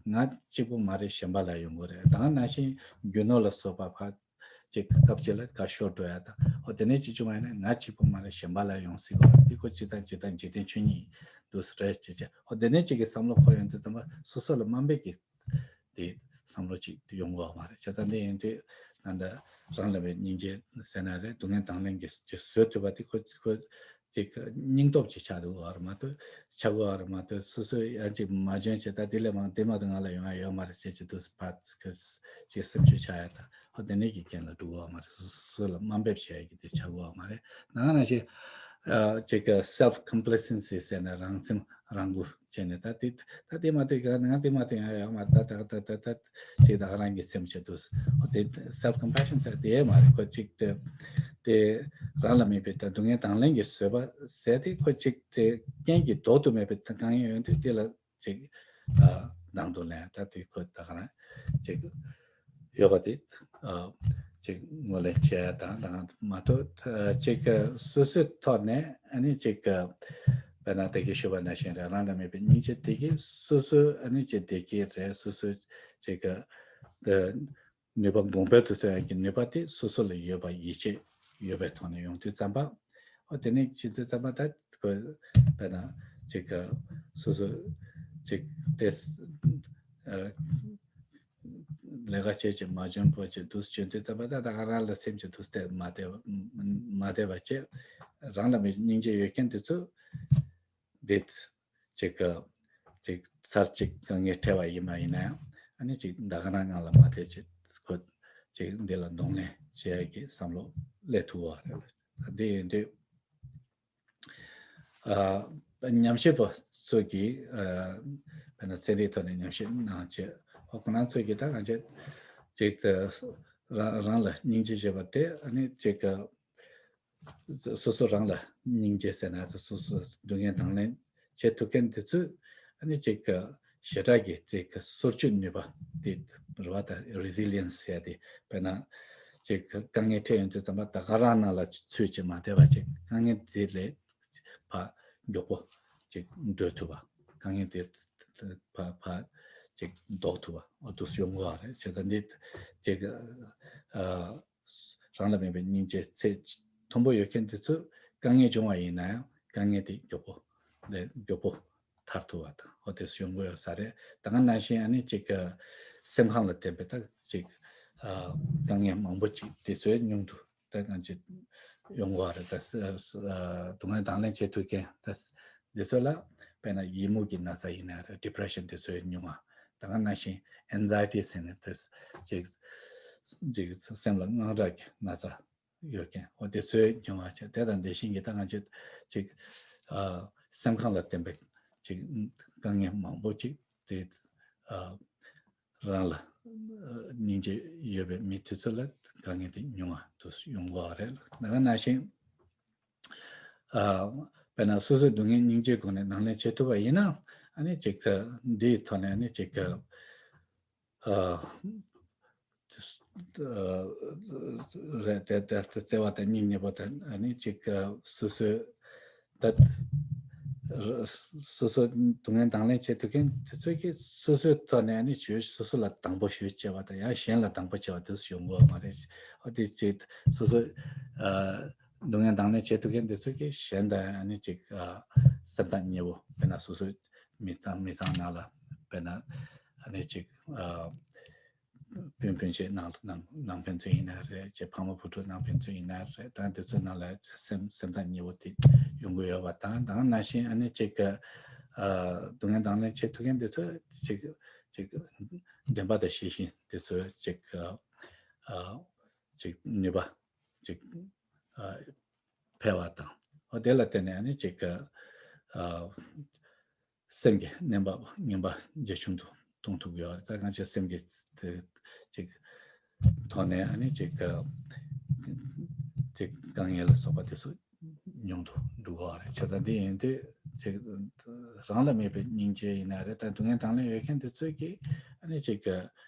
ང་གཅིག་པུ་མ་རེད། གཞན་པ་ལ་ཡོང་གི་རེད། ད་ག་ནང་བཞིན་རྒྱུ་ནོར་ལ་སོགས་པ་ཕར་ཅིག་སྐབས་གཅིག་ལ་ཁ་ཤོར་འགྲོ་ཡ་དང་འོ་དེ་ནས་ཅིག་བྱུང་བ་ཡིན་ན་ང་གཅིག་པུ་མ་རེད། གཞན་པ་ལ་ཡོང་སྲིད་གོ། དེ་ཁོ་ཅིག་དང་ཅིག་དང་འཇིག་རྟེན་ཆོས་ཉིད་དུ་རེད་ཅེས་བྱ། འོ་དེ་ནས་ཅིག་གི་བསམ་བློ་འཁོར་ཡོང་དུས་ཙམ་པ་སོ་སོ་ལ་དམའ་འབེབས་ཀྱི་དེ་བསམ་བློ་ཅིག་ཡོང་གི་ཡོད་མ་རེད། བྱས་ཙང་འདི་ཡིན་དུས་ད་ལྟ་རང་ལ་བའི་སྙིང་རྗེ་ཟེར་ན་རེད། སྡུག་བསྔལ་དང་ལེན་གྱི་ཅིག་བཟོད་ཐུབ་པ་དེ་ཁོ་ཁོ་ཅིག་སྙིང་སྟོབས་ཅིག་ཆགས་འདུག་བར་མ་གཏོགས་ཆགས་དགོས་བར་མ་གཏོགས་སོ་སོས་ཡང་ཅིག་མ་འཇོན་བྱས་ད་དེ་ལས་མང་དེ་མ་གཏོགས་ང་ལ་ཡོང་ཡ་ཡོད་མ་རེད་ཅེས་ཅིག་དུས་ཕར་ཅིག་སེམས་ཤུགས་ཆག་ཡ་དང་ཧོ་དེ་ནས་ཀྱི་རྐྱེན་ལ་འགྲོ་གི་ཡོད་མ་རེད། སོ་སོ་ལ་དམའ་འབེབས་བྱེད་ཡ་གི་དེ་ཆགས་ཀྱི་ཡོད་མ་རེད། ད་ག་ནང་བཞིན་ཅིག་self complacency ཟེར་ན་རང་སེམས་རང་མགོ་བྱས་ནས་ད་དེ་ད་དེ་མ་དེ་ག་ང་དེ་མ་དེ་ཡང་ཡང་མ་ད་ད་ད་ད་ད་ཅིག་ད་ག་རང་གི་སེམས་བྱེད་དུས་ཨོ་དེ་self compassion ཟེར་དེ་མ་རེད། ཁོ་ཅིག་དེ་དེ་རང་ལ་མེད་པའི་ད་སྡུག་བསྔལ་དང་ལེན་གྱི་བཟོད་པ་ཟེར་དེ་ཁོ་ཅིག་དེ་རྐྱེན་གྱིས་ལྡོག་ཏུ་མེད་པའི་ད་གང་ཡང་ཡོང་དུས་དེ་ལ་ཅིག་ནང་དུ་ལེན་ད་དེ་ཁོ་ད་ག་རང་ཅིག་ཡོད་པ་དེ་ཅིག་ངོས་ལེན་བྱས་དང་དང་མ་གཏོགས་ཅིག་སོ་སོའི་ཐོག་ནས་ཨ་ནི་ཅིག་དཔེར་ན་དེ་གི་ཞུ་བ་ནང་བཞིན་རེད། རང་ལ་མེད་པའི་སྙིང་རྗེ་དེ་གིས་སོ་སོའི་ཨ་ནི་ཅིག་བདེ་སྐྱིད་རེད། སོ་སོའི་ཅིག་ནུས་པ་གོང་འཕེལ་དུ་གཏོང་ཡག་གི་ནུས་པ་དེ་སོ་སོ་ལ་ཡོད་པ་ཡིད་ཆེས་ཡོད་པའི་ཐོག་ནས་ཡོང་དུས་ཙམ་པ། ཨོ་དེ་ནས་ཕྱིན་དུས་ཙམ་པ་ད་ཁོ་དཔེར་ན་ཅིག་སོ་སོ་ཅིག་དེ་ལས་ཀ་བྱེད་ཅིག་མ་འཇོན་པོ་ཅིག་དུས་བྱོན་དུས་ཙམ་པ་ད་ད་ག་རང་ལ་སེམས་ཀྱི་དུས་དེ་མ་བདེ་བ་མ་བདེ་བ་བྱེད། རང་ལ་མི་སྙིང་རྗེ་ཡོད་མཁན་དེ་ཚོ་འདི་ཅིག་གི་ཅིག་ཚར་གཅིག་དཀའ་ངལ་འཕྲད་པ་ཡིན་པ་ཡིན་ན་ཡང་ཨ་ནི་ཅིག་ད་ག་རང་ངང་ལ་མ་ཐེ་ཅིག་ཁོ་ཅིག་འདི་ལ་གདོང་ལེན་བྱེད་ཡ་གི་བསམ་བློ་སླེབས་ཐུབ་པ་རེད། འདི་ཡིན་དུས་ཨ་ཉམས་ཞིབ་པ་ཚོ་གིས་ཨ་དཔེར་ན་ཚན་རིག་ཐོག་ནས་ཉམས་ཞིབ་གནང་བྱས་ཨོ་ཁོ་རང་ཚོ་གིས་ད་གང་བྱས་ཅིག་རང་རང་ལ་སྙིང་རྗེ་བྱེད་པ་དེ་ཨ་ནི་ཅིག་གི་སོ་སོ་རང་ལ་སྙིང་རྗེ་ཟེར་ན་སོ་སོ་སྡུག་བསྔལ་དང་ལེན་བྱེད་ཐུབ་མཁན་དེ་ཚོས་ཨ་ནི་ཅིག་གི་ཞེ་དྲག་གི་ཅིག་གི་སོར་ཆུད་ནུས་པ་དེ་རེད་བ། ད་resilience ཟེར་ཡ་དེ་དཔེར་ན་ཅིག་གི་དཀའ་ངལ་འཕྲད་ཡོང་དུས་ཙམ་པ་ད་ག་རང་ནང་ལ་ཚུད་ཅིག་མ་བསྡད་པ་ཅིག་དཀའ་ངལ་དེ་ལས་ཕར་མགྱོགས་པོ་ཅིག་འགྲོལ་ཐུབ་པ། དཀའ་ངལ་དེ་ཕར་ཕར་ཅིག་ལྡོག་ཐུབ་པ་འོ་དུས་ཡོང་གི་ཡོད་རེད། བྱས་ཙང་འདི་ཅིག་ཨ། རང་ལ་དམིགས་པའི་སྙིང་རྗེ་ཚད་མཐོན་པོ་ཡོད་མཁན་དེ་ཚོས་དཀའ་ངལ་བྱུང་བ་ཡིན་ན་ཡང་དཀའ་ངལ་དེ་མགྱོགས་པོ་ལས་མགྱོགས་པོ་ཐར་ཐུབ་པ་དང་འོ་དེ་ཚོ་ཡོང་གི་ཡོད་ས་རེད། ད་ག་ནང་བཞིན་ཨ་ནི་ཅིག་སེམས་ཁམས་ལ་བརྟེན་པའི་ད་ཅིག་དཀའ་ངལ་མང་པོ་ཅིག་དེ་ཚོའི་མྱོང་དུ་ད་གང་ཅིག་ཡོང་གི་ཡོད་རེད། ད་སྡུག་བསྔལ་དང་ལེན་བྱེད་ཐུབ་མཁན་ད། འདི་ཚོ་ལ་དཔེར་ན་ཡི་མུག་གི་ན་ཚ་ཡིན་ན་རེད། depression འདི་ཚོའི་མྱོང་བ། ད་ག་ནང་བཞིན་anxiety ཟེར་ནས་དེ་ཅིག་ཅིག་སེམས་ལ་དངངས་སྐྲག་གི་ན་ཚ་ཡོད་མཁན་འོ་དེ་ཚོའི་མྱོང་བ་བྱས། དེ་དང་དེ་བཞིན་གྱི་ད་ང་ཚོས་ཅིག་ཨ་སེམས་ཁམས་ལ་བརྟེན་པའི་ཅིག་དཀའ་ངལ་མང་པོ་ཅིག་དེ་ཨ་རང་ལ་སྙིང་རྗེ་ཡོད་པའི་མི་དེ་ཚོ་ལ་དཀའ་ངལ་དེ་ཉུང་བ་དུ་ཡོང་གི་ཡོད་རེད། ད་ག་ནང་བཞིན་ཨ་དཔེར་ན་སོ་སོའི་སྡུག་བསྔལ་སྙིང་རྗེའི་སྒོ་ནས་ནང་ལེན་བྱེད་ཐུབ་པ་ཡིན་ན་ཨ་ནི་ཅིག་འདིའི་ཐོག་ནས་ཨ་ནི་ཅིག་ཨ་རེད། དེ་ལྟར་བརྩེ་བ་དང་སྙིང་ཉེ་བོ་དང་ཨ་ནི་ཅིག་སོ་སོའི་ད་སོ་སོ་སྡུག་བསྔལ་དང་ལེན་བྱེད་ཐུབ་མཁན་དེ་ཚོ་གིས་སོ་སོའི་ཐོག་ནས་ཨ་ནི་ཞུ་སོ་སོ་ལ་དང་པོ་ཞུ་བྱས་པ་དང་ཡང་གཞན་ལ་དང་པོ་བྱས་པ་དེ་ཚོ་ཡོང་གི་ཡོད་མ་རེད། ཨ་དེ་ཅིག་སོ་སོ་ ཨ་སྡུག་བསྔལ་དང་ལེན་བྱེད་ཐུབ་མཁན་དེ་ཚོ་གིས་གཞན་དང་ཨ་ནི་ཅིག་ཨ་སེམས་ཐག་ཉེ་བོ། དཔེར་ན་སོ་སོའི་མི་ཚང་མི་ཚང་ནང་ལ་དཔེར་ན་ཨ་ནི་ཅིག་ཨ་སྤུན་སྤུན་མཆེད་ནང་ནང་ནང་ཕན་ཚུན་ཡིན་ན་རེད། ཅེས་ཕ་མ་བུ་ཕྲུག་ནང་ཕན་ཚུན་ཡིན་ན་རེད། ད་དེ་ཚོའི་ནང་ལ་སེམས་སེམས་ཐག་ཉེ་བོ་དེ་ཡོང་གི་ཡོད་པ་དང་། དང་ནང་བཞིན་ཨ་ནི་ཅིག་གི་ཨ་སྡུག་བསྔལ་དང་ལེན་བྱེད་ཐུབ་མཁན་དེ་ཚོ་ཅིག་ཅིག་དྲན་པ་དང་ཤེས་བཞིན་དེ་ཚོ་ཅིག་ཨ་ཅིག་ནུས་པ་ཅིག་ཨ་འཕེལ་བ་དང་། འོ་དེ་ལ་བརྟེན་ནས་ཨ་ནི་ཅིག་གི་ཨ་སེམས་ཀྱི་ངན་པ་ངན་པ་ཇེ་ཆུང་དུ་གཏོང་ཐུབ་ཡོད་རེད། ད་གང་ཅི་སེམས་ཀྱི་དེ་ཅིག་ཐོག་ནས་ཨ་ནི་ཅིག་ཅིག་དཀའ་ངལ་ལ་སོགས་པ་དེ་ཚོ་ཉུང་དུ་འགྲོ་གི་རེད། བྱས་ཙང་འདི་ཡིན་དུས་ཅིག་རང་ལ་དམིགས་པའི་སྙིང་རྗེ་ཡིན་ན་རེད། ད་སྡུག་བསྔལ་དང་ལེན་ཡོད་མཁན་དེ་ཚོས་ཀྱིས་ཨ་ནི་ཅིག་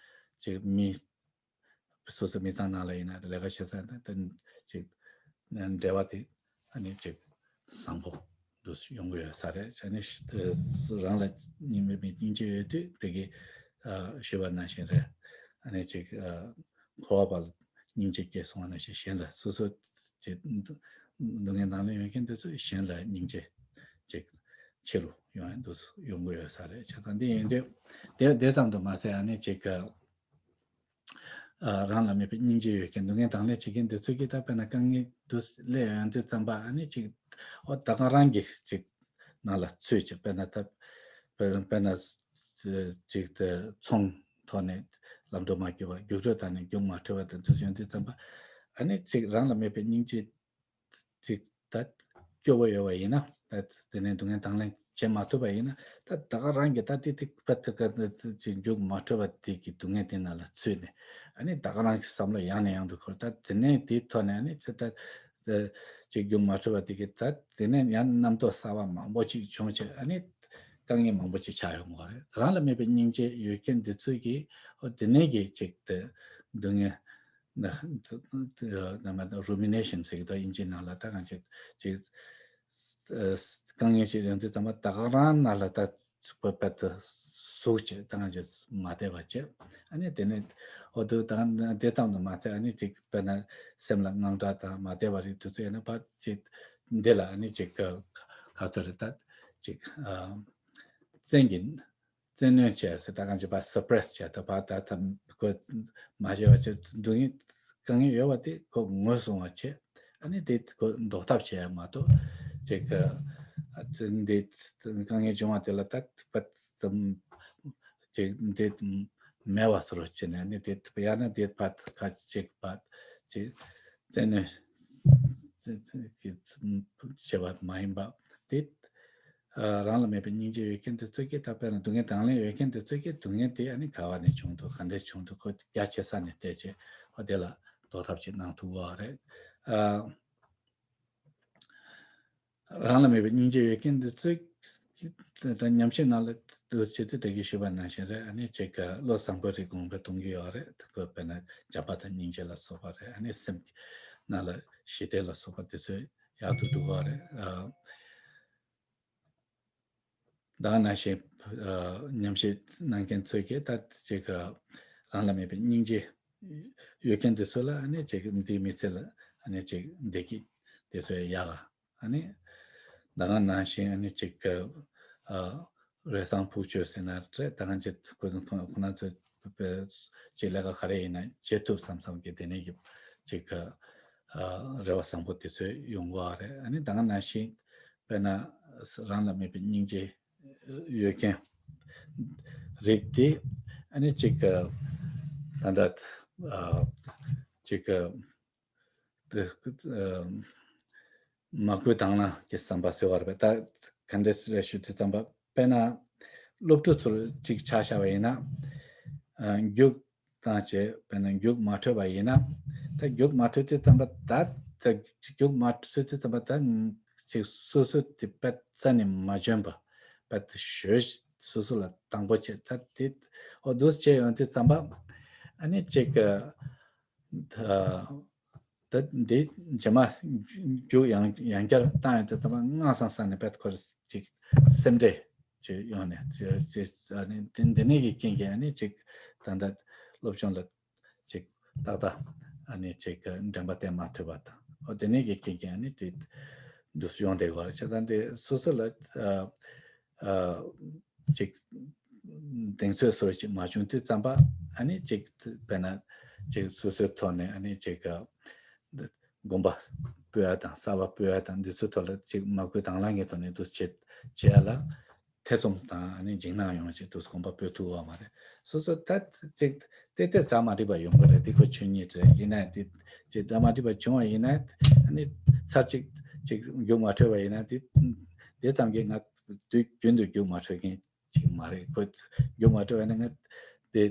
ཅིག་མི་སོ་སོའི་མི་ཚང་ནང་ལ་ཡིན་ན་རེད། ལས་ཀ་བྱེད་ས་དང་དེ་ཅིག་འབྲེལ་བ་དེ་ཨ་ནི་ཅིག་བཟང་པོ་འདུག་ཡོང་གི་ཡོད་ས་རེད། ཨ་ནི་ཤི་རང་ལ་སྙིང་མེད་པའི་སྙིང་རྗེ་ཡོད་དུས་དེ་གི་ཨ་ཞུས་པ་ནང་བཞིན་རེད། ཨ་ནི་ཅིག་ཨ་འཁོར་བ་པ་ལ་སྙིང་རྗེ་སྐྱེས་སོང་བ་ནང་བཞིན། གཞན་ལ་སོ་སོ་ཅིག་སྡུག་བསྔལ་དང་ལེན་ཡོད་མཁན་དེ་ཚོས་གཞན་ལ་སྙིང་རྗེ་ཅིག་ཆེ་རུ་ཡོང་ཡ་འདུག་ཡོང་གི་ཡོད་ས་རེད། བྱས་ཙང་འདི་ཡིན་དུས་དེ་དེ་ཙམ་དུ་མ་ཟད་ཨ་ནི་ཅིག་ཨ་རང་ལ་དམིགས་པའི་སྙིང་རྗེ་ཡོད་མཁན་སྡུག་བསྔལ་དང་ལེན་བྱེད་མཁན་དེ་ཚོས་ཀྱིས་ད་དཔེར་ན་དཀའ་ངལ་དུ་སླེབས་ཡོང་དུས་ཙམ་པ་ཨ་ནི་ཅིག་ཨོ་ད་ག་རང་གི་ཅིག་ནང་ལ་ཚུད་ཅིག་དཔེར་ན་ད་དཔེར་དཔེར་ན་ཅིག་དེ་ཚོང་ཐོག་ནས་ལམ་འགྲོ་མ་བརྒྱུད་པ། རྒྱུགས་སྤྲོད་ཐོག་ནས་རྒྱུགས་མ་འཕྲོད་པ་དེ་ཚོ་ཡོང་དུས་ཙམ་པ་ཨ་ནི་ཅིག་རང་ལ་དམིགས་པའི་སྙིང་རྗེ་ཅིག་ད་སྐྱོ་བོ་ཡོད་པ་ཡིན་ན། ད་དེ་ནས་སྡུག་བསྔལ་དང་ལེན་བྱེད་མ་ཐུབ་པ་ཡིན་ན། ད་ད་ག་རང་གི་ད་དེ་དེ་པ་དེ་ག་ཅིག་རྒྱུགས་མ་འཕྲོད་པ་དེ་གི་སྡུག་བསྔལ་དེ་ནང་ལ་ཚུད་ནས་ཨ་ནི་ད་ག་རང་གི་བསམ་བློ་ཡང་ནས་ཡང་དུ་འཁོར། ད་དེ་ནས་དེའི་ཐོག་ནས་ཨ་ནི་ཅིག་ད་ཅིག་རྒྱུགས་མ་འཕྲོད་པ་དེ་གི་ད་དེ་ནས་ཡང་རྣམ་རྟོག་གསར་པ་མང་པོ་ཅིག་བྱུང་བྱས་ཨ་ནི་དཀའ་ངལ་མང་པོ་ཅིག་ཆགས་ཡོང་གི་རེད། རང་ལ་དམིགས་པའི་སྙིང་རྗེ་ཡོད་མཁན་འདི་ཚོས་ཀྱིས་ཨོ་དེ་ནས་ཀྱི་ཅིག་དེ་སྡུག་བསྔལ་ན་ན་མ་ད་རུ་མི་ནེ་ཤན་ཟེར་གི་འདུག་དབྱིན་ཇིའི་ནང་ལ། ད་གང་ཅིག་ཅིག་ཨ་དཀའ་ངལ་ཞིག་ཡོང་དུས་ཙམ་པ་ད་ག་རང་ནང་ལ་ད་ཚུགས་པ་པད་དུ་ཟུག་བྱས། ད་གང་ཅིག་མ་བདེ་བ་བྱས། ཨ་ནི་དེ་ནས་འོ་དུ་ད་དེ་ཙམ་དུ་མ་ཚད་ཨ་ནི་ཅིག་དཔེར་ན་སེམས་ལ་དངངས་སྐྲག་དང་མ་བདེ་བ་རིགས་དུས་ཚོད་ཡིན་ན་ཕར་ཅིག་འདི་ལ་ཨ་ནི་ཅིག་ག་ཚོད་རེད། ད་ཅིག་ཨ་བཙན་གྱིས་བཙན་གནོན་བྱས་ཟེར། ད་གང་ཅི་བ་སབ་པྲེ་སི་བྱས། ད་བ་ད་ད་ཁོ་མ་བྱས་པ་བྱས། སྡུག་བསྔལ་དཀའ་ངལ་ཡོད་པ་དེ་ཁོ་ངོས་བཟུང་བ་བྱས། ཨ་ནི་དེ་ཁོ་ཟློག་ཐབས་བྱས་མ་གཏོགས་ཅིག་ཨ་འདི་དཀའ་ངལ་བྱུང་བ་དེ་ལ་ད་པ་ཙམ་ཅིག་འདི་མེད་པ་བཟོ་རོགས་བྱས་ནས་ཨ་ནི་དེ་ཡང་ན་དེ་བ་ཁ་ཅིག་བ་ཅིག་བཙན་གནོན་བྱས་པ་མ་ཡིན་པ་དེ། ཨ་རང་ལ་དམིགས་པའི་སྙིང་རྗེ་ཡོད་མཁན་དེ་ཚོས་ཀྱིས། ད་དཔེར་ན་སྡུག་བསྔལ་དང་ལེན་ཡོད་མཁན་དེ་ཚོས་ཀྱིས་སྡུག་བསྔལ་དེ་ཨ་ནི་ག་བ་ནས་བྱུང་འདུག་ག་འདྲས་བྱུང་འདུག་ཁོ་རྒྱ་ཆེ་ས་ནས་བལྟས་བྱས་ཨོ་དེ་ལ་ཟློག་ཐབས་ཅིག་གནང་ཐུབ་ཀྱི་རེད། ཨ་རང་ལ་དམིགས་པའི་སྙིང་རྗེ་ཡོད་མཁན་དེ་ཚོས་ད་ཉམས་ཞིབ་ནང་ལ་འདུག་བྱེད་དུས་ད་གིན་ཞུས་པ་ནང་བཞིན་རེད། ཨ་ནི་ཅིག་བློ་བཟང་པོ་རིགས་གོང་འཕེལ་གཏོང་གི་ཡོད་རེད། ཁོ་དཔེར་ན་བྱམས་པ་དང་སྙིང་རྗེ་ལ་སོགས་པ་རེད། ཨ་ནི་སེམས་ནང་ལ་ཞི་བདེ་ལ་སོགས་པ་དེ་ཚོ་ཡག་ཏུ་འདུག་གི་རེད། ཨ། ད་ག་ནང་བཞིན་ཨ་ཉམས་ཞིབ་གནང་མཁན་ཚོས་ཀྱིས་ད་ཅིག་ཨ་རང་ལ་དམིགས་པའི་སྙིང་རྗེ་ཡོད་མཁན་དེ་ཚོ་ལ་ཨ་ནི་ཅིག་འདིའི་མི་ཚེ་ལ་ཨ་ནི་ཅིག་བདེ་སྐྱིད་དེ་ཚོ་ཡག་ག་ཨ་ནི་ད་ག་ནང་བཞིན་ཨ་ནི་ཅིག་ཨ་རེ་བཟང་ཕུགས་བཅོས་ཟེར་ན་རེད། ད་ག་ཅིག་ཁོ་ཁོ་ཁོ་ན་ཚོ་ཅིག་ལས་ཀ་ག་རེ་ཡིན་ན་བྱེད་ཐུབ་བསམ་བསམ་གྱི་དེ་ནས་ཀྱི་ཅིག་ཨ་རེ་བ་བཟང་པོ་དེ་ཚོ་ཡོང་གི་རེད། ཨ་ནི་ད་ག་ནང་བཞིན་དཔེར་ན་རང་ལ་དམིགས་པའི་སྙིང་རྗེ་ཡོད་མཁན་རིགས་དེ་ཨ་ནི་ཅིག་ད་ལྟ་ཅིག་དེ་ཨ་མ་བསྐུལ་དང་བླངས་ཀྱི་བསམ་པ་ཟེར་བ་རེད་པས། ད་ག་འདྲས་རེད་ཞུ་དུས་ཙམ་པ་དཔེར་ན་སློབ་ཕྲུག་ཚོར་ཅིག་ཆ་བཞག་པ་ཡིན་ན་ཨ་རྒྱུགས་བཏང་བྱས་དཔེར་ན་རྒྱུགས་མ་འཕྲོད་པ་ཡིན་ན། ད་རྒྱུགས་མ་འཕྲོད་དུས་ཙམ་པ་ད་ད་རྒྱུགས་མ་འཕྲོད་དུས་ཙམ་པ་ད་ཅིག་སོ་སོ་དེ་པད་རྩ་ནས་མ་འཇོན་པ་པད་ཞོད་སོ་སོ་ལ་དང་པོ་བྱས། ད་དེ་འོ་འདུག་བྱས་ཡོང་དུས་ཙམ་པ་ཨ་ནི་ཅིག་ད་ད་འདི་རྗེས་མ་རྒྱུགས་ཡང་ཡང་བསྐྱར་བཏང་ཡོང་དུས་ཙམ་པ་སྔ་སང་ས་ནས་པད་ཁོ་ར་ཅིག་སེམས་ཁྲལ་ཅིག་ཡོང་ནས་ཅིག་ཅིག་ཨ་ནི་འདི་འདི་ནས་ཀྱི་རྐྱེན་གྱིས་ཨ་ནི་ཅིག་ད་ལྟ་སློབ་སྦྱོང་ལ་ཅིག་ཏག་ཏག་ཨ་ནི་ཅིག་འགྲན་པ་བསྟེན་མ་ཐུབ་པ་དང་ ཨོ་དེ་ནས་ཀྱི་རྐྱེན་གྱིས་ཨ་ནི་དེ་འདུག་སེ་ཡོང་བསྡད་ཡོད་རེད། བྱས་ཙང་དེ་སོ་སོ་ལ་ཨ་ཨ་ཅིག་གདེང་ཚོད་བཟོ་འདྲ་ཅིག་མ་བྱུང་དུས་ཙམ་པ་ཨ་ནི་ཅིག་དཔེར་ན་ཅིག་སོ་སོའི་ཐོག་ནས་ཨ་ནི་ཅིག་དགོན་པ་སྤོ་ཡ་དང་གསར་པ་སྤོ་ཡ་དང་འདི་ཚོའི་ཐོག་ལ་ཅིག་མ་བསྐུལ་དང་བླངས་ཀྱི་ཐོག་ནས་འདུག་བྱེད་བྱེད་ཡ་ལ་ཐེ་ཚོམ་དང་ཨ་ནི་འཇིགས་སྣང་ཡོང་བྱས་འདུག་གོམ་པ་སྤོ་ཐུབ་ཡོད་མ་རེད། སོ་སོ་ད་ཅིག་ཏེ་ཏེ་གྲ་མ་འགྲིག་པ་ཡོང་གི་རེད། འདི་ཁོ་ཆོས་ཉིད་རེད། ཡིན་ན་འདི་ཅིག་གྲ་མ་འགྲིག་པ་བྱུང་བ་ཡིན་ན་ཨ་ནི་ཚར་གཅིག་ཅིག་རྒྱུགས་མ་འཕྲོད་པ་ཡིན་ན་འདི་འདི་ཙམ་གྱིས་ང་དུས་རྒྱུན་དུ་རྒྱུགས་མ་འཕྲོད་མཁན་ཅིག་མ་རེད། ཁོ་རྒྱུགས་མ་འཕྲོད་པ་ཡིན་ན་ང་དེ་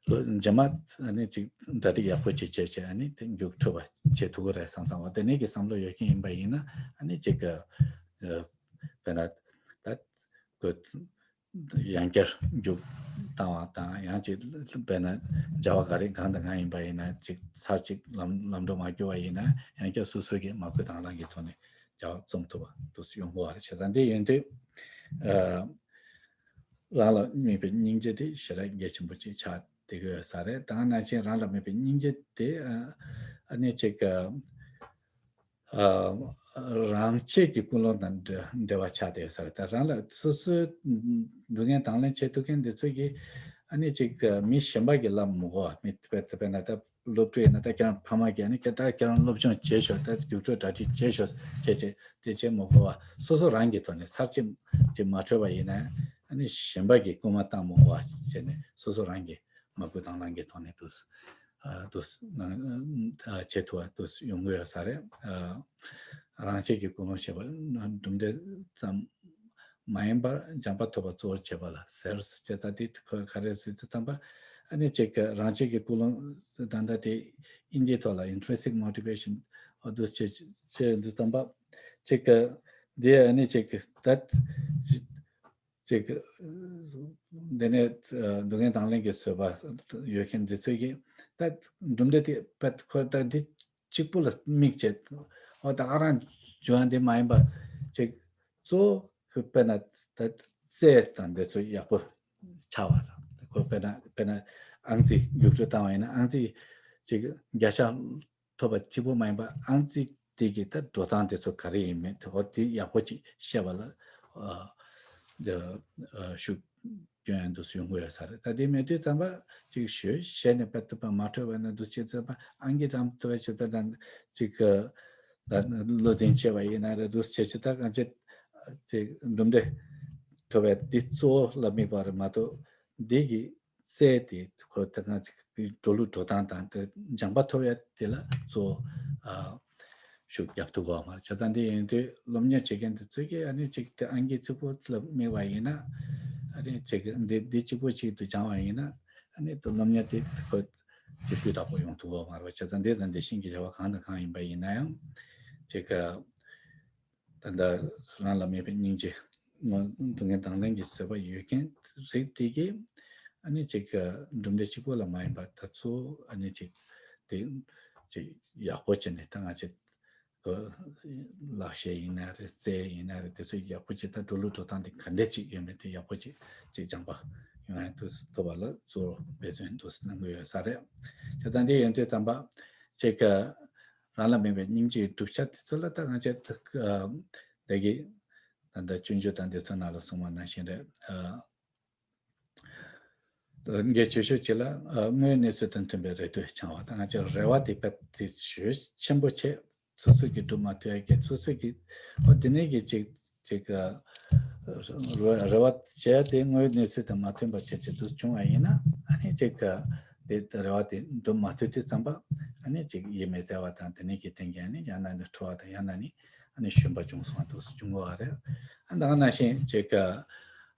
ལོ་རྗེས་མ་ཨ་ནི་ཅིག་གྲ་སྒྲིག་ཡག་པོ་ཅིག་བྱས་བྱས་ཨ་ནི་དེ་རྒྱུགས་ཐུབ་པ་བྱེད་ཐུབ་ཀྱི་རེད་བསམ་བསམ་པ་དེ་ནས་ཀྱི་བསམ་བློ་ཡོད་མཁན་ཡིན་པ་ཡིན་ན་ཨ་ནི་ཅིག་གི་དཔེར་ན་ད་ཁོ་ཡང་བསྐྱར་རྒྱུགས་བཏང་བ་དང་ཡང་ཅིག་དཔེར་ན་བྱ་བ་ག་རེ་གང་དང་གང་ཡིན་པ་ཡིན་ན་ཅིག་ཚར་གཅིག་ལམ་ལམ་འགྲོ་མ་བསྐྱུར་བ་ཡིན་ན་ཡང་བསྐྱར་སོ་སོ་གི་མ་བསྐུལ་དང་བླངས་ཀྱི་ཐོག་ནས་བྱ་བ་རྩོམ་ཐུབ་པ་འདུག་སེ་ཡོང་དགོས་པ་རེད། བྱས་ཙང་འདི་ཡིན་དུས་ཨ་རང་ལ་དམིགས་པའི་སྙིང་རྗེ་དེ་ཞེ་དྲག་གལ་ཆེན་པོ་ཅིག་ཆགས་བསྡད་ཀྱི་ཡོད་ས་རེད། ད་ག་ནང་བཞིན་རང་ལ་དམིགས་པའི་སྙིང་རྗེ་དེ་ཨ་ཨ་ནི་ཅིག་ཨ། ཨ་རང་ཆས་ཀྱི་ཀུན་སློང་དང་འབྲེལ་འབྲེལ་བ་ཆགས་བསྡད་ཡོད་ས་རེད། ད་རང་ལ་སོ་སོའི་སྡུག་བསྔལ་དང་ལེན་བྱེད་ཐུབ་མཁན་འདི་ཚོ་གིས་ཨ་ནི་ཅིག་མི་གཞན་པ་གིས་ལབ་མི་དགོས་པ། མི་དཔེ་དཔེར་ན་ད་སློབ་ཕྲུག་ཡིན་ན་ད་ཁྱེད་རང་ཕ་མ་གིས་ཨ་ནི་ཁྱེད་ད་ཁྱེད་རང་སློབ་སྦྱོང་བྱེད་ཤོག་ད་རྒྱུགས་སྤྲོད་གྲ་སྒྲིག་བྱེད་ཤོག་བྱས་བྱས་དེ་བྱེད་མི་དགོས་པ། སོ་སོ་རང་གི་ཐོག་ནས་ཚར་གཅིག་ཅིག་མ་འཕྲོད་པ་ཡིན་ན་ཨ་ནི་གཞན་པ་གིས་སྐུལ་མ་བཏང་མི་དགོས་པ་བྱས་ནས་སོ་སོ་རང་གིས་མ་བསྐུལ་དང་བླངས་ཀྱི་ཐོག་ནས་དུ། ཨ་དུ་ཨ་བྱེད་ཐུབ་པ་དུ་ཡོང་གི་ཡོད་ས་རེད། ཨ་རང་ཆས་ཀྱི་ཀུན་སློང་བྱེད་པ་གྲུབ་འབྲས་ཙམ་མ་ཡིན་པར་སྦྱངས་པ་ཐོབ་པ་གཙོ་བོར་བྱེད་པ་ལ་ཟེར་ཟེར་ད་དེ་ག་རེ་ཟེར་དུས་ཙམ་པ་ཨ་ནི་ཅིག་གི་རང་ཆས་ཀྱི་ཀུན་སློང་ད་ལྟ་དེ་དབྱིན་ཇིའི་ཐོག་ལ་intrinsic motivation ཨ་དུ་བྱེད་བྱེད་དུས་ཙམ་པ་ཅིག་གི་དེ་ཨ་ནི་ཅིག་གི་ད། ཅིག་འདི་ནས་སྡུག་བསྔལ་དང་ལེན་གྱི་བཟོད་པ་ཡོད་མཁན་འདི་ཚོས་ཀྱིས་ད་གྲུབ་འབྲས་དེ་དཔེ་ཁོ་ད་འདི་གཅིག་པུ་ལ་དམིགས་བྱས་ཨོ་ད་ག་རང་བྱུང་བ་འདི་མ་ཡིན་པ་ཅིག་གཙོ་བོ་ཁོ་དཔེར་ན་ད་རྩལ་དང་འདི་ཚོ་ཡག་པོ་ཆགས་པ་དང་ཁོ་དཔེར་ན་དཔེར་ན་ཨང་རྩིས་རྒྱུགས་སྤྲོད་བཏང་བ་ཡིན་ན་ཨང་རྩིས་ཅིག་བརྒྱ་ཆ་ཐོབ་པ་གཅིག་པུ་མ་ཡིན་པར་ཨང་རྩིས་དེ་གི་ད་འགྲོ་སྟངས་དེ་ཚོ་ག་རེ་ཡིན་མིན་དེ་ཧོ་དེ་ཡག་པོ་ཅིག་ཤེས་པ་ལ་ཨ་འདི་ཨ་ཤུགས་སྐྱོན་ཡང་འདུག་སེ་ཡོང་གི་ཡོད་ས་རེད། ད་དེ་མེད་དུས་ཙམ་པ་ཅིག་ཞུ་བྱས་ནས་དཔེ་ཐུབ་པ་མ་འཕྲོད་པ་ན་འདུག་བྱས་ཙམ་པ་ཨང་ཀི་རམ་ཐུབ་པ་ཞུ་དཔེ་དང་ཅིག་གི་ད་བློ་འཛིན་བྱས་པ་ཡིན་ན་རེད་འདུག་བྱས་ཅིག་ད་གང་ཅི་ཅིག་འགྲུབ་འབྲས་ཐོབ་པའི་འདི་གཙོ་བོ་ལ་དམིགས་པ་རེད་མ་གཏོགས་འདི་གི་རྩལ་དེ་ཁོ་ད་གང་ཅིག་འགྲོ་ལུགས་འགྲོ་སྟངས་དང་དེ་སྦྱངས་པ་ཐོབ་ཡ་དེ་ལ་གཙོ་བོ་ཨ་ཤུགས་རྒྱབ་ཐུབ་གོ་མ་རེད། བྱས་ཙང་འདི་ཡིན་དུས་སློབ་གཉེར་བྱེད་མཁན་དེ་ཚོས་ཀྱིས་ཨ་ནི་ཅིག་དེ་ཨང་ཀི་གཅིག་པོ་ལ་དམིགས་པ་ཡིན་ན་ཨ་ནི་ཅིག་འདི་འདི་གཅིག་པོ་ཅིག་ཏུ་སྦྱངས་པ་ཡིན་ན་ཨ་ནི་དུ་སློབ་གཉེར་དེ་ཁོ་ཅིག་སྤུས་དག་པོ་ཡོང་ཐུབ་གོ་མ་རེད། བྱས་ཙང་འདི་དང་འདི་བཞིན་གྱི་བྱ་བ་གང་དང་གང་ཡིན་པ་ཡིན་ན་ཡང་ཅིག་ད་ལྟ་རང་ལ་དམིགས་པའི་སྙིང་རྗེ་སྡུག་བསྔལ་དང་ལེན་གྱི་བཟོད་པ་ཡོད་མཁན་རིགས་དེ་གིས་ཨ་ནི་ཅིག་གྲུབ་འབྲས་གཅིག་པོ་ལ་མ་ཡིན་པར་ད་གཙོ་བོ་ཨ་ནི་ཅིག་དེ་ཅིག་ཡག་པོ་བྱས་ནས་ད་ང་ཅིག་ལག་ཤེས་ཡིན་ན་རེད་རྩལ་ཡིན་ན་རེད་དེ་ཚོ་ཡག་པོ་ཅིག་ད་འགྲོ་ལུགས་འགྲོ་སྟངས་དེ་ག་འདྲས་ཅིག་ཡོད་མེད་དེ་ཡག་པོ་ཅིག་ཅིག་སྦྱངས་པ་ཡོང་ཡ་ཐུབ་ཐུབ་པ་ལ་གཙོ་བོ་འབད་བརྩོན་འདུག་གནང་གི་ཡོད་ས་རེད། བྱས་ཙང་འདི་ཡོང་དུས་ཙམ་པ་ཅིག་རང་ལ་དམིགས་པའི་སྙིང་རྗེའི་བསྒྲུབ་བྱ་དེ་ཚོ་ལ་ད་ང་ཚོས་ད་གི་ད་ལྟ་སྤྱོད་འཇུག་དང་དེ་ཚོ་ནང་ལ་གསུངས་པ་ནང་བཞིན་རེད། ཨ་གལ་ཆེ་ཤོས་གཅིག་ལ་ཨ་དངོས་ཡོད་གནས་ཚུལ་དང་མཐུན་པའི་རེ་ལྟོས་འཆང་བ་དང་ང་ཚོའི་རེ་བ་དེ་དཔེ་དེ་ཞེ་ཆེན་པོ་བྱས་སོ་སོ་གིས་སྒྲུབ་མ་ཐུབ་ཡ་གི་སོ་སོ་གིས་ཨོ་དེ་ནས་གི་ཅིག་ཅིག་ག་རེ་བ་བྱས་ཏེ་དངོས་ཡོད་གནས་ཚུལ་དང་མ་མཐུན་པ་བྱས་ཏེ་འདུག་བྱུང་བ་ཡིན་ན་ཨ་ནི་ཅིག་ག་དེ་རེ་བ་དེ་འགྲུབ་མ་ཐུབ་དུས་ཙམ་པ་ཨ་ནི་ཅིག་ཡིད་མི་བདེ་བ་དང་དེ་ནས་ཀྱི་སྟེང་གི་ཨ་ནི་ཡང་ན་ནི་ཁྲོ་བ་དང་ཡང་ན་ནི་ཨ་ནི་ཞུམ་པ་བྱུང་སོང་བ་འདུག་བྱུང་བ་རེད། ཨ་ད་ག་ནང་བཞིན་ཅིག་ག་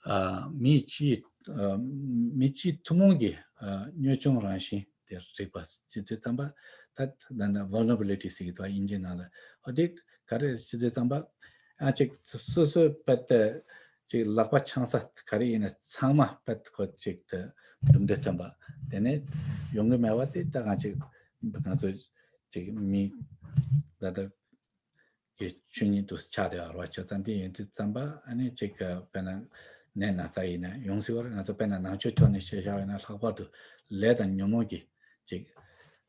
ཨ་མི་སྤྱིའི་ཨ་མི་སྤྱིའི་ཐུན་མོང་གི་ཨ་གཉོད་སྐྱོང་རང་བཞིན་དེ་རིག་པ་ཅི་ཚོད་ཙམ་པ་ད་ད་ད་vulnerability ཟེར་གི་འདུག་དབྱིན་ཇི་ནང་ལ་ཨོ་དེ་ག་རེ་ཅི་ཚོད་ཙམ་པ་ཨ་ཅིག་སོ་སོའི་དཔེ་དེ་ཅིག་ལག་པ་འཆང་ས་ག་རེ་ཡིན་ན་ཚང་མ་དཔེ་ཁོ་ཅིག་ཏུ་གྲུབ་འབྲས་ཐོན་པ་དེ་ནས་ཡོང་གི་མེད་པ་དེ་ད་གང་ཅིག་ང་ཚོ་ཅིག་མི་ད་ལྟ་གི་ཆོས་ཉིད་དུ་ཆགས་བསྡད་པ་རེད་བ། བྱས་ཙང་འདི་ཡིན་དུས་ཙམ་པ་ཨ་ནི་ཅིག་དཔེར་ན་ནད་ན་ཚ་ཡིན་ན་ཡོང་སྲིད་པ་རེད། ང་ཚོ་དཔེར་ན་ནང་ཆོས་ཐོག་ནས་བཤད་བཞག་པ་ཡིན་ན་ལྷག་པར་དུ་ལས་དང་ཉོན་མོངས་ཀྱི་ཅིག་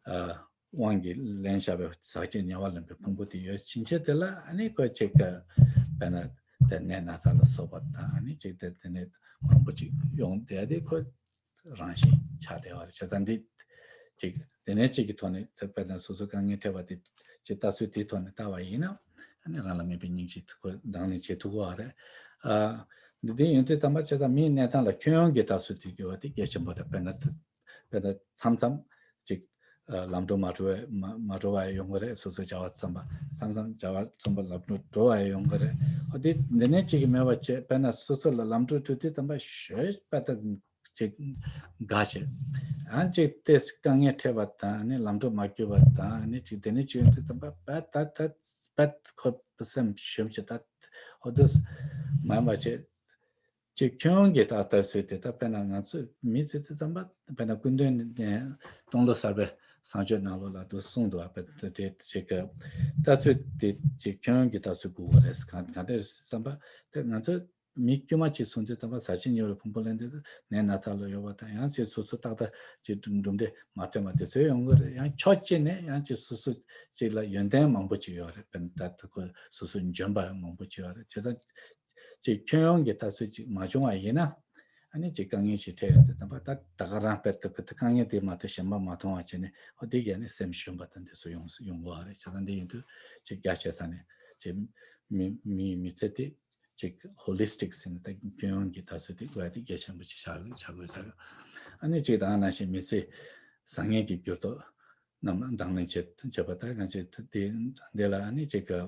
ཨ་ དབང་གིས་ལེན་བཞག་པའི་ཟག་བཅས་ཉེ་བར་ལེན་པའི་ཕུང་པོ་དེ་ཡོད་ཕྱིན་ཆད་དེ་ལ་ཨ་ནི་ཁོ་ཅིག་གི་དཔེར་ན་དེ་ནད་ན་ཚ་ལ་སོགས་པ་དང་ཨ་ནི་ཅིག་དེ་དེ་ནས་མང་པོ་ཅིག་ཡོང་བསྡད་དེ་ཁོ་རང་བཞིན་ཆགས་བསྡད་པ་རེད། བྱས་ཙང་འདི་ཅིག་དེ་ནས་ཅིག་གི་ཐོག་ནས་དེ་དཔེར་ན་སོ་སོ་དཀའ་ངལ་འཕྲད་པ་དེ་ཅིག་ལྟ་ཚུལ་དེའི་ཐོག་ནས་ལྟ་བ་ཡིན་ན་ཨ་ནི་རང་ལ་དམིགས་པའི་སྙིང་རྗེ་ཁོ་དང་ལེན་བྱེད་ཐུབ་ཀྱི་ཡོད་རེད། ཨ་འདི་དེ་ཡོང་དུས་ཙམ་པ་བྱས་ཙང་མིའི་གནས་སྟངས་ལ་ཁྱོན་ཡོངས་ཀྱི་ལྟ་ཚུལ་དེ་དགོས་པ་དེ་གལ་ཆེན་པོ་རེད། དཔེར་ན་དཔེར་ན་མཚམས་མཚམས་ཅིག་ཨ་ལམ་འགྲོ་མ་འགྲོ་བའི་མ་མ་འགྲོ་བ་ཡོང་གི་རེད། སོ་སོ་བྱ་བ་ཚང་པ་མཚམས་མཚམས་བྱ་བ་ཚང་པ་ལམ་འགྲོ་འགྲོ་བ་ཡོང་གི་རེད། ཨོ་དེ་འདི་ནས་ཅིག་གི་མེད་པ་བྱས་དཔེར་ན་སོ་སོ་ལ་ལམ་འགྲོ་འགྲོ་དུས་ཙམ་པ་ཞོད་པ་དང་ཅིག་དགའ་བྱས་ཨ་ཅིག་དེ་དཀའ་ངལ་འཕྲད་པ་དང་ནི་ལམ་འགྲོ་མ་བསྐྱོད་པ་དང་ནི་ཅིག་དེ་ནས་ཅིག་ཡོང་དུས་ཙམ་པ་པད་ད་ད་པད་ཁོ་སེམས་ཞུམ་བྱས་ད་ཨོ་དེ་མ་ཡིན་པ་བྱས། ཅིག་ཁྱོན་ཡོངས་ཀྱི་ད་ལྟ་ཚུལ་དེ་ད་དཔེར་ན་ང་ཚོ་མི་ཚོས་དེ་ཙམ་པ་དཔེར་ན་སྐུ་མདུན་ནས་སྟོང་ལོ་གསར་པའི་གསང་སྤྱོད་ནང་ལོགས་ལ་དུ་གསུངས་འདུག་བ། དཔེ་དེ་ཅིག་གི་ལྟ་ཚུལ་དེ་ཅིག་ཁྱོན་ཡོངས་ཀྱི་ལྟ་ཚུལ་དགོས་པ་རེད། གང་གང་འདྲ་བསམ་པ་དེ་ང་ཚོ་མི་དཀྱུས་མ་ཅིག་སོང་དུས་ཙམ་པ་ཟག་བཅས་ཉེ་བར་ཕུང་པོ་ལེན་དུས་ནད་ན་ཚ་ལ་ཡོད་པ་དང་ཡང་ཅིག་སོ་སོ་ཏག་ཏག་ཅིག་གྲུབ་འབྲས་མ་ཐོན་པ་དེ་ཚོ་ཡོང་གི་རེད། ཡང་ཕྱོགས་གཅིག་ནས་ཡང་ཅིག་སོ་སོ་ཅིག་ལ་ཡོན་ཏན་མང་པོ་ཅིག་ཡོད་རེད། དཔེར་ན་ད་ལྟ་ཁོ་སོ་སོ་འཇོན་པ་མང་པོ་ཅིག་ཡོད་རེད། བྱས་ཙང་། ཅིག་ཁྱོན་ཡོངས་ཀྱི་ལྟ་ཚུལ་ཅིག་མ་བྱུང་བ་ཡིན་ན། ཨ་ནི་ཅིག་དཀའ་ངལ་ཞིག་འཕྲད་ཡོང་དུས་ཙམ་པ་ད་ད་ག་རང་དཔེ་ད་གི་དཀའ་ངལ་དེ་མ་གཏོགས་གཞན་པ་མ་མཐོང་བ་བྱས་ནས་ཨོ་དེ་གི་ཨ་ནི་སེམས་ཞུམ་པ་དང་དེ་ཚོ་ཡོང་ཡོང་གི་རེད། བྱས་ཙང་འདི་ཡིན་དུས་ཅིག་རྒྱ་ཆེ་ས་ནས་ཅིག་མི་མི་མི་ཚེ་དེ་ཅིག་ཧོ་ལི་སི་ཊིག་ཟེར་ནས་ད་ཁྱོན་ཡོངས་ཀྱི་ལྟ་ཚུལ་དེ་དགོས་ཡ་དེ་གལ་ཆེན་པོ་ཅིག་ཆགས་ཆགས་དགོས་ས་རེད། ཨ་ནི་ཅིག་ད་ག་ནང་བཞིན་མི་ཚེ་བཟང་ངན་གྱི་འགྱུར་ལྡོག་རྣམས་དང་ལེན་བྱེད་བྱེད་པ་ད་གང་བྱེད་དེ་འདི་ལ་ཨ་ནི་ཅིག་གི་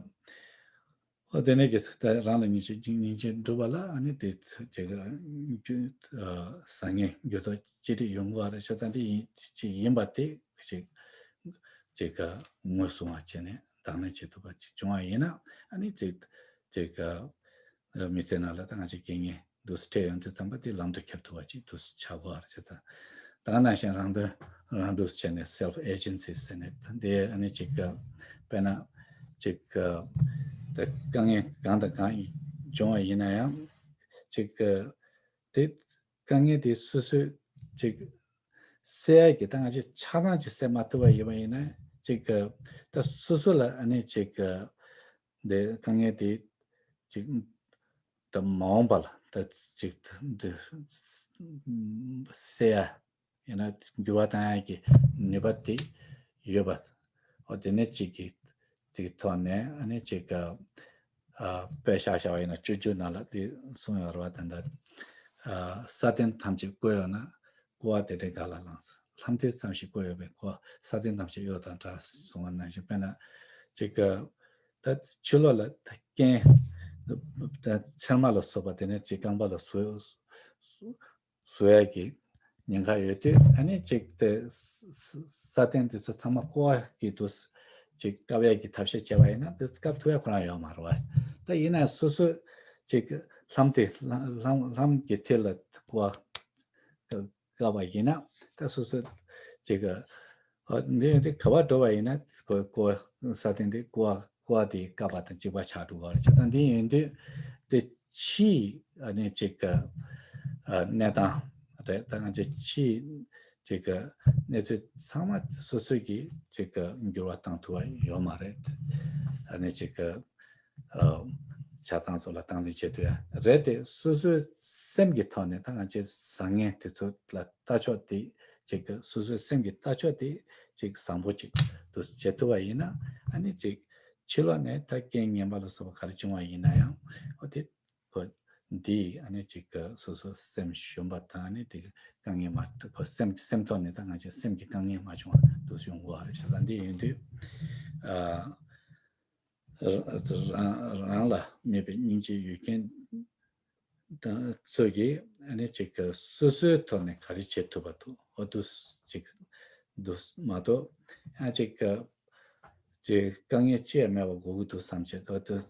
ཨོ་དེ་ནས་ཀྱི་ད་རང་ལ་སྙིང་རྗེ་སྙིང་རྗེ་སྒྲུབ་པ་ལ་ཨ་ནི་དེ་ཚེ་དེ་ག་རྒྱུ་ཨ་བཟང་ངན་འགྱུར་ལྡོག་ཅི་རིགས་ཡོང་གི་རེད་ཤག་ད་འདི་ཡིན་ཅི་ཡིན་པ་དེ་ཅིག་ཅིག་ག་ངོས་བཟུང་བ་བྱས་ནས་དང་ལེན་བྱེད་ཐུབ་པ་ཅིག་བྱུང་བ་ཡིན་ན་ཨ་ནི་ཅིག་ཅིག་ག་མི་ཚེ་ནང་ལ་ད་ང་ཅིག་རྐྱེན་ངན་འདུག་སེ་འཕྲད་ཡོང་དུས་ཙམ་པ་དེ་ལམ་དུ་འཁྱེར་ཐུབ་པ་ཅིག་འདུག་སེ་ཆགས་དགོས་རེད་ཤག་ད་ད་ག་ནང་བཞིན་རང་དོན་རང་སྒྲུབ་བྱས་ནས་སེལ་ཕུ་ཨེ་ཇེན་སི་ཟེར་ནས་ད་འདི་ཨ་ནི་ཅིག་ག་དཔེར་ན། ཅིག་ཨ་ད་དཀའ་ངལ་གང་དང་གང་བྱུང་བ་ཡིན་ན་ཡང་ཅིག་ཨ་དེ་དཀའ་ངལ་དེ་སོ་སོས་ཅིག་སེལ་ཡ་གི་ད་ང་ཅིག་ཆ་ཚང་ཅིག་སེལ་མ་ཐུབ་པ་ཡིན་པ་ཡིན་ན་ཅིག་ཨ་ད་སོ་སོ་ལ་ཨ་ནི་ཅིག་ཨ་འདི་དཀའ་ངལ་དེ་ཅིག་ད་མ་འོངས་པ་ལ་ད་ཅིག་འདི་སེལ་ཡ། ཡང་ན་འགྱུར་བ་བཏང་ཡག་གི་ནུས་པ་དེ་ཡོད་པ། འོ་དེ་ནས་གཅིག་གི་གཅིག་གི་ཐོག་ནས་ཨ་ནི་གཅིག་ག་ཨ་དཔེ་བཞག་བཞག་པ་ཡིན་ན་སྤྱོད་འཇུག་ནང་ལ་དེ་གསུངས་ཡོད་རེད་བ། ད་ལྟ་ཨ་ས་སྟེང་ཐམས་ཅད་བཀོད་ཡོད་ན་བཀོ་བ་དེ་འདྲའི་ག་ལ་ལངས། ལྷ་མཐའི་མཚམས་ཤིག་བཀོད་ཡོད་པས་བཀོ་བ་ས་སྟེང་ཐམས་ཅད་གཡོ་དང་བྲལ་གསུངས་པ་ནང་བཞིན། དཔེར་ན་གཅིག་ག་ད་ཕྱི་ལོགས་ལ་ད་རྐྱེན་ད་ཚེར་མ་ལ་སོགས་པ་དེ་ནས་གཅིག་རྐང་པ་ལ་སོགས། བཟོ་ཡས་ཀྱི་ཉེན་ཁ་ཡོད་དུས་ཨ་ནི་གཅིག་དེ་ས་ས་སྟེང་དེ་ཚོ་ཚང་མ་བཀོ་བ་གི་དུས་གཅིག་བཀབ་ཡས་ཀྱི་ཐབས་ཤེས་བྱས་པ་ཡིན་ན་དེ་བཀབ་ཐུབ་ཡ་ཁོ་རང་ཡོད་མ་རེད་བ། ད་ཡིན་ན་སོ་སོ་གཅིག་ལྷམ་དེ་ལྷམ་ལྷམ་གྱི་མཐིལ་ལ་བཀོ་བ་བཀབ་པ་ཡིན་ན་ད་སོ་སོ་གཅིག་ཨ་འདི་འདི་ག་པར་འགྲོ་བ་ཡིན་ན་བཀོ་བཀོ་ས་སྟེང་དེ་བཀོ་བ་བཀོ་བ་དེ་བཀབ་པ་དང་གཅིག་པ་ཆགས་འགྲོ་བ་རེད། བྱས་ཙང་འདི་ཡིན་དུས་དེ་ཕྱིའི་ཨ་ནི་ཅིག་ཨ་གནས་སྟངས་རེད། ད་ང་ཚོ་ཕྱིའི་ཅིག་གནས་ཚུལ་ཚང་མ་སོ་སོ་གིས་ཅིག་འགྱུར་བ་བཏང་ཐུབ་པ་ཡོད་མ་རེད། ཨ་ནི་ཅིག་ཆ་ཚང་ཚོ་ལ་སྟངས་འཛིན་བྱེད་ཐུབ་ཡ་རེད་དེ་སོ་སོའི་སེམས་ཀྱི་ཐོག་ནས་ད་ང་ཚོའི་བཟང་ངན་དེ་ཚོ་ལ་ལྟ་ཕྱོགས་དེ་ཅིག་སོ་སོའི་སེམས་ཀྱི་ལྟ་ཕྱོགས་དེ་ཅིག་བཟང་པོ་ཅིག་ཏུ་བྱེད་ཐུབ་པ་ཡིན་ན་ཨ་ནི་ཅིག་ཕྱི་ལོགས་ནས་ད་རྐྱེན་ངན་པ་ལ་སོགས་པ་ག་རེ་བྱུང་བ་ཡིན་ན་ཡང་ཨོ་དེ་ཁོ་འདི་ཨ་ནི་ཅིག་གི་སོ་སོ་སེམས་ཞུམ་པ་དང་ཨ་ནི་དེ་གི་དཀའ་ངལ་མ་ཁོ་སེམས་སེམས་ཐོག་ནས་ད་ང་ཅག་སེམས་ཀྱི་དཀའ་ངལ་མ་བྱུང་བ་དུ་ཡོང་དགོས་པ་རེད་ཤག་ད་འདི་ཡིན་དུས་ཨ་རང་རང་ལ་དམིགས་པའི་སྙིང་རྗེའི་ཡུལ་རྐྱེན་དང་ཚོས་ཀྱིས་ཨ་ནི་ཅིག་གི་སོ་སོའི་ཐོག་ནས་ག་རེ་བྱེད་ཐུབ་པ་འདུག་ཨོ་འདུག་ཅིག་འདུག་མ་གཏོགས་ཨ་ཅིག་གི་ཅིག་དཀའ་ངལ་ཅི་ཡང་མེད་པ་དགོས་ཀྱི་འདུག་བསམ་བྱས་ཨོ་འདུག་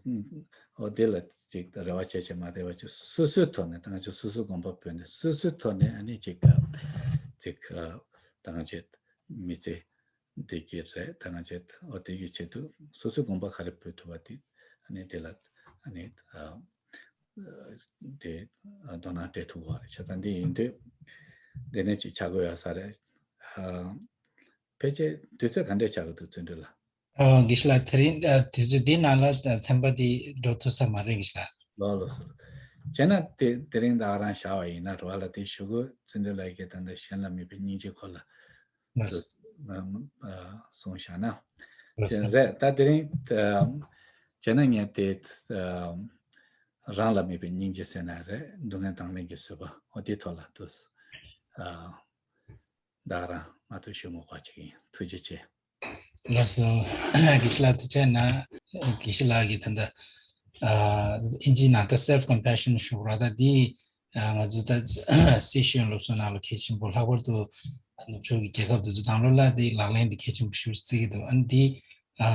ཨོ་དེ་ལ་ཅིག་རེ་བ་བྱས་བྱས་མ་བསྡད་པ་ཅིག་སོ་སོའི་ཐོག་ནས་ད་ང་ཚོ་སོ་སོའི་དགོངས་པ་བོས་ནས་སོ་སོའི་ཐོག་ནས་ཨ་ནི་ཅིག་གི་ཅིག་གི་ད་ང་ཚོའི་མི་ཚེ་བདེ་སྐྱིད་རེད། ད་ང་ཚོས་འོ་དེ་གི་ཆེད་དུ་སོ་སོའི་དགོངས་པ་ག་རེ་བོས་ཐུབ་པ་དེ་ཨ་ནི་དེ་ལ་ཨ་ནི་ཨ་དེ་ཨ་དོ་སྣང་སྤྲད་ཐུབ་པ་རེད། བྱས་ཙང་འདི་ཡིན་དུས་དེ་ནས་ཅིག་ཆགས་དགོས་ཡ་ས་རེད། ཨ་ ཕལ་ཆེར་དུས་ཚོད་ག་འདྲས་ཆགས་ཀྱི་འདུག་བརྩོན་འགྲུས་ལགས། ཨོ་དགེ་བཤེས་ལགས། དེ་རིང་ཨ་དུས་ཚོད་འདི་ནང་ལ་ཨ་ཚན་པ་འདི་འགྲོ་ཐུབ་ས་མ་རེད་དགེ་བཤེས་ལགས། ལགས་ལགས་སོ། བྱས་ན་དེ་དེ་རིང་ད་ག་རང་བཞག་པ་ཡིན་ན་རེད་བ་ལགས། དེ་གཞུག་གུ་བརྩོན་འགྲུས་ལགས་ཀྱིས་ད་ལྟ་གཞན་ལ་མེད་པའི་སྙིང་རྗེ་སྐོར་ལ་ལགས་སོ། ཨ་ཨ་གསུངས་བཞག་ན། ལགས་སོ། རེད། ད་དེ་རིང་ཨ་བྱས་ན་ངས་དེ་ཨ་རང་ལ་མེད་པའི་སྙིང་རྗེ་ཟེར་ན་རེད། སྡུག་བསྔལ་དང་ལེན་གྱི་བཟོད་པ། འོ་དེའི་ཐོག་ལ་དུ་ཨ་ད་ག་རང་མ་གཏོགས་ཞུ་མི་དགོས་པ་ཅིག་ཡིན། ཐུགས་རྗེ་ཆེ། ལགས་སོ། དགེ་བཤེས་ལགས་ཐུགས་རྗེ་གནང་། དགེ་བཤེས་ལགས་ཀྱིས་ད་ལྟ་ཨ་ཨིན་ཇིའི་ནང་ད་self compassion ཞུ་ར། ད་འདི་ཨ་ང་ཚོ་ད་སི་ཤེས་ཡོན་སློབ་གསོའི་ནང་ལ་གལ་ཆེན་པོ། ལྷག་པར་དུ་ནུབ་ཕྱོགས་ཀྱི་རྒྱལ་ཁབ་དེ་ཚོ་ནང་ལོགས་ལ་འདི་ལག་ལེན་འདི་གལ་ཆེན་པོ་ཞེ་པོ་ཅིག་བརྩི་གི་འདུག་ཨ་ནི་འདི་ཨ་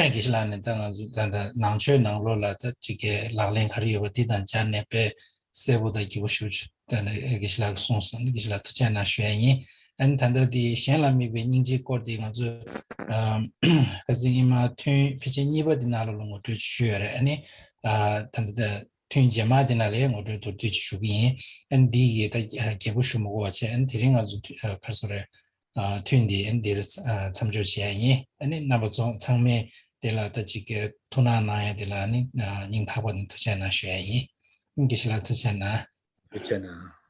དགེ་བཤེས་ལགས་ནས་ད་ང་ཚོ་ད་ལྟ་ནང་ཆོས་ནང་ལོགས་ལ་ད་ཅིག་གི་ལག་ལེན་ག་རེ་ཡོད་པ་འདི་དང་སྦྱར་ནས་དཔེ་གསལ་པོ་དང་རྒྱས་པོ་ཞེ་པོ་ཅིག་ད་ནི་དགེ་བཤེས་ལགས་ཀྱིས་གསུངས་སོང་། དགེ་བཤེས་ལགས་ཐུགས་རྗེ་གནང་ཞུ་ཡ་ཡིན། ཨ་ནི་ད་ལྟ་འདི་གཞན་ལ་དམིགས་པའི་སྙིང་རྗེའི་སྐོར་འདི་ང་ཚོས་ཨ་ཁ་སང་ཉི་མ་ཐུན་ཕལ་ཆེར་གཉིས་པ་འདི་ནང་ལ་ངོ་སྤྲོད་ཞུས་ཡོད་རེད། ཨ་ནི་ཨ་ད་ལྟ་ཐུན་རྗེས་མ་འདི་ནང་ལ་ངོ་སྤྲོད་མདོར་བསྡུས་ཅིག་ཞུ་གི་ཡིན། ཨ་ནི་འདི་ཡི་ད་རྒྱས་པོ་ཞུ་མི་དགོས་པ་བྱས། ཨ་ནི་དེ་རིང་ང་ཚོ་ཨ་ག་རེ་ཟེར་རེད། ཨ་ཐུན་འདི་ཨ་ནི་འདིར་ཨ་མཚམས་འཇོག་བྱེད་ཡ་ཡིན། ཨ་ནི་རྣམ་པ་ཚོ་ཚང་མས་དེ་ལ་ད་ཅིག་གི་ཐུགས་སྣང་གནང་ཡ་དེ་ལ་ཨ་ནི་ཨ་སྙིང་ཐག་པ་ནས་ཐུགས་རྗེ་གནང་ཞུ་ཡ་ཡིན། ཨ་ནི་དགེ་བཤེས་ལགས་ཐུགས་རྗེ་གནང་། ཐུགས་རྗེ་གནང་།